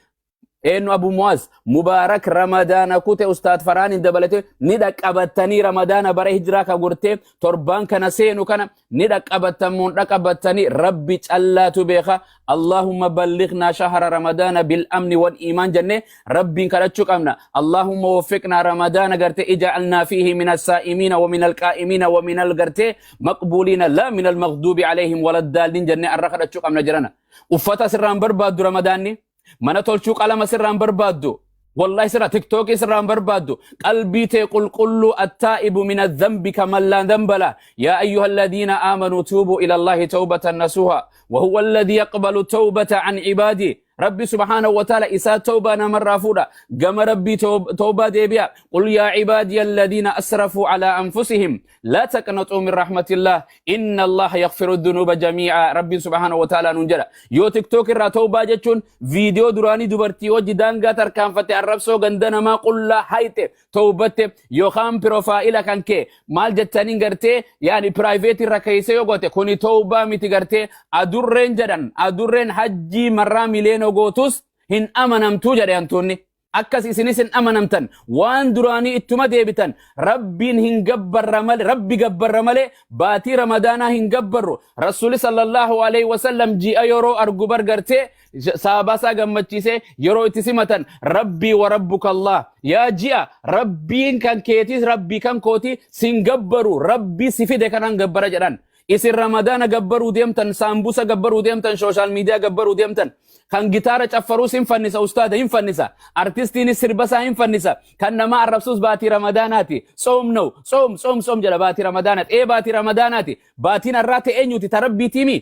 eenyu Abu Muaz Mubaarak Ramadaana kute Ustaad Faraan hin dabalate ni dhaqqabattanii. Ramadaana bara hijiraa ka gortee torbaan kana seenu kana ni dhaqqabattan moon dhaqqabattanii, Rabbi callaatu beeka. Allahumma ballignaa shahra Ramadaana bil amni wal iimaan jennee Rabbiin kadhachuu qabna. Allahumma waffiqnaa Ramadaana gartee ija'alnaa fiihi min as-saa'imiina wa min al-qaa'imiina wa min al-gartee maqbuuliina laa min al-maghduubi alayhim waladdaalliin jennee arra kadhachuu qabna jirana. Uffata sirraan barbaaddu Ramadaanni, mana tolchuu qalama sirraan barbaaddu, wallahi sirra Tiktookii sirraan barbaaddu, qalbii tee qulqulluu. Attaa'ibu min adhanbi kaman laa dhanba lah. Yaa ayyuha alladhiina aamanuu tuubuu ila Allahi tawbatan nasuha wa huwa alladhi yaqbalu tawbata an ibaadi. Rabbi subhaanahu wa ta'ala isaa tawbaa namarraa fuudha. Gama Rabbii tawbaa deebi'a. Qul yaa cibaadiya alladhiina asrafuu alaa anfusihim laa taqnaxuu min rahmatillah inna Allaha yaghfiru dhunuuba jamii'a. Rabbiin subhaanahu wa ta'ala nuun jedha. Yoo TikTok irraa tawbaa jechuun viidiyoo duraanii dubartii wajji daangaa tarkaanfatte, arrabsoo ganda namaa qullaa hayxe tawbatte, yookaan pirofaa'ila kan kee maal jettaniin gartee yaani private irra keessa yoo goote, kuni tawbaa miti. Gartee adurreen jedhan, adurreen hajjii marraa miliyoona gootus hin amanamtuu jedhe hantuunni. Akkas isinis hin amanamtan, waan duraanii ittuma deebitan. Rabbiin hin gabbarra malee, Rabbi gabbarra malee baatii Ramadaanaa hin gabbarru. Rasuuli sallallahu alaihi wasallam ji'a yeroo argu bar gartee saabaasaa gammachiisee yeroo itti simatan, "Rabbii wa rabbuka Allah, yaa ji'a, Rabbiin kan keetis Rabbii kan kooti, sin gabbaru, Rabbii si fide kanan gabbara" jedhan. Isin Ramadaana gabbaruu deemtan, saambusa gabbaruu deemtan, social media gabbaruu deemtan. Kan gitaara caffaruus hin fannisa, ustaada hin fannisa, artistiinis sirbasaa hin fannisa, kan nama arrabsuus baatii Ramadaanaati tsoom nau tsoom tsoom tsoom jedha. Baatii Ramadaanaati ee, baatii Ramadaanaati. Baatiin har'aa ta'e eenyuti? Ta Rabbiitiimi.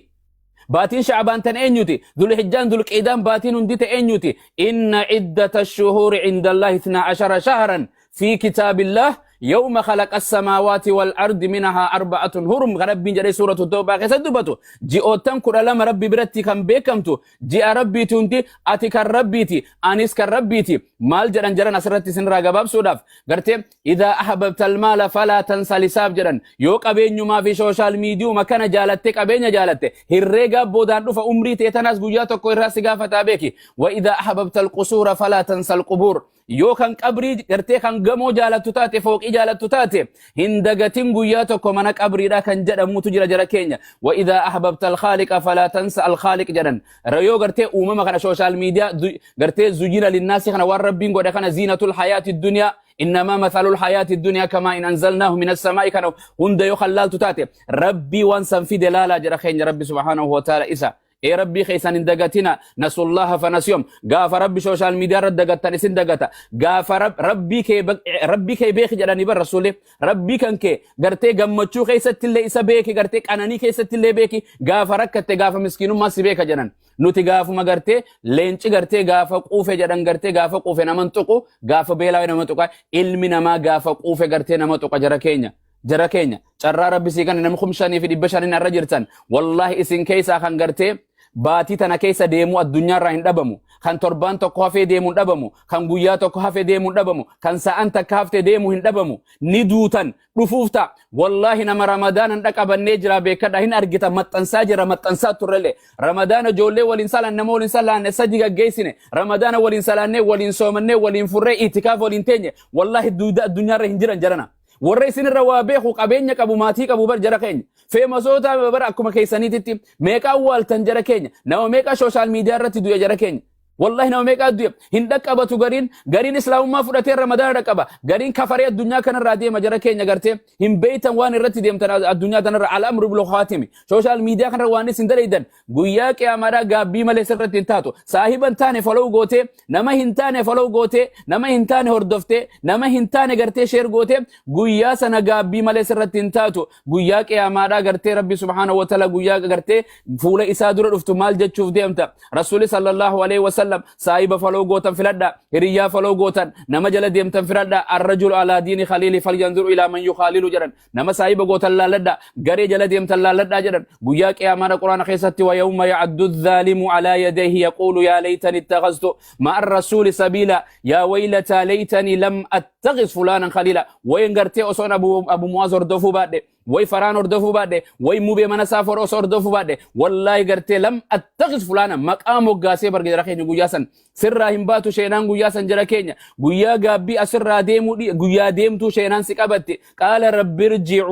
Baatiin Shacbaan tan eenyuti? Dulhijjaan, Dulqiidaan, baatiin hundi ta'e eenyuti? Inna ciddata shuhuuri cinda Allahi 12 shahran fi kitaabillah yawma khalaqa as-samaawaati wal ardi minhaa arba'atun hurum, kan Rabbiin jedhee suuratu Tawbaa keessatti dubbatu. Ji'oottan 12 Rabbi biratti kan beekamtu ji'a Rabbiiti hundi. Ati kan Rabbiiti, anis kan Rabbiiti. Maal jedhan jedhan asirratti isinirraa gabaabsuudhaaf gartee, idhaa ahbabta almaala falaa tansa lisaab jedhan. Yoo qabeenyumaa fi social mediuma kana jaalatte, qabeenya jaalatte, herreegaa boodaan dhufa. Umrii ta'e tanaas guyyaa tokko irraa si gaafataa beeki. Wa idhaa ahbabta alqusuura falaa tansa alqubuur. Yoo kan qabrii gartee kan gamoo jaalattu taate, fooqii jaalattu taate, hin dagatin guyyaa tokko mana qabriidha kan jedhamutu jira, jara keenya. Wa idhaa ahbabta alkhaaliqa falaa tansa alkhaaliq jedhan. Yoo gartee uumama kana, social media gartee zuyina linnaasi kana, waan Rabbiin godhe kana, ziinatul hayaati dunyaa, innamaa mathalul hayaati dunyaa kamaa in anzalnaahu min assamaa'i, kana hunda yoo kan laaltu taate, Rabbii waan san fide laalaa jedha keenya. Rabbi subhaanahu wa ta'ala isa ee Rabbii keessan hin dagatina. Nasullaha fanasiyom. Gaafa Rabbi social media irra dagattan, isin dagata. Gaafa Rabbii kee beeki jedhanii bar Rasuulli. Rabbii kan kee gartee gammachuu keessatti illee isa beeki, gartee qananii keessatti illee beeki, gaafa rakkatte, gaafa miskiinummaa si beeka jedhan. Nuti gaafuma gartee leenci gartee gaafa quufe jedhan, gartee gaafa quufe nama tuqu, gaafa beelaa nama tuqa. Ilmi namaa gaafa quufe gartee nama tuqa. Jara keenya, jara keenya, carraa Rabbi sii kana namni 5500n irra jirtan, wallahi isin keessaa kan gartee baatii tana keessa deemuu addunyaarraa hin dhabamu. Kan torbaan tokko hafee deemuu hin dhabamu, kan guyyaa tokko hafee deemuu hin dhabamu, kan sa'an takka haftee deemuu hin dhabamu. Ni duutan, dhufuuf ta'a. Wallaahi nama Ramadaana hin dhaqabannee jira beekadha. Hin argita, maxxansaa jira, maxxansaa turrellee. Ramadaana ijoollee waliin salaan, nama waliin salaanne sadi gaggeessine. Ramadaana waliin salaannee, waliin soomannee, waliin furree, itikaaf waliin teenye, wallaahi duuda addunyaarra hin jiran jarana. Warra isinirra waa beeku, qabeenya qabu, maatii qabu bar jara keenya. Famousoota bara akkuma keessaniititti meeqa awwaaltan jara keenya? Nama meeqa social media irratti du'e jara keenya? Wallahi nama meeqa du'e hin dhaqqabatu. Gariin gariin Islaamummaa fudhatee Ramadaana dhaqqaba, gariin kafaree addunyaa kanarraa deema. Jara keenya, gartee hin beeytan waan irratti deemtan addunyaa tanarra. Al'amru bil khaatimi. Social media kanarra waan isin dalaydan guyyaa qiyaamaadhaa gaabbii malee sirratti hin taatu. Saahiba hin taane follow gootee, nama hin taane follow gootee, nama hin taane hordoftee, nama hin taane gartee share gootee, guyyaa sana gaabbii malee sirratti hin taatu. Guyyaa qiyaamaadhaa gartee Rabbi subhaanahu wa ta'ala guyyaa gartee fuula isaa dura dhuftu maal jechuuf deemta? Rasuuli sallallahu alaihi wasallam saahiba follow gootan filadha, hiriyyaa follow gootan, nama jala deemtan filadha. Arrajulu alaa diini khaliili falyanzuru ilaa man yukhaalilu jedhan. Nama saahiba gootan laalladha, garee jala deemtan laalladha jedhan. Guyyaa qiyaamaadha Quraana keessatti, wa yawma ya'addu adh-dhaalimu alaa yadayhi yaquulu yaa laytani ittakhaztu ma'a ar-rasuuli sabiila yaa waylataa laytani lam attakhiz fulaanan khaliila. Wayin gartee osoon Abu Mu'aaz hordofuu baadhe, way Faraan hordofuu baadhe, way Mubee mana isaa osoo hordofuu baadhe, wallaahi gartee lam attakhiz fulaana maqaa moggaasee barge. Jara keenya, guyyaa san sirraa hin baatu sheenaan. Guyyaa san jara keenya, guyyaa gaabbii asirraa deemuu, guyyaa deemtuu sheenaan si qabatte. Qaala rabbi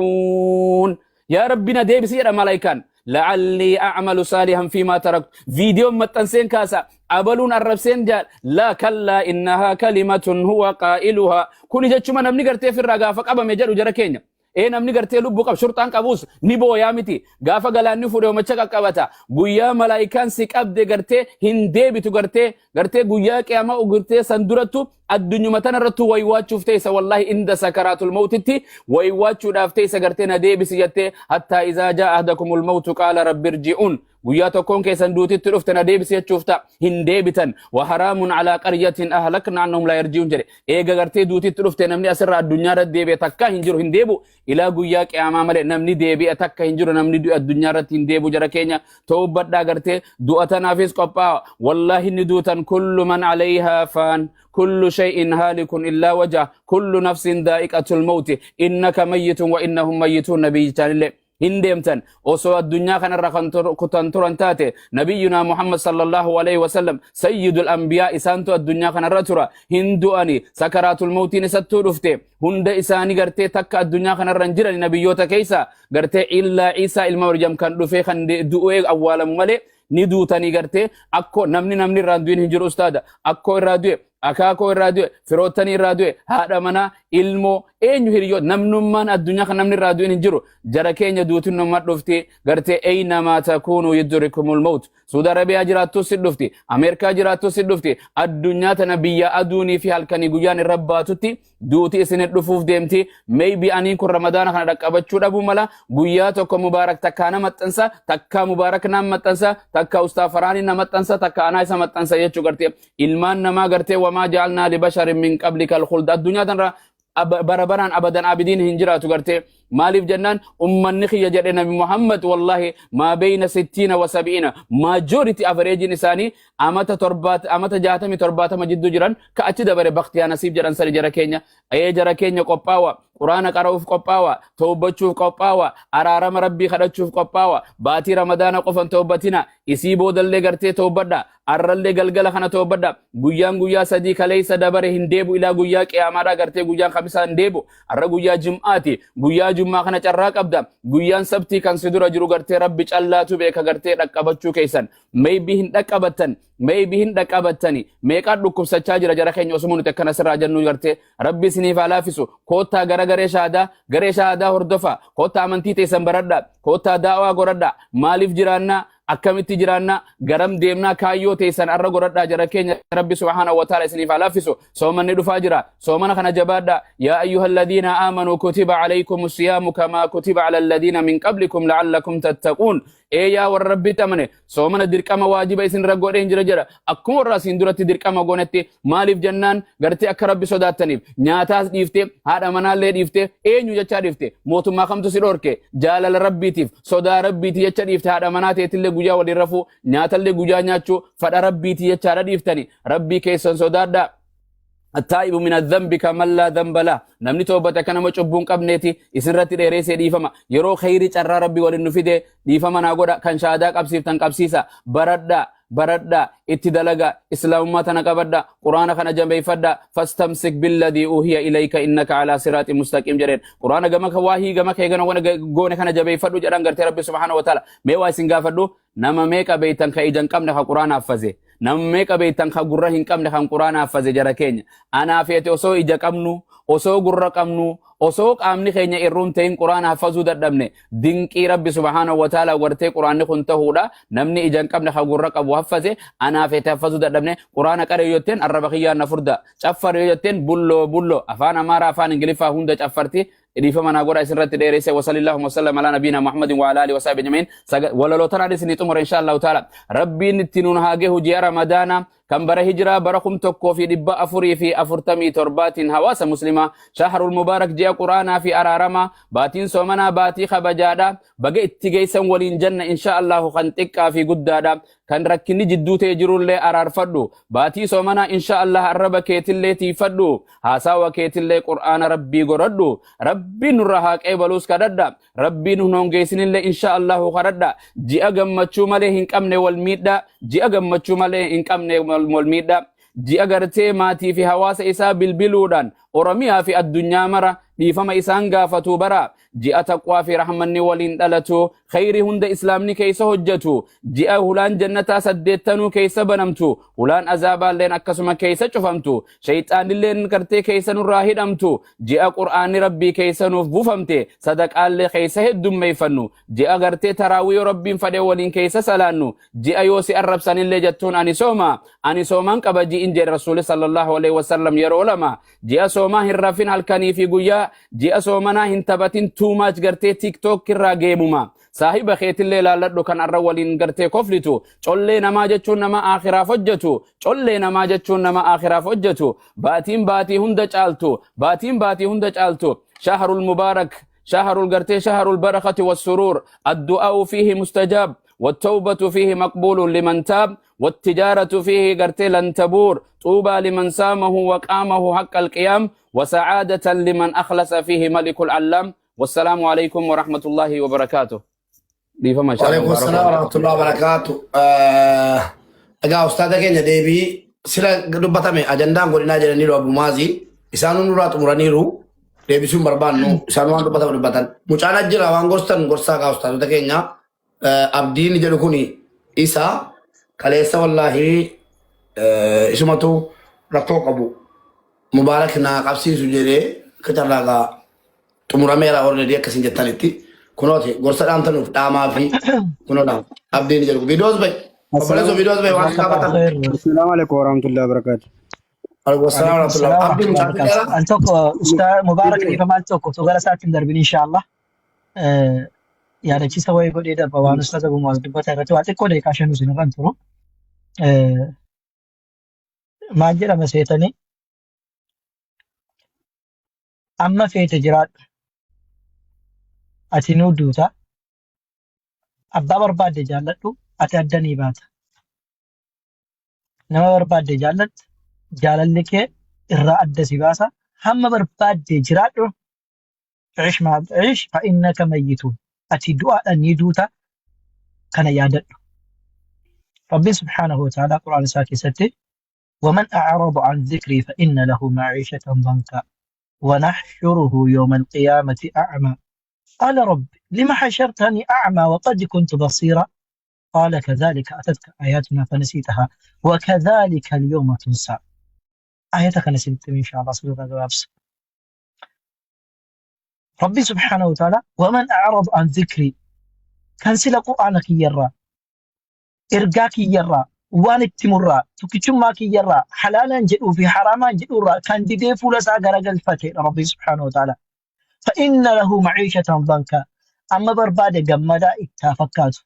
irji'uun, yaa Rabbi na deebisi jedha malaayikaan, la'allii a'malu saalihan fiimaa taraktu. Viidiyoon maxxanseen kaasa, abaluun arrabseen jaal. Laa, kallaa, innahaa kalimatun huwa qaa'iluhaa. Kuni jechuma namni gartee firraa gaafa qabame jedhu, jara keenya. Ee, namni gartee lubbuu qabu, shurxaan qabus ni booyaa miti? Gaafa galaanni fuudhe homacha qaqqabata. Guyyaa malaayikaan si qabde gartee hin deebitu. Gartee guyyaa qiyaamaa gartee san durattu addunyuma tanarrattu waywaachuuf teessa. Wallahi inda sakaraatul mawtitti waywaachuudhaaf teessa, gartee na deebisi jettee. Hattaa izaa jaa ahdakumul mawtu qaala rabbi irji'uun. Guyyaa tokkoon keessan duutitti dhufte na deebisi jechuuf ta'a. Hin deebitan. Wa haraamun alaa qaryatin ahlakna annahum laa yarji'uun jedhe. Eega gartee duutitti dhufte namni asirraa addunyaa irratti deebi'e takka hin jiru hin deebi'u. Ilaa guyyaa qiyaamaa malee namni deebi'e takka hin jiru namni du'e addunyaa irratti hin deebi'u jara keenya. Toobbadhaa gartee du'a tanaafis qophaa'a. Wallaahi ni duutan kullu man alayhaa faan. Kullu shay'in haalikun illaa wajha. Kullu nafsin daa'iqatul mawti. Innaka mayyitun wa innahum mayyituun nabiyyichaanillee. Hin deemtan osoo addunyaa kanarra kan kutan turan taate nabiyyunaa Muhammad sallallahu alaihi wasallam sayyidul anbiyaa isaantu addunyaa kanarra tura hin du'ani sakaraatul mawtiin isattuu dhufte hunda isaanii gartee takka addunyaa kanarra hin jirani nabiyyoota keessa gartee illaa Isaa ilma Maryam kan dhufee kan du'ee awwaalamu malee ni duutanii gartee akkoo namni namni irraa hin du'in hin jiru ustaada akkoo irraa du'e akaakoo irraa du'e firoottanii irraa du'e haadha manaa ilmoo eenyu hiriyyoo namnummaan addunyaa kan namni irraa du'in hin jiru jara keenya duutin nama dhufti gartee eynamaa takuunu yudrikumul mawt Suudi Arabiyaa jiraattus si dhufti Ameerikaa jiraattus si dhufti addunyaa tana biyya aduunii fi halkanii guyyaan irra baatutti duuti isin dhufuuf deemti maybe aniin kun ramadaana kana dhaqqabachuu dhabuu mala guyyaa tokko mubaarak takkaa na maxxansa takkaa mubaarak naan maxxansa takkaa ustaa faraanii na maxxansa takkaa anaa isa maxxansa jechuu gartee ilmaan namaa gartee wamaa jaalnaa libasharin min qablika alkhuld addunyaa tanarra bara baraan abadan abidiin hin jiraatu gartee maaliif jennaan ummanni kiyya jedhe nabi Muhammad wallahi maa beeyna sittiina wa sabi'ina majority average isaanii amata torbaat amata jaatamii torbaatama jidduu jiran ka achi dabare baktiyaa nasiib jedhan sani jara keenya ee jara keenya qophaawa quraana qara'uuf qophaawa tawbachuuf qophaawa araarama rabbii kadhachuuf qophaawa baatii ramadaana qofan tawbatina isii boodallee gartee tawbadha arrallee galgala kana tawbadha guyyaan guyyaa sadii kaleessa dabare hin deebu ilaa guyyaa qiyaamaadha gartee guyyaan kamisaa hin deebu arra guyyaa jim'aati guyyaa jummaa kana carraa qabda guyyaan sabtii kan si dura jiru gartee rabbi callaatu beeka gartee dhaqqabachuu keessan maybe hin dhaqqabattan maybe hin dhaqqabattani meeqaan dhukkubsachaa jira jara keenya osuma nuti akkana sirraa jennu gartee rabbi isiniif haa laafisu koottaa gara garee shaadaa garee shaadaa hordofa koottaa amantii teessan baradha koottaa daawaa godhadha maaliif jiraannaa akkamitti jiraannaa garam deemnaa kaayyoo teessan arra godhadhaa jara keenya rabbi subhaanahu wa ta'ala isiniif haa laaffisu soomanni dhufaa jira soomana kana jabaadha yaa ayyuha alladhiina aamanuu kutiba alaykum siyaamu kamaa kutiba ala alladhiina min qablikum la'allakum tattaquun ee yaa warra rabbitti amane soomana dirqama waajiba isin irra godheen jira jedha akkuma warra asiin duratti dirqama goonetti maaliif jennaan gartee akka rabbi sodaattaniif nyaataas dhiifte haadha manaallee dhiifte eenyu jechaa dhiifte mootummaa kamtu si dhorke jaalala rabbiitiif sodaa rabbiiti jecha dhiifte haadha manaa teetillee guyyaa waliin rafuu nyaatallee guyyaa nyaachuu fadha rabbiiti jechaadha dhiiftani rabbii keessan sodaadhaa. Attaa'ibu min adhanbi kaman laa dhanba lah. Namni toobate akka nama cubbuu hin qabneeti isinirratti dheereessee dhiifama. Yeroo kheyri carraa rabbi waliin nu fide dhiifama naa godha kan shaadaa qabsiiftan qabsiisa baradhaa baradhaa itti dalaga islaamummaa tana qabadha quraana kana jabeeffadha fastamsik billadii uhiya ilayka innaka alaa siraaxi mustaqiim jedheen quraana gama waahii gama kee gana goone kana jabeeffadhu jedhan gartee rabbi subhaanahu wa ta'ala mee waa isin gaafadhu Nama meeqa beeytan ka ija hin qabne ka quraana haffaze. Nama meeqa beeytan ka gurra hin qabne kan quraana haffaze jara keenya. Anaa fi ati osoo ija qabnu, osoo gurra qabnu, osoo qaamni keenya irruun ta'in quraana haffazuu dadhabne. Dinqii Rabbi subhaanahu wa ta'ala gartee quraanni kun tahuudha. Namni ija hin qabne ka gurra qabu haffaze. Anaa fi ati haffazuu dadhabne. Quraana qare yoo jetteen arraba kiyyaan na furda. Caffar yoo jetteen bulloo bulloo. Afaan Amaaraa afaan Ingiliffaa hunda caffarti. Dhiifama naa godhaa isinirratti dheeresse wa sallallahu wa sallam ala nabiyina Muhammadin wa ala alihi wa sahbihi ajma'in. Walaloo tanaan isinii xumura insha Allahu ta'ala. Rabbiin itti nuun haa gehu ji'a Ramadaana kan bara hijiraa bara 1447tiin hawaasa muslimaa shahrul mubaarak ji'a quraanaa fi araaramaa baatiin soomanaa baatii kabajaadha. Baga itti geessan waliin janna insha Allahu kan xiqqaa fi guddaadha. Kan rakkinni jidduu tee jirullee araarfadhu. Baatii soomanaa insha Allah arraba keetillee tiifadhu. Haasawa keetillee Qur'aana Rabbii godhadhu. Rabbiin nurra haa qeebaluus kadhadha. Rabbiin nun hongeessinillee insha Allahu kadhadha. Ji'a gammachuu malee hin qabne wal miidha. Ji'a gammachuu malee hin qabne wal miidha. Ji'a gartee maatii fi hawaasa isaa bilbiluudhaan Oromiyaa fi addunyaa mara dhiifama isaan gaafatu bara. Ji'a taqwaa fi rahmanni waliin dhalatu, khayrii hunda islaamni keessa hojjatu, ji'a hulaan jannataa saddeettanuu keessa banamtu, hulaan azaabaalleen akkasuma keessa cufamtu, shayxaanilleen gartee keessa nurraa hidhamtu, ji'a qur'aanni rabbii keessa nuuf buufamte, sadaqaallee keessa heddummeeffannu, ji'a gartee taraawii yoo rabbiin fadhe waliin keessa salaannu, ji'a yoo si arrabsanillee jettuun ani sooma, ani soomaan qaba ji'in jedhe rasuuli sallallahu alaihi wasallam yeroo lama, ji'a soomaa hin rafin halkanii fi guyyaa. Ji'a soomanaa hin taphatin too much gartee TikTok irraa geemuma. Saahiba keetillee laalladhu kan arra waliin gartee koflitu. Collee namaa jechuun nama aakhiraaf hojjetu. Collee namaa jechuun nama aakhiraaf hojjetu. Baatiin baatii hunda caaltu. Baatiin baatii hunda caaltu. Shahrul mubaarak. Shahrul gartee shahrul barakati wassuruur. Addu'aa'u fiihi mustajaab. والتوبة فيه مقبول لمن تاب والتجارة فيه قرتي لن تبور طوبى لمن سامه وقامه حق القيام وسعادة لمن أخلص فيه ملك العلام والسلام عليكم ورحمة الله وبركاته. ديفما شاء Waalaikum مبارك salaam warahmatullahi wabarakatuh. Egaa ustaada keenya deebii sila dubbatame ajandaan godhinaa jedhaniiru Abu Maazii. Isaan nurraa xumuraniiru. Deebisuun barbaannu isaan waan dubbatame dubbatan. Mucaan as jira waan gorstan gorsaa gaa ustaadota keenya. Abdiin jedhu kuni isa kaleessa wallaahi isumatu rakkoo qabu. Mubaarak naa qabsiisu jedhee kacarraa gaa xumurameera already akkasin jettanitti. Kunooti gorsa dhaamtanuuf dhaamaa fi kunoo dhaam. Abdiin jedhu viidiyoos bahi. Obboleessoo viidiyoos bahi waan gaafatan. Khair. Assalamu alaikum warahmatullahi wabarakatuh. Alaikum salaam Waalaikum warahmatullahi. salaam Abdiin warahmatullahi mucaan wabarakatuh. dheeraa. Al tokko Ustaaz Mubaarak dhiifama al tokko osoo gara isaatti hin darbin inshaallah. Yaadachiisa wayii godhee darba waan Ustaaz Abu Muaz dubbata irratti waa xiqqoo daqiiqaa 5 isin irra hin turu. Maal jedhama seetanii amma feete jiraadhu ati nuu duuta abbaa barbaadde jaalladhu ati adda ni baata. Nama barbaadde jaalladhu jaalalli kee irraa adda si baasa hamma barbaadde jiraadhu cish maa cish fa innaka mayyituun ati du'aadhaan ni duuta kana yaadadhu. Rabbiin subhaanahu wa ta'ala Qur'aana isaa keessatti ومن أعرض عن ذكري فإن له معيشة ضنكا ونحشره يوم القيامة أعمى قال رب لم حشرتني أعمى وقد كنت بصيرا قال كذلك أتتك آياتنا فنسيتها وكذلك اليوم تنسى. آياتك نسيت إن شاء الله سورة الغابس. ربي سبحانه وتعالى ومن أعرض عن ذكري كان سلا قرآنك يرى ergaa kiyyarraa waan itti murraa tokkichummaa kiyyarraa halaalaan jedhuu fi haraamaan jedhurraa kan didee fuula isaa garagalfateedha Rabbi subhaanahu wa ta'ala. فإن له معيشة ضنكا amma barbaade gammadaa itti haa fakkaatu.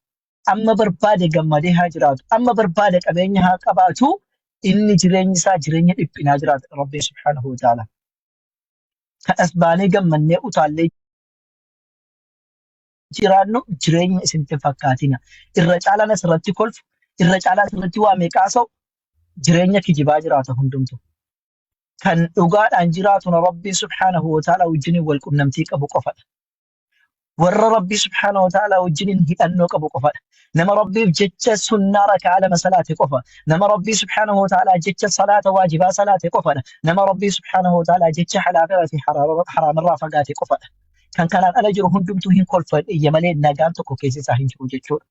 Amma barbaade gammadee haa jiraatu. Amma barbaade qabeenya haa qabaatu. Inni jireenyi isaa jireenya dhiphinaa jiraata Rabbi subhaanahu wa ta'ala. Kan as baanee gammannee utaallee jiraannu jireenya isinitti hin fakkaatina. Irra caalaan asirratti kolfu, irra caalaan asirratti waa meeqa haasa'u jireenya kijibaa jiraata hundumtu. Kan dhugaadhaan jiraatu na Rabbii subhaanahu wa ta'ala wajjiniin wal qunnamtii qabu qofadha. Warra Rabbii subhaanahu wa ta'ala wajjiniin hidhannoo qabu qofadha. Nama Rabbiif jecha sunnaa rakaa 2 salaate qofa. Nama Rabbii subhaanahu wa ta'ala jecha salaata waajibaa salaate qofadha. Nama Rabbii subhaanahu wa ta'ala jecha halaalaa fi haraamarraa fagaate qofadha. Kan kanaan ala jiru hundumtuu hin kolfan iyya malee nagaan tokko keessa isaa hin jiru jechuudha.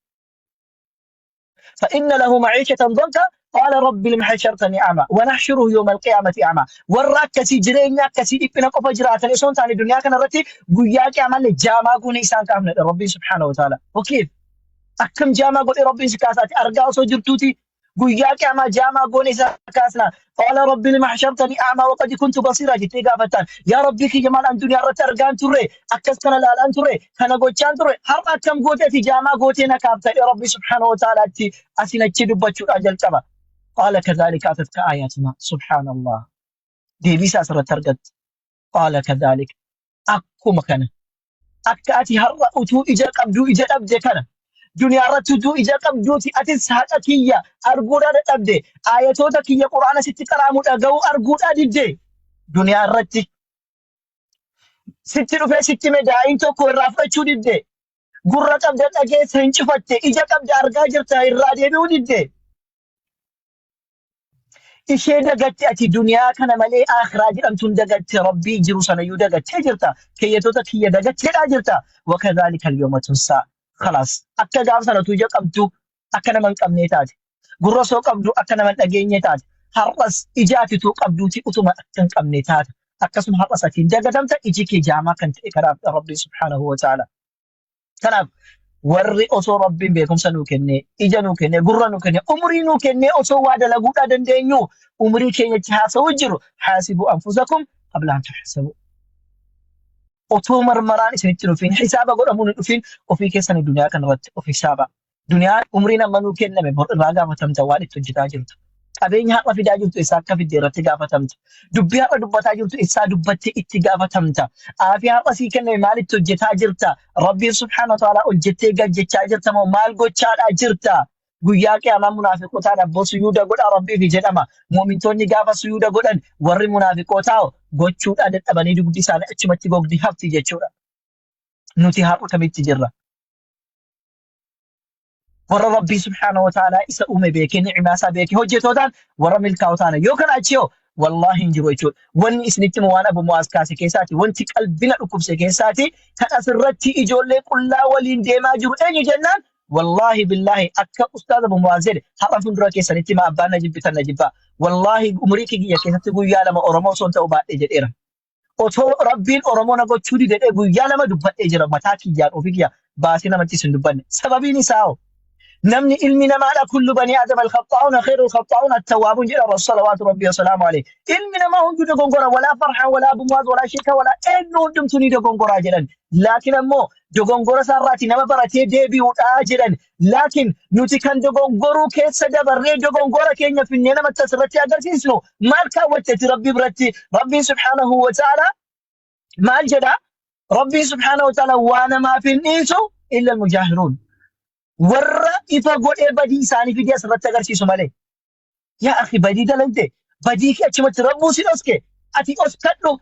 فإن له معيشة ضنكا قال رب لم حشرتني أعمى ونحشره يوم القيامة أعمى warra akkasii jireenya akkasii dhiphina qofa jiraatan osoo hin taane duniyaa kana irratti guyyaa qiyaamallee jaamaa goone isaan kaafnedha Rabbiin subhaanahu wa ta'ala. Okeef akkam jaamaa godhe Rabbiin si kaasaati argaa osoo jirtuuti guyyaa qiyaamaa jaamaa goone isa kaasna. Qaala rabbi lima hashartanii a'maa waqad kuntu basiira jettee gaafattaan. Yaa Rabbii kiyya maal an duniyaa irratti argaan turre akkas kana laalaan turre kana gochaan turre har'a akkam gootee ati jaamaa gootee na kaafta jedhee Rabbii subhaanahu wa ta'alaatti asiin achi dubbachuudhaan jalqaba. Qaala kadhaalika atatka aayaatuna subhaanallah. Deebii isaa asirratti argatta. Qaala kadhaalika akkuma kana akka ati har'a utuu ija qabduu ija dhabde kana duniyaa irratti utuu ija qabduuti atis haqa kiyya arguudhaa dadhabde aayatoota kiyya quraana sitti qaraamu dhaga'uu arguudhaa didde duniyaa irratti sitti dhufee sitti hime daa'iin tokko irraa fudhachuu didde gurra qabda dhageessa hin cufatte ija qabda argaa jirta irraa deebi'uu didde Ishee dagatte ati duniyaa kana malee aakhiraa jedhamtuun dagatte Rabbii jiru sanayyuu dagattee jirta. Keeyyatoota kiyya dagatteedhaa jirta. Wakadhaalika al-yawma tunsaa. Khalaas. Akka gaaf sana utuu ija qabdu akka nama hin qabnee taate. Gurra osoo qabdu akka nama hin dhageenyee taate. Har'as ija ati utuu qabduuti utuma akka hin qabne taata. Akkasuma har'as ati hin dagatamta iji kee jaamaa kan ta'e kanaaf Rabbii subhaanahu wa ta'ala. Kanaaf warri osoo Rabbiin beekumsa nuu kennee, ija nuu kennee, gurra nuu kennee, umurii nuu kennee osoo waa dalaguudhaa dandeenyu umurii keenyatti haasa'uu jiru. Haasibuu anfusakum qabla an tuhasabu. Otoo marmaraan isinitti hin dhufin, hisaaba godhamuun hin dhufin, ofii keessanii duniyaa kanarratti of hisaaba. Duniyaan umriin amma nuu kenname bor irraa gaafatamta waan itti hojjetaa jirtu. Qabeenya har'a fidaa jirtu eessaa akka fidde irratti gaafatamta. Dubbii har'a dubbataa jirtu eessaa dubbatte itti gaafatamta. Aafiyaa har'a sii kenname maal itti hojjetaa jirta? Rabbiin subhaanahu wa ta'aalaa hojjettee gad jechaa jirta moo maal gochaadhaa jirta? Guyyaa qiyaamaa munaafiqootaan abboo suyuuda godhaa Rabbiifi jedhama. Mu'mintoonni gaafa suyuuda godhan warri munaafiqootaa gochuudhaa dadhabanii dugdi isaanii achumatti gogdi hafti jechuudha. Nuti har'a kamitti jirra? Warra Rabbii subhaanahu wa ta'aalaa isa uume beekee ni'imaa isaa beekee hojjetootaan warra milkaa'oo taana. Yoo kana achi hoo wallaahi hin jiru jechuudha. Wanni isinitti himu waan Abu Mu'aaz kaase keessaati wanti qalbina dhukkubse keessaati kan asirratti ijoollee qullaa waliin deemaa jiru eenyu jennaan wallaahi billaahi akka ustaaz Abu Mu'aaz jedhe har'a fuuldura keessanitti ma abbaan na jibbitan na jibbaa. Wallaahi umurii kiyya keessatti guyyaa lama Oromoo osoo hin ta'u baadhee jedheera. Otoo Rabbiin Oromoo na gochuu dide jedhee guyyaa lama dubbadhee jira mataa kiyyaan ofii kiyya baasee namatti isin dubbanne. Sababiin isaa hoo namni ilmi namaadha kullu banii aadam al-khaxaa'uuna khayrul khaxaa'uun at-tawwaabuun jedha Rasul salawaatu rabbii wasalaamu alayhi. Ilmi namaa hunduu dogongora walaa farhaan walaa Abu Mu'aaz walaa sheeka walaa eenyu hundumtuu ni dogongoraa jedhan. Laakiin ammoo dogongora isaarraati nama baratee deebi'uudha jedhan. Laakiin nuti kan dogongoruu keessa dabarree dogongora keenya finnee namatti asirratti agarsiisnu maal kaawwatteeti Rabbii biratti? Rabbiin subhaanahu wa ta'ala maal jedha? Rabbiin subhaanahu wa ta'ala waa namaaf hin dhiisu illa al-mujaahiruun. Warra ifa godhee badii isaanii fidee asirratti agarsiisu malee. Yaa akhi badii dalagde badii kee achumatti rabbuu si dhoske ati dhoskadhu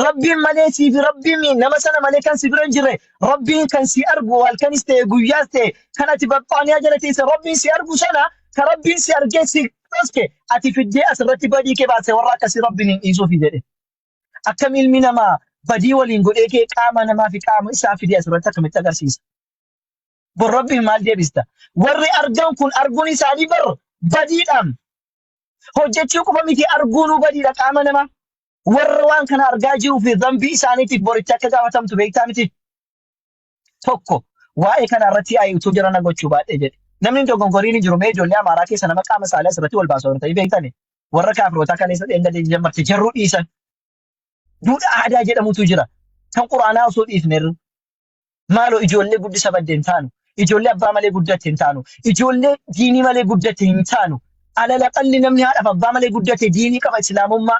rabbiin malee sii fi rabbiin nama sana malee kan si bira hin jirre rabbiin kan si argu halkanis ta'e guyyaas ta'e kan ati baqqaaniyaa jala teesse rabbiin si argu sana kan rabbiin si argee si dhoske ati fiddee asirratti badii kee baase warra akkasii rabbiin hin dhiisuufi jedhe. Akkam ilmi namaa badii waliin godhee kee qaama namaa fi qaama isaa fidee asirratti akkamitti agarsiisa? Bor Rabbiif maal deebista? Warri argan kun arguun isaanii bar badiidhaam. Hojjechuu qofa miti arguunuu badiidha qaama namaa. Warra waan kana argaa jiruu fi zambii isaaniitiif boritti akka gaafatamtu beektaa miti. Tokko waa'ee kana irratti ayi utuu jara na gochuu baadhee jedhe. Namni hin dogongoriin hin jiru mee ijoollee Amaaraa keessa nama qaama saalaa asirratti wal baasu ta'ii beektani. Warra kaafirootaa kaleessa dheengadee jammarte jarruu dhiisan. Duudhaa aadaa jedhamutu jira. Kan quraanaa osoo dhiifnerru. Maaloo ijoollee guddisa badde hin taanu. Ijoollee abbaa malee guddatte hin taanu. Ijoollee diinii malee guddatte hin taanu. Alal aqalli namni haadhaaf abbaa malee guddate diinii qaba islaamummaa.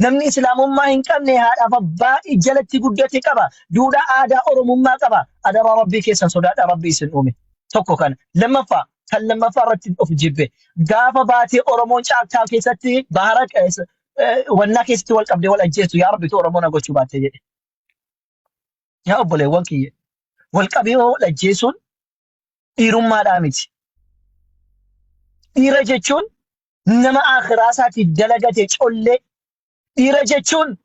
Namni islaamummaa hin qabne haadhaaf abbaa jalatti guddate qaba. Duudhaa aadaa Oromummaa qaba. Adaraa Rabbii keessan sodaadhaa Rabbii isin uume. Tokko kana. Lammaffaa kan lammaffaa irratti of jibbe. Gaafa baatee Oromoon caakkaa keessatti bahara wannaa keessatti wal qabdee wal ajjeestu yaa Rabbitu Oromoo na gochuu baattee jedhe. Yaa obboleewwan kiyya, wal qabee wal ajjeesuun dhiirummaadhaa miti. Dhiira jechuun nama akhiraa isaatiif dalagate collee. Dhiira jechuun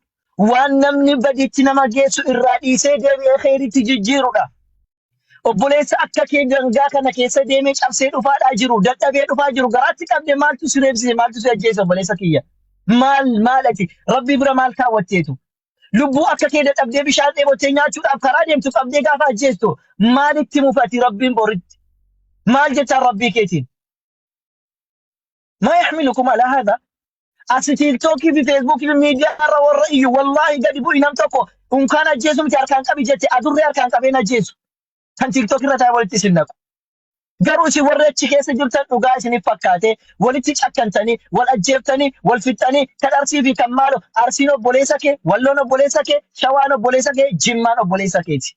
waan namni badiitti nama geessu irraa dhiisee deebi'ee kheyritti jijjiirudha. Obboleessa akka kee dangaa kana keessa deemee cabsee dhufaadhaa jiru, dadhabee dhufaa jiru, garaatti qabde maaltu si reebsise, maaltu si ajjeese obboleessa kiyya? Maal maal ati Rabbii bira maal kaawwatteetu? Lubbuu akka kee dadhabdee bishaan dheebottee nyaachuudhaaf karaa deemtu qabdee gaafa ajjeestu maalitti mufati Rabbiin boritti? Maal jettaan Rabbii keetiin? Maa yaxmilukum alaa haadha? Asi tiiktookii fi feesbuukii fi miidiyaa irra warra iyyu wallaahi gadi bu'i nam tokko unkaan ajjeesu miti harkaan qabi jette adurree harkaan qabeen ajjeesu. Kan tiiktookii irra taa'e walitti isin naqu. Garuu isin warri achi keessa jirtan dhugaa isiniif fakkaatee walitti cakkantanii, wal ajjeeftanii, wal fixxanii, kan Arsii fi kan maalo, Arsiin obboleessa kee, Walloon obboleessa kee, Shawaan obboleessa kee, Jimmaan obboleessa keeti.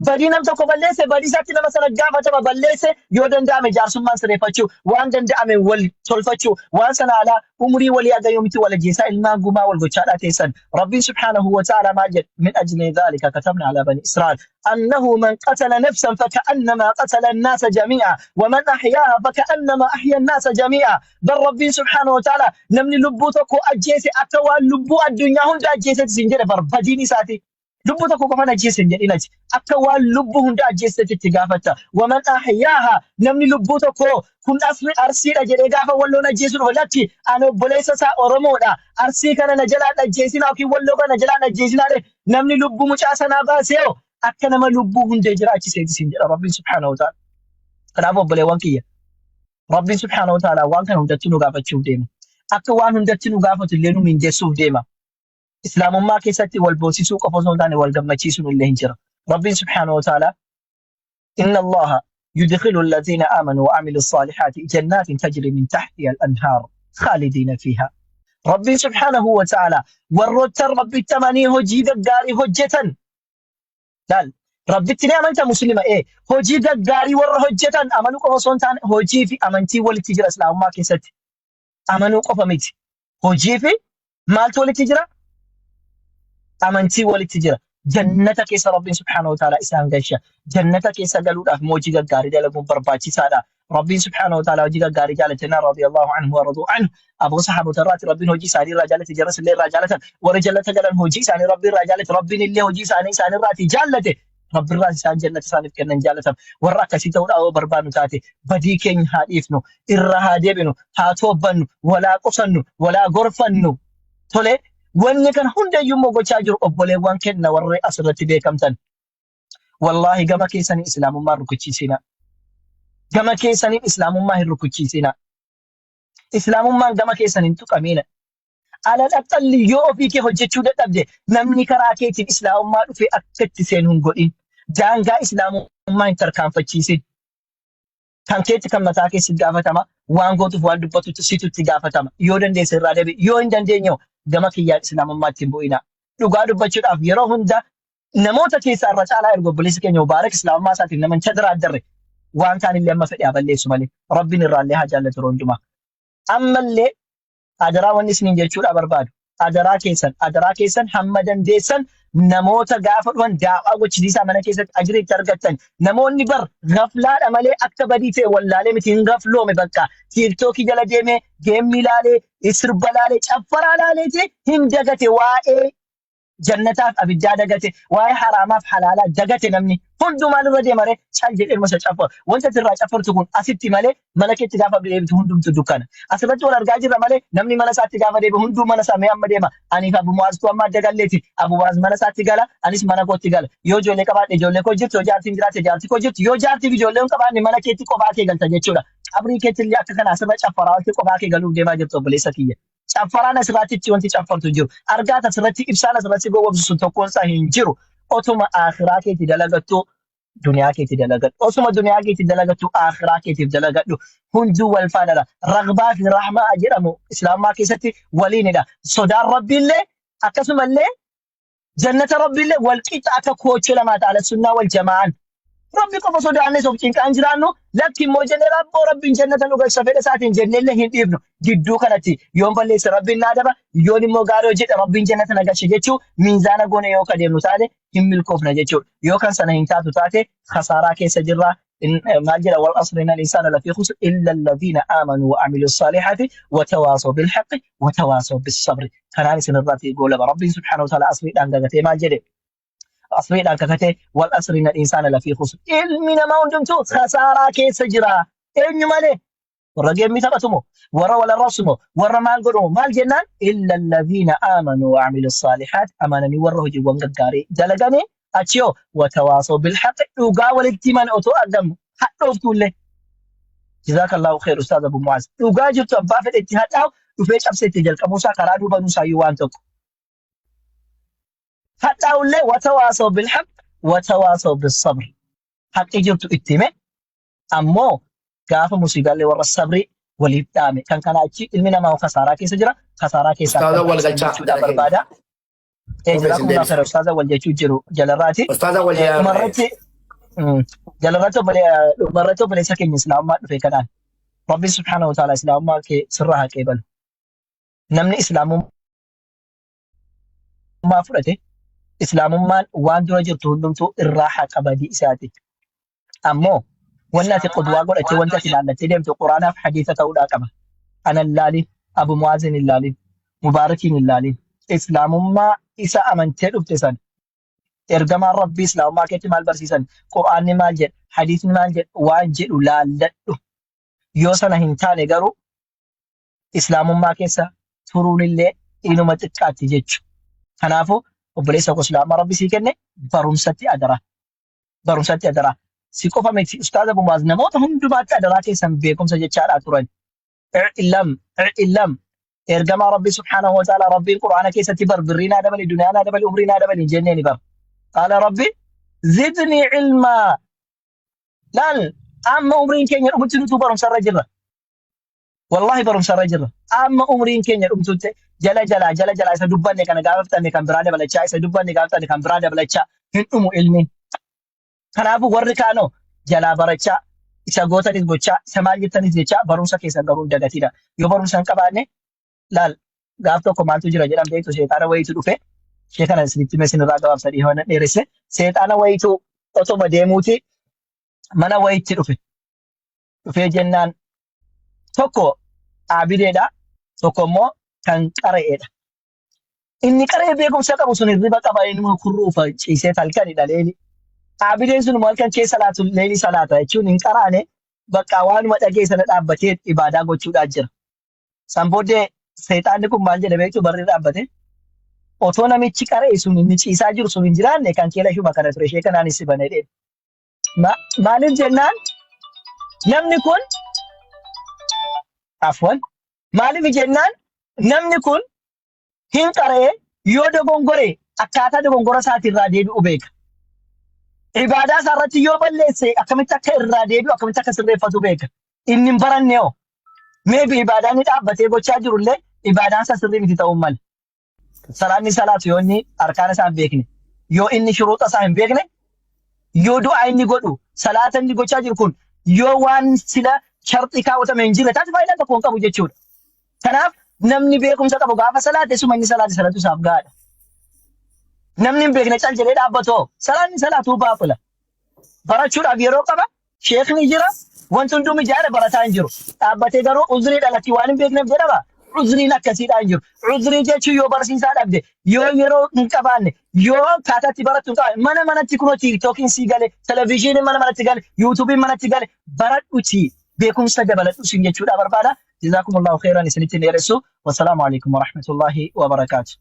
Badii nam tokko balleesse badii isaatti nama sana gaafatama balleesse yoo danda'ame jaarsummaan sirreeffachuu, waan danda'ame wal tolfachuu, waan sana alaa umurii walii haga yoomitti wal ajjeesaa ilmaan gumaa wal gochaadhaa teessan. Rabbiin subhaanahu wa ta'ala maal jedhe? Min ajli dhaalika katabna ala bani Israa'el. أنه من قتل نفسا فكأنما قتل الناس جميعا ومن أحياها فكأنما أحيا الناس جميعا بل ربي سبحانه وتعالى نمني لبو تكو أجيسي أكوى لبو الدنيا هند أجيسي تسنجر بربديني ساتي lubbuu tokko qofan ajjeese hin jedhin ati. Akka waan lubbuu hunda ajjeestetti itti gaafatta. Waman ahyaaha namni lubbuu tokko kun asli arsiidha jedhee gaafa walloon ajjeesuu dhufe lakki ani obboleessa isaa Oromoodha. Arsii kana na jalaan ajjeesinaa yookiin walloo kana na jalaan ajjeesinaa jedhe namni lubbuu mucaa sanaa baasee hoo akka nama lubbuu hundee jiraachiseeti siin jedha Rabbiin subhaanahu wa ta'ala. Kanaaf obboleewwan kiyya Rabbiin subhaanahu wa ta'ala waan kana hundatti nu gaafachuuf deema. Akka waan hundatti nu gaafatu illee nu mindeessuuf deema. Islaamummaa keessatti wal boonsisuu qofa osoo hin taane wal gammachiisuun illee hin jira. Rabbiin subhaanahu wa ta'ala inna Allaha yudkhilu alladhina amanu wa amilu salihati jannatin tajri min tahtiha al-anhaar khaalidiina fiha. Rabbiin subhaanahu wa ta'ala warroota Rabbitti amanii hojii gaggaarii hojjetan. Laal, Rabbitti ni amanta muslima ee hojii gaggaarii warra hojjetan amanuu qofa osoo hin taane hojii fi amantii walitti jira islaamummaa keessatti. Amanuu qofa miti. Hojii fi maaltu walitti jira? Amantii walitti jira. Jannata keessa Rabbiin subhaanahu wa ta'ala isaan galcha. Jannata keessa galuudhaaf immoo hojii gaggaarii dalaguun barbaachisaadha. Rabbiin subhaanahu wa ta'ala hojii gaggaarii jaalate jennaan radiyallahu anhu wa raduu anhu. Aboo sahaabota irraati Rabbiin hojii isaanii irraa jaalate jarras illee irraa jaalatan. Warri jannata galan hojii isaanii Rabbii irraa jaalate Rabbiin illee hojii isaanii isaan irraati jaallate. Rabbi irraas isaan jannata isaaniif kennan jaalatan. Warra akkasii ta'uudhaa yoo barbaannu taate badii keenya haa dhiifnu, irra haa deebinu, haa toobbannu, walaa qusannu, walaa gorfannu. Tole wanni kana hundayyuu immoo gochaa jiru obboleewwan kenna warri asirratti beekamtan. Wallaahi gama keessaniin islaamummaa hin rukuchiisinaa. Gama keessaniin islaamummaa hin rukuchiisinaa. Islaamummaan gama keessan hin tuqamiina. Alal aqalli yoo ofii kee hojjechuu dadhabde namni karaa keetiin islaamummaa dhufee akka itti seenu hin godhin. Daangaa islaamummaa hin tarkaanfachiisin. Kan keetti kan mataa kee sitti gaafatama. Waan gootuuf waan dubbatutti situ itti gaafatama. Yoo dandeesse irraa deebi'i. Yoo hin dandeenye gama kiyyaan islaamummaatti hin bu'ina. Dhugaa dubbachuudhaaf yeroo hunda namoota keessaa irra caalaa erga obboleessi keenya Mubaarak islaamummaa isaatiin nama hin tadaraaddarre waan kaan illee amma fedhe haa balleessu malee Rabbiin irraallee haa jaallatu yeroo hundumaa. Ammallee adaraa wanni isiniin jechuudha barbaadu. Adaraa keessan, adaraa keessan hamma dandeessan namoota gaafa dhufan daawaa gochisiisaa mana keessatti ajirii itti argattan. Namoonni bar gaflaadha malee akka badii ta'e wallaalee miti hin gafloome bakka. Tiiktookii jala deemee, geemmii laalee, sirba laalee, caffaraa laaleeti hin dagate waa'ee jannataaf abiddaa dagate, waa'ee haraamaaf halaalaa dagate. Namni hunduu maalirra deema ree? Cal jedhee ilma isa caffaru. Wanta ati irraa caffartu kun asitti malee mana keetti gaafa deemtu hundumtu dukkana. Asirratti wal argaa jirra malee namni mana isaatti gaafa deebi'u hunduu mana isaa mee amma deema. Aniif Abu Mu'aaztu amma adda galleeti. Abu Mu'aaz mana isaatti gala, anis mana kootti gala. Yoo ijoollee qabaadhe ijoollee koo jirti, yoo jaartiin jiraatte jaarti koo jirti, yoo jaartiif ijoollee hin qabaanne mana keetti qophaa kee galta jechuudha. Qabrii keetti illee akka kana asirra caffaraa olti qophaa kee galuuf deemaa jirtu obboleessa kiyya. Caffaraan asirratti itti wanti caffartu hin jiru. Argaat asirratti ibsaan asirratti gowwomsu sun tokkoon isaa hin jiru. Otuma akhiraa keetti dalagattu duniyaa keetti dalagadhu. Osuma duniyaa keetti dalagattu akhiraa keetiif dalagadhu. Hunduu wal faanadha. Ragbaa fi rahmaa jedhamu islaamummaa keessatti waliinidha. Sodaan Rabbiillee akkasumallee jannata Rabbiillee wal qixa akka koochoo lamaa ta'ala sunnaa wal jamaa'an. Rabbi qofa sodaannes of cinqaan jiraannu lakki immoo jennee rabboo Rabbiin jannata nu galcha fedha isaatiin jenneellee hin dhiifnu. Gidduu kanatti yoon balleesse Rabbiin na adaba yoon immoo gaarii hojjedhe Rabbiin jannata na galcha jechuu miinzaana goone yoo ka deemnu taate hin milkoofna jechuudha. Yoo kan sana hin taatu taate khasaaraa keessa jirra. Maal jedha? Wal asri innal insaana lafii khusr illa alladhiina aamanuu wa amilu saalihati wa tawaasaw bil haqqi wa tawaasaw bis sabri. Kanaan isin irratti goolaba. Rabbiin subhaanahu wa ta'ala asriidhaan gagatee maal jedhe? Asriidhaan kakatee wal asri innal insaana lafii khusr. Ilmi namaa hundumtuu khasaaraa keessa jira. Eenyu malee? Warra geemmii taphatu moo? Warra wal arrabsu moo? Warra maal godhu moo? Maal jennaan? Illa alladhiina aamanuu wa amilu saalihaat, amananii warra hojiiwwan gaggaarii dalaganii achi hoo watawaasaw bilhaqi, dhugaa walitti himan otoo argamu hadhooftuullee. Jazaakallahu khayr Ustaaz Abu Mu'aaz. Dhugaa jirtu abbaa fedhe itti hadhaa'u dhufee cabsee itti jalqabuusaa karaa duuba nuusaayyuu waan tokko. Hadhaa'ullee watawaasaw bilhaq watawaasaw bisabr. Haqqi jirtu itti hime ammoo gaafa musiibaallee warra sabrii waliif dhaame. Kan kana achi ilmi namaa kasaaraa keessa jira. Kasaaraa keessaa Ustaaza akka wal baasan galchaa jechuudha jara keenya. barbaada. Dhufee isin Jazaakumullahu deebisa. khairan ustaaza wal jechuu jiru jalarraati. Ustaaza wal jalaa Dhumarratti jalarratti dhumarratti obboleessa keenya islaamummaa dhufe kanaan Rabbi subhaanahu wa ta'ala islaamummaa kee sirraa haa qeebalu. Namni islaamummaa fudhate islaamummaan waan dura jirtu hundumtuu irraa haqa badii isaati. Ammoo wanni ati qudwaa godhattee wanti ati laallattee deemtu Quraanaaf hadiisa ta'uudhaa qaba. Ana hin laalin, Abu Mu'aazin hin laalin, Mubaarakiin hin laalin. Islaamummaa isa amantee dhufte san ergamaan Rabbii islaamummaa keetti maal barsiisan? Qur'aanni maal jedha? Hadiisni maal jedha? Waan jedhu laalladhu. Yoo sana hin taane garuu islaamummaa keessa turuun illee inuma xiqqaatti jechu. Kanaafuu obboleessa koo islaamummaa Rabbi sii kenne barumsatti adaraa. Barumsatti adaraa. Si qofa miti Ustaaz Abu Muaz namoota hundumaatti adaraa keessan beekumsa jechaadhaa turan. I'lam, i'lam. Ergamaa Rabbi subhaanahu wa ta'ala Rabbiin Qur'aana keessatti bar birrii naa dabali, duniyaa naa dabali, umrii naa dabali hin jenneeni bar. Qaala Rabbi zidni ilmaa. Laal amma umriin keenya dhumutti nutu barumsarra jirra. Wallahi barumsarra jirra. Amma umriin keenya dhumtutti jala jalaa jala jalaa isa dubbanne kana gaafa fixanne kan biraa dabalachaa isa dubbanne gaafa fixanne kan biraa dabalachaa hin dhumu ilmiin. Kanaafuu warri kaanoo jalaa barachaa isa gootanis gochaa isa maal jettanis jechaa barumsa keessan garuu hin dagatina. Yoo barumsa hin qabaanne laal gaaf tokko maaltu jira jedhan beektu seexaana wayiitu dhufe ishee kana isinitti hime isinirraa gabaabsa dhiifama nan dheeresse seexaana wayiitu otoma deemuuti mana wayiitti dhufe dhufee jennaan tokko aabideedha tokko immoo kan qara'eedha. Inni qara'ee beekumsa qabu sun hirriba qaba inni kurruufa ciisee halkanidha leeli. Aabideen sun halkan keessa salaatu leelii salaata jechuun hin qaraane bakka waanuma dhagee sana dhaabbatee ibaadaa gochuudhaa jira. San booddee seexaanni kun maal jedhe beektu barri dhaabbate. Otoo namichi qara'e sun inni ciisaa jiru sun hin jiraanne kan keela shuma kana ture ishee kanaan si bane jedhe. Maaliif jennaan namni kun afwan maaliif jennaan namni kun hin qara'e yoo dogongore akkaataa dogongora isaatii irraa deebi'u beeka. Ibaadaa isaa irratti yoo balleesse akkamitti akka irraa deebi'u akkamitti akka sirreeffatu beeka. Inni hin baranne hoo maybe ibaadaa inni dhaabbatee gochaa jirullee ibaadaan isaa sirrii miti ta'uu mala. Salaanni salaatu yoo inni arkaana isaa hin beekne, yoo inni shuruuxa isaa hin beekne, yoo du'aa inni godhu, salaata inni gochaa jiru kun yoo waan sila sharxii kaawwatame hin jirre taate faayidaa tokko hin qabu jechuudha. Kanaaf namni beekumsa qabu gaafa salaate suma inni salaate sanatu isaaf gahaadha. Namni hin beekne cal jedhee dhaabbatoo salaanni salaatuu baafula. Barachuudhaaf yeroo qaba, sheekni jira, wanti hunduu mijaa'aadha barataa hin jiru. Dhaabbatee garuu uzrii dhalatti waan hin beekneef jedhama. Uzriin akkasiidhaa hin jiru. Uzrii jechuun yoo barsiisaa dhabde, yoo yeroo hin qabaanne, yoo akkaataa itti barattu hin qabaanne, mana manatti kunoo tiiktookiin sii gale, televizyiiniin mana manatti gale, yuutuubiin manatti gale, baradhuti beekumsa dabaladhu sin jechuudha barbaada. Jazaakumullahu khairan isinitti hin dheeressu. Wassalaamu alaikum warahmatullahi wabarakaatu.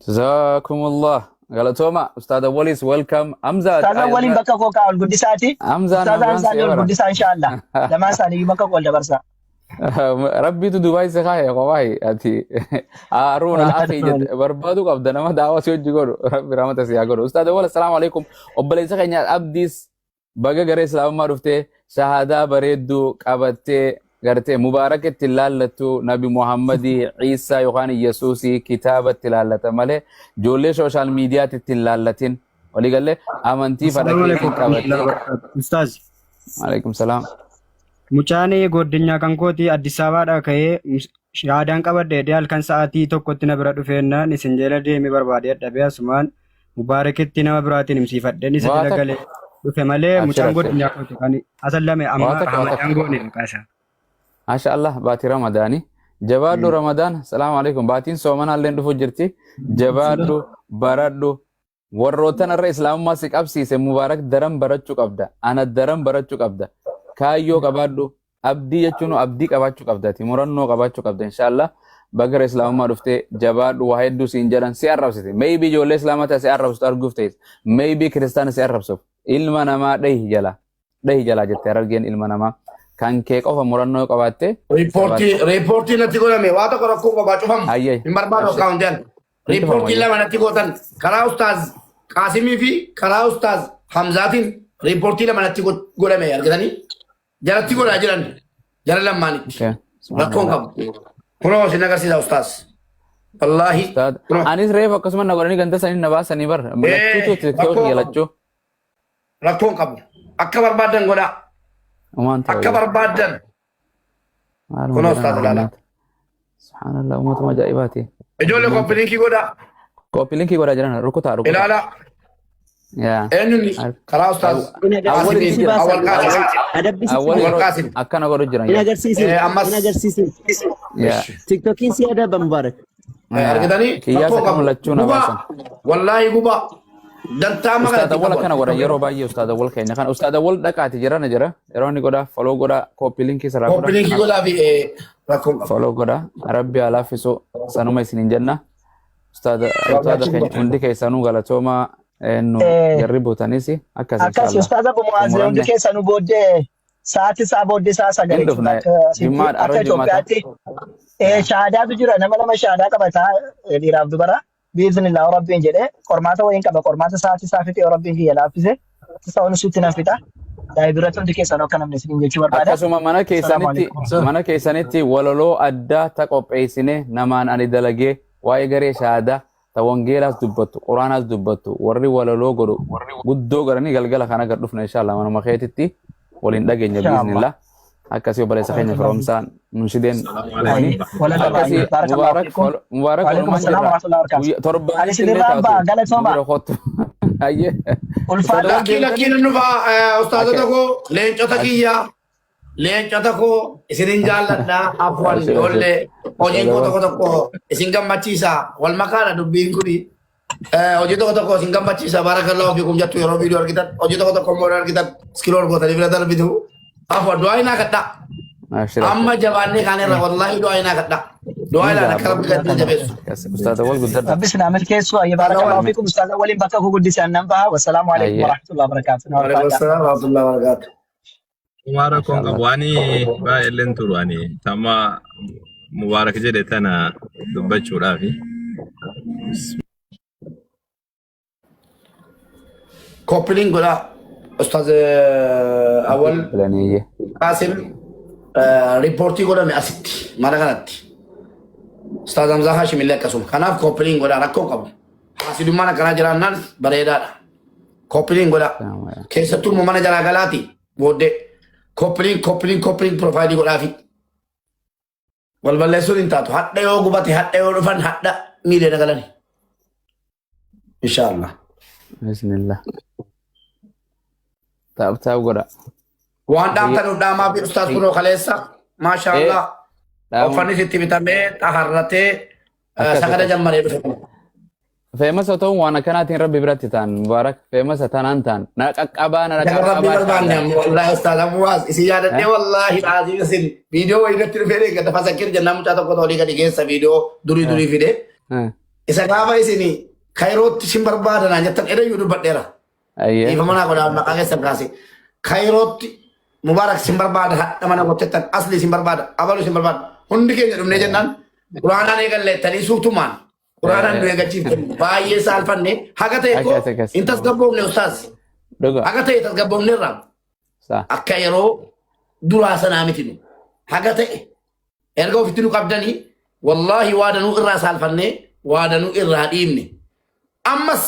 Jazakumullah. Galatooma. Ustaad Awwalis welcome. Hamza. Ustaazaan waliin bakka koo kaa ol guddisaati. Hamzaan Ustaazaan Hamzaan isaanii ol seebara. guddisaa inshaallah. Lamaan isaanii iyyuu bakka koo ol dabarsaa. Rabbiitu Dubaay si kaa'e qofaay ati Haruuna akhi jette barbaadu qabda nama daawaa si hojii godhu Rabbi rahmata si haa godhu. Ustaad Awwal assalaamu alaikum. Obboleessa keenya Abdiis Baga gara islaamummaa dhuftee shahaadaa bareedduu qabattee gartee mubaarak itti laallattu nabi Muhammadii Ciisaa yookaan Yesuusii kitaaba itti laallata malee ijoollee sooshaal miidiyaatti itti hin laallatin. Walii galee amantii fadha Assalamu keetiin alaikum warahmatullahi qabattee. wabarakatuh. Ustaaz, Alaikum salaam. mucaan godinyaa kan kooti Addis Ababaadhaa ka'ee shahaadaan qabadhe jedhee halkan sa'aatii tokkotti na bira dhufeennaan isin jala deemee barbaadee dadhabee asumaan Mubaarakitti nama biraatiin himsiifadheen isa Waa jala takka. galee dhufe malee Abshir mucaan abshir. godinyaa kooti kan asallame Waa amma takka waa takka. Ramadaan goone maqaa isaa. Masha Allah baatii Ramadaani. Jabaadhu Ramadaan. Salaamu alaikum. Baatiin soomanaa illee dhufu jirti. Jabaadhu baradhu. Warroottan irra islaamummaa si qabsiise Mubaarak daran barachuu qabda. Ana daran barachuu qabda. Kaayyoo qabaadhu. Abdii jechuun abdii qabaachuu qabda. Ati murannoo qabaachuu qabda inshallah. Bagara islaamummaa dhuftee jabaadhu waa hedduu siin jedhan si arrabsite. Maybe ijoollee islaamaa ta'e si arrabsitu arguuf ta'es. Maybe kiristaana si arrabsuuf. Ilma namaa dhahi jala. Dhahi jalaa jette harargeen ilma namaa. Kan kee qofa murannoo yoo qabaatte Riippoortii jabaadhu. riippoortii natti godhame waa tokko rakkoo qabaa cufamu Ayyee. hin barbaadu Abshir. akkaawuntii an. Hin cufamu Riippoortii ayyee. lama natti gootan karaa ustaaz Qaasimii fi karaa ustaaz Hamzaatiin riippoortii lama natti godhame argatanii jalatti godhaa jiran jara lammaanitti Okay. rakkoon Subhanallah. qabu. Kunoo isin agarsiisa ustaaz. Wallaahi Ustaad. kunoo. Anis reefu akkasuma na godhanii ganda sanii na baasanii bar. Lachuutu Ee tiktook rakkoo qabu. lachuu. Rakkoon qabu. Akka barbaaddan godhaa. Umaan ta'u Akka yoo. barbaaddan. Maaluma Kunoo jedhan ustaaz ilaalaa. uummata. Subhaanallah uummatuma ajaa'ibaati. Ijoollee Uummata. koppiliinkii godhaa. Koppii linkii godhaa jiran rukutaa rukutaa. Ilaalaa. Yaa. Eenyuun karaa ustaaz In Awwal agarsiisin Qaasimiin si jira. Awwal baasan. Qaasim. Adabbisi si Awwal Awwal yeroo baasan. Qaasim. akkana godhu jiran In yaa. agarsiisin. Ammas In agarsiisin. Yaa. Tiktokiin si adaba Mubarak. Yaa. Argitanii Kiyyaas rakkoo akkama qabu. lachuu na Gubaa baasan. wallaahi gubaa dantaa amma Ustaad kanatti Awwal qabu. akkana godha yeroo baay'ee Ustaad Awwal keenya kana Ustaad Awwal dhaqaati jirana jira yeroo inni godha follow godha copy linkii sarara godha Koppii linkii godhaa fi rakkoon qabu. follow godha rabbi haa laaffisu sanuma isinin jenna Ustaad Ustaada keenya hundi keessanuu galatoomaa nu jarri buutanis akkas Akkas inshallah ustaaza Abu Mu'aaz hundi xumuranne keessanuu booddee Sa'aatii isaa booddee sa'a 9 Hin jechuudha dhufna akka asitti jimmaadha akka arra jimmaata. Itoophiyaatti shahaadaatu jira nama lama shahadaa qabataa dhiiraaf dubara biiznillah rabbiin jedhee qormaata wayiin qaba qormaata sa'aatii isaa fixee rabbiin kiyya laaffise isa ol sitti nan fixa biratti hundi keessan akka namni isiniin jechuu barbaada. Akkasuma mana Assalaamu keessanitti alaikum. mana keessanitti walaloo addaa ta qopheessine namaan ani dalagee waa'ee garee shahaadaa ta wangeelaas dubbattu quraanaas dubbattu warri walaloo godhu guddoo godhanii galgala kana gad dhufna inshallah manuma keetitti waliin dhageenya Inshallah. biiznillah akkasii obboleessa keenya Barakallahu fiik. firoomsaan munshideen Ayyee. dhufanii Walakallaa akkasii ayyee. Barakallahu mubaarak fiikum. mubaarak Waalaikum walumaan assalaam jirra warahmatullahi wabarakatuh. guyya Ani torbaanitti illee isinirraa taatu ba'a nu galatooma. bira kottu ayyee ustaada Ulfaadhaa. wal Lakkii lakkii deemtanii nan dhufa ustaazota akka koo leencota kiyya leencota koo isinin jaalladha afwan abshir abshir ijoollee hojiin ustaada koo wal tokko tokko isin gammachiisa wal makaadha dubbiin kuni hojii tokko tokko isin gammachiisa barakallahu fiikum jettu yeroo viidiyoo argitan hojii tokko tokko immoo argitan iskirool gootanii bira darbitu afwan du'aa hinaa kadhaa abshir abshir amma jabaannee kaanirra wallaahi du'aa hinaa kadhaa du'aa ni ilaan jaa akka rabbi gadi jabeessu. ustaada wal guddadha Rabbi isin haa milkeessu. Ayyee barakallahu amin fiikum. Ustaaza waliin bakka koo guddisee annan baha. Wassalaamu alaikum ayyee warahmatullahi wabarakatuh. Na Waalaikum ulfaadhaa. salaam warahmatullahi wabarakatuh. Mubaarak masha on allah qabu ani baay'eelleen turu ani tamma Mubaarak jedhe tana dubbachuudhaafi. Koppiliin godhaa ustaaz Awwal Bilaniyyee. Qaasim riippoortii godhame asitti mana kanatti. Ustaaz Hamzaa Haashim illee akkasuma. Kanaaf koppiliin godhaa rakkoo qabu. Haasidummaan akkanaa jiraannaan bareedaadha. Koppiliin godhaa. Keessattuu immoo mana jalaa galaati booddee koppiliin koppiliin koppiliin piroofaayilii godhaafi. Wal balleessuun hin taatu. Hadha yoo gubate hadha yoo dhufan hadha miilee galani. Inshaallah. Bismillah. Taap taap godha. Waan dhaamtan nuuf dhaamaa fi ustaaz kunoo kaleessa. Maasha Allah. Uffanni sitti bitamee xaharratee Akkas sagada akkas. jammaree dhufe. Feemasa ta'uun waan akkanaatiin rabbi biratti ta'an mubaarak feemasa tanaan ta'an na qaqqabaa na Daga rabbi qaqqabaa barbaanne shaadaa. amma wallahi ustaaz ammuwaas isin yaadadhee wallahi laaziim isin viidiyoo wayii natti dhufee eeggata fasakkir jennaan mucaa tokko olii gadi geessa viidiyoo durii durii fide. Isa gaafa isin kayrootti isin barbaada naan jettan edayyuu dubbadheera. Ayyee. Dhiifama naa godhaa maqaa keessan kaase. Kayrootti Mubaarak isin barbaada hadha mana kottettan asli isin barbaada abalu isin barbaada hundi keenya dhumnee jennaan quraanaan eegalleettanii suutumaan quraanaan nu eegachiiftan baay'ee saalfanne haga ta'e koo Akkas akkas. hin tasgabboofne ustaaz Dhuga. haga ta'e tasgabboofnerra Sa. akka yeroo duraa sanaa miti nu haga ta'e erga ofitti nu qabdanii wallaahi waa danuu irraa saalfannee waa danuu irraa dhiibne ammas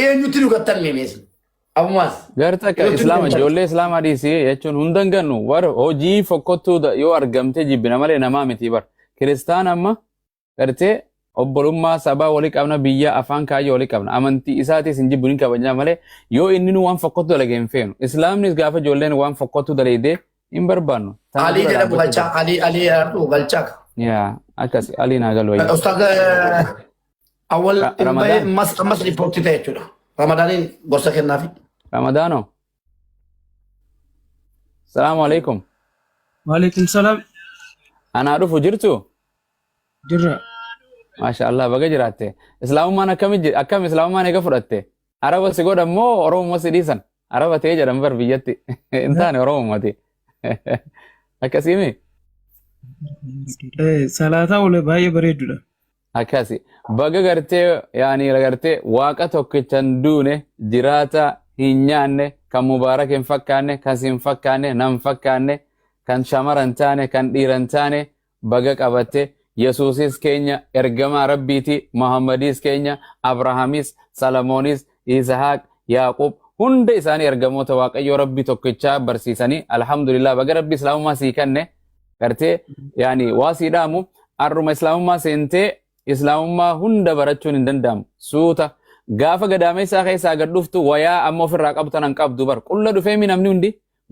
eenyutti nu gattan meemeesni abumaas Garta akka eenyutti nu islaama gattan ijoollee islaamaa dhiisii jechuun hundan gannu war hojii fokkottuu yoo argamte jibbina malee namaa miti bar. Kiristaan amma gartee obbolummaa sabaa walii qabna biyya afaan kaayyoo walii qabna amantii isaatis hin jibbu ni kabajna malee yoo inni nu waan fokkottuu dalage hin feenu. Islaamnis gaafa ijoolleen waan fokkottuu dalagde hin barbaannu. Tana Alii dura jedhamu dhaabbachuu galchaa jira. Alii Alii Arduu galchaa Yaa akkas Alii naa galu wayya. Ustaaz awwal hin bahe Ramadaan. ammas ammas riippoortii ta'e jechuudha. Ramadaaniin gorsa kennaafi. Ramadaano. Salaamu alaikum. Waalaikum salaam. Anaa dhufu jirtu? Jirra. Maasha Allah baga jiraatte. Islaamummaan akkami akkam islaamummaan eega fudhatte? Araba si godhan moo Oromummaa si dhiisan? Araba ta'ee jedhan bar biyyatti. Hin taane Oromummaati. Akkasiimi? Salaataa oole baay'ee bareedudha. Akkasi. Baga gartee yaani gartee waaqa tokkicha hin duune jiraata hin nyaanne kan mubaarak hin fakkaanne kan si hin fakkaanne nan fakkaanne kan shamara hin taane kan dhiira hin taane baga qabatte Yesuusis keenya ergamaa Rabbiiti Muhammadis keenya Abrahaamis Salamoonis Yisahaaq Yaaqub hunda isaanii ergamoota Waaqayyoo Rabbi tokkichaa barsiisanii alhamdulillah baga Rabbi islaamummaa sii kenne gartee yaani waa sii dhaamu arruma islaamummaa seentee islaamummaa hunda barachuun hin danda'amu suuta gaafa gadaameessaa keessaa gad dhuftu wayaa amma ofirraa qabdu tanan qabdu bar qulla dhufee mi namni hundi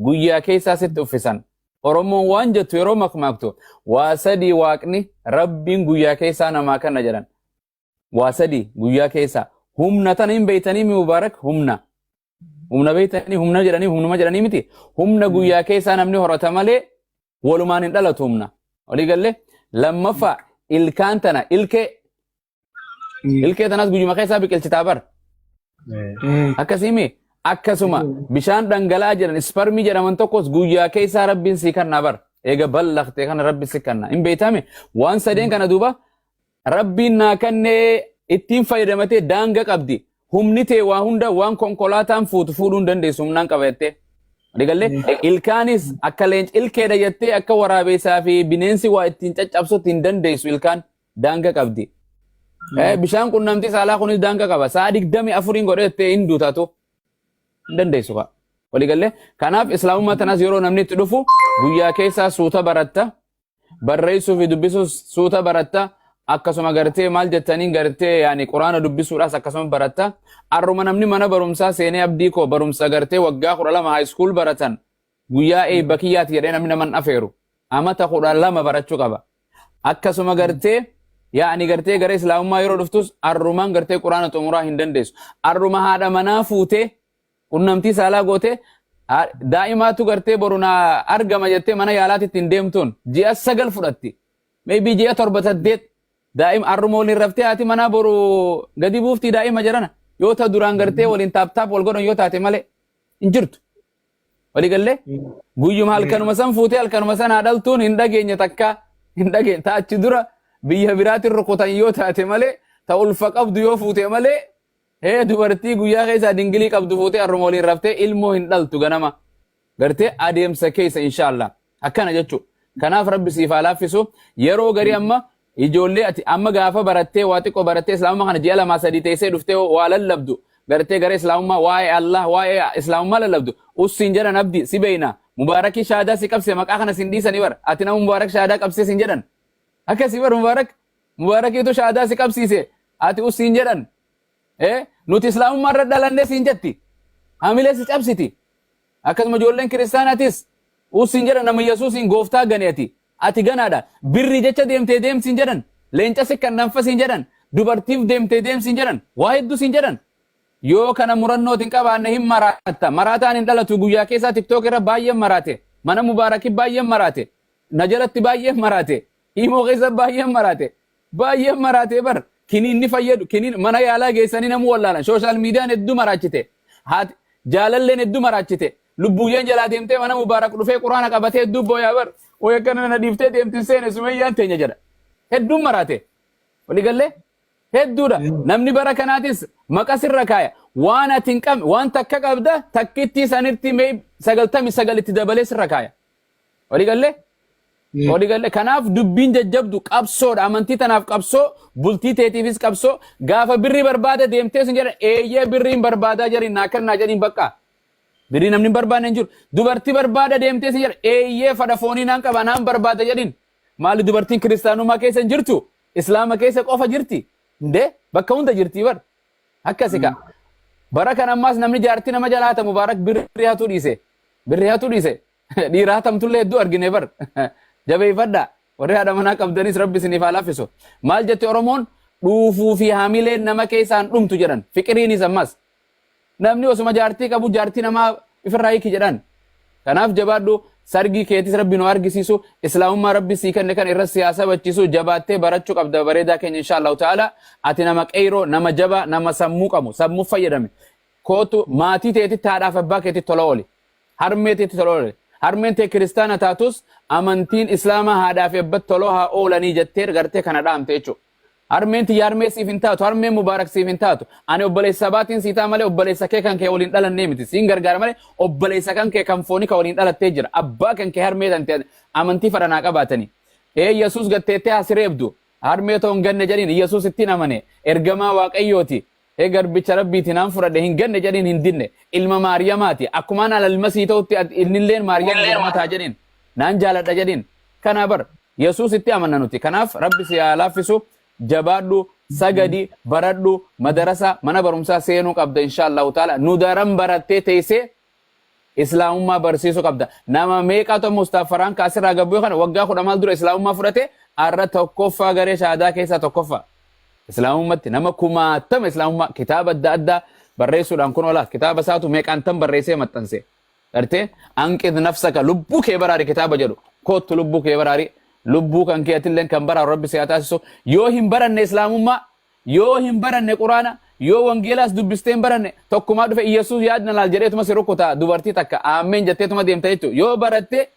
guyyaa keessaa sitti uffisan Oromoon waan jettu yeroo makmaaktu waa sadii waaqni rabbiin guyyaa keessaa namaa kanna jedhan. Waa sadii guyyaa keessaa humna tana hin beeytanii mi mubaarak humna. Humna beeytanii humna jedhanii humnuma jedhanii miti. Humna guyyaa keessaa namni horata malee walumaan hin dhalatu humna. Walii galle lammaffaa ilkaan tana ilkee ilkee tanas guyyuma keessaa biqilchitaa bar. Akkasiimi Akkasuma bishaan dhangala'aa jedhan isparmii jedhaman tokkos guyyaa keessaa Rabbiin sii kannaa bar. Eega ballaqte kana Rabbi si kanna. Hin beektame waan sadeen kana duuba Rabbiin naa kennee ittiin fayyadamatee daanga qabdi. Humni tee waa hunda waan konkolaataan fuutu fuudhuu hin dandeessu humnaan qaba jettee. Waliigallee ilkaanis akka leenca ilkeedha jettee akka waraabeessaa fi bineensi waa ittiin caccabsutti hin dandeessu ilkaan daanga qabdi. Bishaan qunnamtii saalaa kunis daanga qaba. Sa'a 24n godhee jettee hin duutatu. Hin dandeessu kaa. Waliigallee kanaaf islaamummaa tanas yeroo namni itti dhufu guyyaa keessaa suuta baratta. Barreessuu fi dubbisuus suuta baratta. Akkasuma gartee maal jettaniin gartee yaani quraana dubbisuudhaas akkasuma baratta. Arruma namni mana barumsaa seenee abdii koo barumsa gartee waggaa 12 high school baratan guyyaa eebba kiyyaati jedhee namni naman afeeru. Amata 12 barachuu qaba. Akkasuma gartee yaani gartee gara islaamummaa yeroo dhuftus arrumaan gartee quraana xumuraa hin dandeessu. Arruma haadha manaa fuutee qunnamtii saalaa gootee daa'imaatu gartee boru naa argama jettee mana yaalaatitti hin deemtuun ji'a 9 fudhatti. Maybe ji'a 7 8 daa'ima arruma waliin raftee haati manaa boru gadi buuftii daa'ima jedhana. Yoo ta duraan gartee waliin taap taap wal godhan yoo taate malee hin jirtu. Walii gallee guyyuma halkanuma san fuutee halkanuma san haa dhaltuun hin dhageenye takka hin dhageenye ta achi dura biyya biraatiin rukutan yoo taate malee ta ulfa qabdu yoo fuute malee hee dubartii guyyaa keessaa dingilii qabdu fuutee harruma waliin raftee ilmoo hin dhaltu ganama gartee adeemsa keessa inshaallah akkana jechuudha. Kanaaf rabbi siif haa laaffisu yeroo garii amma ijoollee ati amma gaafa barattee waa xiqqoo barattee islaamummaa kana ji'a lamaa sadii teessee dhuftee waa lallabdu gartee gara islaamummaa waa'ee Allah waa'ee islaamummaa lallabdu ussiin jedhan abdi si beeyna mubaarakii shaadaa si qabse maqaa kana sin dhiisanii bar ati nama mubaarak shaadaa qabsee sin jedhan akkasii bar mubaarak mubaarakiitu shaadaa si qabsiise ati ussiin jedhan nuti islaamummaa irra dhalanne siin jetti hamilee si cabsiti Akkasuma ijoolleen kiristaanaatis ussiin jedhan nama Yesuusiin gooftaa gane ati. Ati ganaadha. Birrii jecha deemtee deemsiin jedhan. Leenca sikkan danfasiin jedhan. Dubartiif deemtee deemsiin jedhan. Waa hedduu siin jedhan. Yoo kana murannootiin hin qabaanne hin maraatta. Maraataan hin dhalatu guyyaa keessaa tiktook irra baay'een maraate. Mana mubaarakii baay'een maraate. Na jalatti baay'een maraate. Imoo keessa baay'een maraate. Baay'een maraatee bar. Kiniinni fayyadu kiniin mana yaalaa geessanii namuu wallaalan. Sooshaal miidiyaan hedduu maraachite. Haati jaalalleen hedduu maraachite. Lubbuyyeen jalaa deemtee mana mubaarak dhufee quraana qabatee hedduu booyaa bar. Way akkana na dhiiftee deemtin seene sumeyyaan teenya jedha. Hedduun maraate. Waliigallee hedduudha. Namni bara kanaatis maqa sirra kaaya. Waan ati hin qabne waan takka qabda takkittii sanitti mee 99 itti dabalee sirra kaaya. Waliigallee? Waliigallee kanaaf dubbiin jajjabdu qabsoodha. Amantii tanaaf qabsoo, bultii teetiifis qabsoo. Gaafa birrii barbaada deemtee sun jedhan eeyyee birriin barbaadaa jedhin naa kennaa jedhin bakka. Birrii namni hin barbaanne hin jiru. Dubartii barbaada deemtee sun jedhan eeyyee fadha foonii naan qaba naan barbaada jedhin. Maali dubartiin kiristaanummaa keessa hin jirtu? Islaama keessa qofa jirti. Indee bakka hunda jirti bar. Akkasi kaa. Bara kan ammaas namni jaartii nama jalaa hata Mubaarak birrii hatuu dhiise. Birrii hatuu dhiise. Dhiira hatamtullee hedduu argine bar. Jabeeffadhaa. Warri haadha manaa qabdanis rabbi isiniif haa laaffisu. Maal jette Oromoon dhuufuu fi hamileen nama keessaan dhumtu jedhan. Fiqiriinis ammas. Namni osuma jaartii qabu jaartii namaa ifirraa hiiki jedhan. Kanaaf jabaadhu sargii keetis rabbi nu argisiisu islaamummaa rabbi sii kenne kan irra si haa sabachiisu jabaattee barachuu qabda bareedaa keenya insha Allahu ta'ala ati nama qeyroo nama jabaa nama sammuu qabu sammuu fayyadame kootu maatii teetitti haadhaaf abbaa keetitti tola ooli harmee teetitti tola ooli harmeen tee kiristaana taatus amantiin islaamaa haadhaa fi abbatti tola haa oolanii jettee gartee kana dhaamte jechuudha. Harmeen tiyya harmee siif hin taatu, harmeen Mubaarak siif hin taatu. Ani obboleessa sabaatiin sii ta'a malee obboleessa kee kan kee waliin dhalannee miti. Siin gargaara malee obboleessa kan kee kan foonii kan waliin dhalattee jira. Abbaa kan kee harmee tan ta'e amantii fadhanaa qabaatanii. Ee Yesuus gatteettee haa si reebdu. Harmee too hin ganne jedhiin Yesuus ittiin amane. Ergamaa Waaqayyooti. Ee garbicha Rabbiiti naan fudhadhe hin ganne jedhiin hin dinne. Ilma Maariyamaati. Akkumaan ala ilma sii ta'utti innilleen Maariyam jedhama ta'a jedhiin. Naan jaaladha jedhiin. Kanaa bar. Yesuusitti amanna nuti. Kanaaf Rabbi si haa laaffisu. Jabaadhu, sagadi, baradhu, madarasa, mana barumsaa seenuu qabda insha Allahu ta'ala. Nu daran barattee teessee Islaamummaa barsiisuu qabda. Nama meeqaatu amma Ustaaz Farhaan Kaasirraa gabbuu kana waggaa kudha maal dura Islaamummaa fudhate har'a tokkoffaa garee shahaadaa keessaa tokkoffaa. Islaamummatti nama kumaatama Islaamummaa kitaaba adda addaa barreessuudhaan kun olaa kitaaba isaatu meeqaan tan barreessee maxxanse. Gartee anqid nafsaka lubbuu kee baraari kitaaba jedhu koottu lubbuu kee baraari lubbuu kan kee atilleen kan baraaru rabbi si haa taasisu yoo hin baranne islaamummaa yoo hin baranne quraana Yoo wangeelaas dubbistee hin baranne, tokkumaa dhufe Iyyasuus yaadna laal jedheetuma si rukuta, dubartii takka aammeen jetteetuma deemta jechuudha. Yoo baratte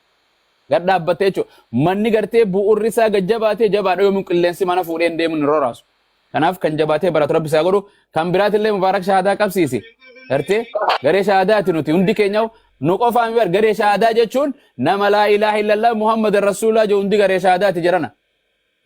gad dhaabbatte jechuudha. Manni gartee bu'uurri isaa gad jabaatee jabaadha, yoomiin qilleensi mana fuudhee hin deemu, hin roraasu. Kanaaf kan jabaatee baratu Rabbi isaa godhu. Kan biraatillee Mubaarak shahaadaa qabsiisi. Gartee garee shahaadaati nuti hundi keenya, nu qofaan bar. Garee shahaadaa jechuun nama laa ilaaha illallah Muhammad rasuulaa jedhu hundi garee shahaadaati jedhana.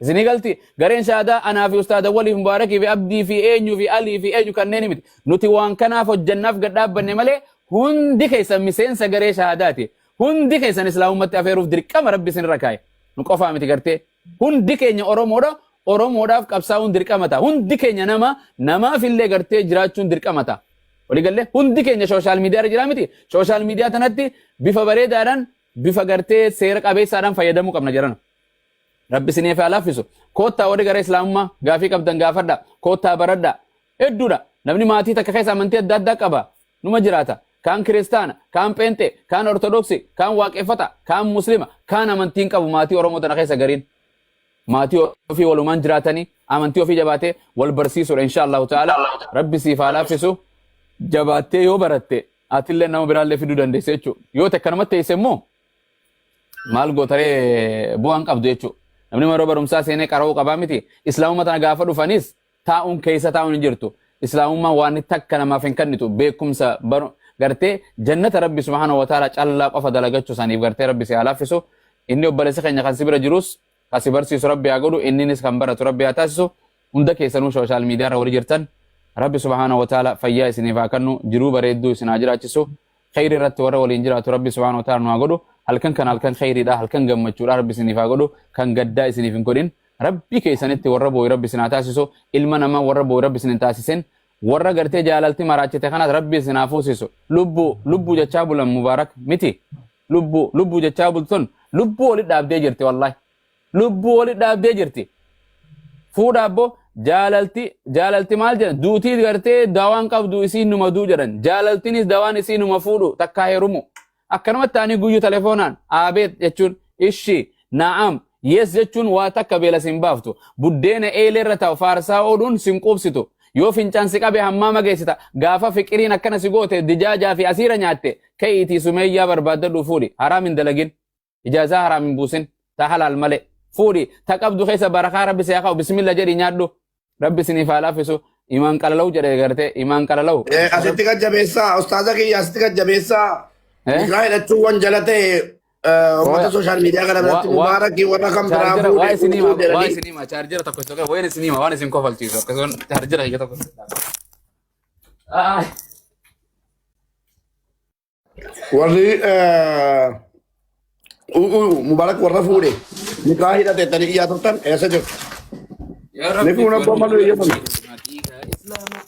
Isinii galti? Gareen shahaadaa anaa fi ustaada waliif Mubaarakii fi Abdii fi eenyu fi Alii fi eenyu kanneen miti. Nuti waan kanaaf hojjannaaf gad dhaabbanne malee hundi keessan miseensa garee shahaadaati. Hundi keessan islaamummaatti afeeruuf dirqama Rabbi isinirra kaa'e. Nu qofaa miti gartee. Hundi keenya Oromoodha. Oromoodhaaf qabsaa'uun dirqama ta'a. Hundi keenya nama namaaf illee gartee jiraachuun dirqama ta'a. Waliigallee hundi keenya social media irra jiraa miti. Social media tanatti bifa bareedaadhaan, bifa gartee seera qabeessaadhaan fayyadamuu qabna jedhana. Rabbi isiniif haa laaffisu. Koottaa warri gara islaamummaa gaafii qabdan gaafadha. Koottaa baradha. Hedduudha. Namni maatii takka keessa amantii adda addaa qaba. Numa jiraata. Kaan kiristaana, kaan pheenxee, kaan ortodoksii, kaan waaqeffata, kaan muslima, kaan amantii hin qabu maatii Oromoo tana keessa gariin. Maatii ofii walumaan jiraatanii amantii ofii jabaatee wal barsiisuudha insha Allahu ta'ala. Rabbi siif haa laaffisu. Jabaattee yoo baratte atillee nama biraallee fiduu dandeessa jechuudha. Yoo takkanumatti teesse immoo maal gootaree, bu'aan qabdu jechuudha. Namni yeroo barumsaa seenee qara'uu qabaa miti. Islaamummaa tana gaafa dhufanis taa'uun keessa taa'uun hin jirtu. Islaamummaan waan takka namaaf hin kennitu, beekumsa baru gartee jannata Rabbi subhaanahu wa ta'ala callaa qofa dalagachuu saniif gartee Rabbi si haa laaffisu. Inni obboleessi keenya kan si bira jirus kan si barsiisu Rabbi haa godhu, inninis kan baratu Rabbi haa taasisu. Hunda keessanuu social media irra warri jirtan Rabbi subhaanahu wa ta'ala fayyaa isiniif haa kennu, jiruu bareedduu isin haa jiraachisu. Khayri irratti warra waliin jiraatu Rabbi subhaanahu wa ta'ala nu haa godhu. Halkan kan halkan khayriidha, halkan gammachuudha Rabbi isiniif haa godhu, kan gaddaa isiniif hin godhin. Rabbi keessanitti warra booyu Rabbi isin haa taasisu. Ilma namaa warra booyu Rabbi isin hin taasisin. Warra gartee jaalalti maraachite kanas Rabbi isin haa fuusisu. Lubbuu lubbuu jechaa bulan Mubaarak miti. Lubbuu lubbuu jechaa bultun lubbuu walitti dhaabdee jirti wallahi. Lubbuu walitti dhaabdee jirti. Fuudha abbo, jaalalti jaalalti maal jedhan, duutii gartee dawaan qabdu isiin numa duu jedhan, jaalaltinis dawaan isii numa fuudhu takkaa heerumu. Akkanumatti ta'anii guyyuu telefoonaan aabeet jechuun, ishi, na'am, yes jechuun waa takka beela sin baaftu. Buddeena eelee irra taa'u faarsaa ooluun sin quubsitu. Yoo fincaan si qabe hammaama geessita. Gaafa fiqiriin akkana si goote dijaajaa fi asiira nyaatte ka'iitii sumeeyyaa barbaaddadhuu fuudhi. Haraam hin dalagin. Ijaazaa haraam hin buusin. Ta halaal malee. Fuudhi. Ta qabdu keessa barakaa Rabbi si haa kaa'u. Bismillah jedhi nyaadhu. Rabbi isiniif haa laaffisu. Imaan qalalaw jedhe gartee imaan qalalaw. Asitti kan jabeessaa ustaaza kiyya, asitti kan jabeessaa nikaa hidhachuu wan jala ta'e uummata social media kana biratti Mubaarakii warra kan biraa Chaarjera waa fuudhe isinii hima, utuu waa jedhanii isinii hima, chaarjera tokko tokko wayin isinii hima, waan isin kofalchiisu akkasuma chaarjera hiika tokko. Ah. Warri Mubaarak warra fuudhe nikaa hidhate tanii iyyaa turtan eessa jirtu? Yaa Ni Rabbi fuuna wanni abbaa malu eeyyamame. dhiiga islaamaa.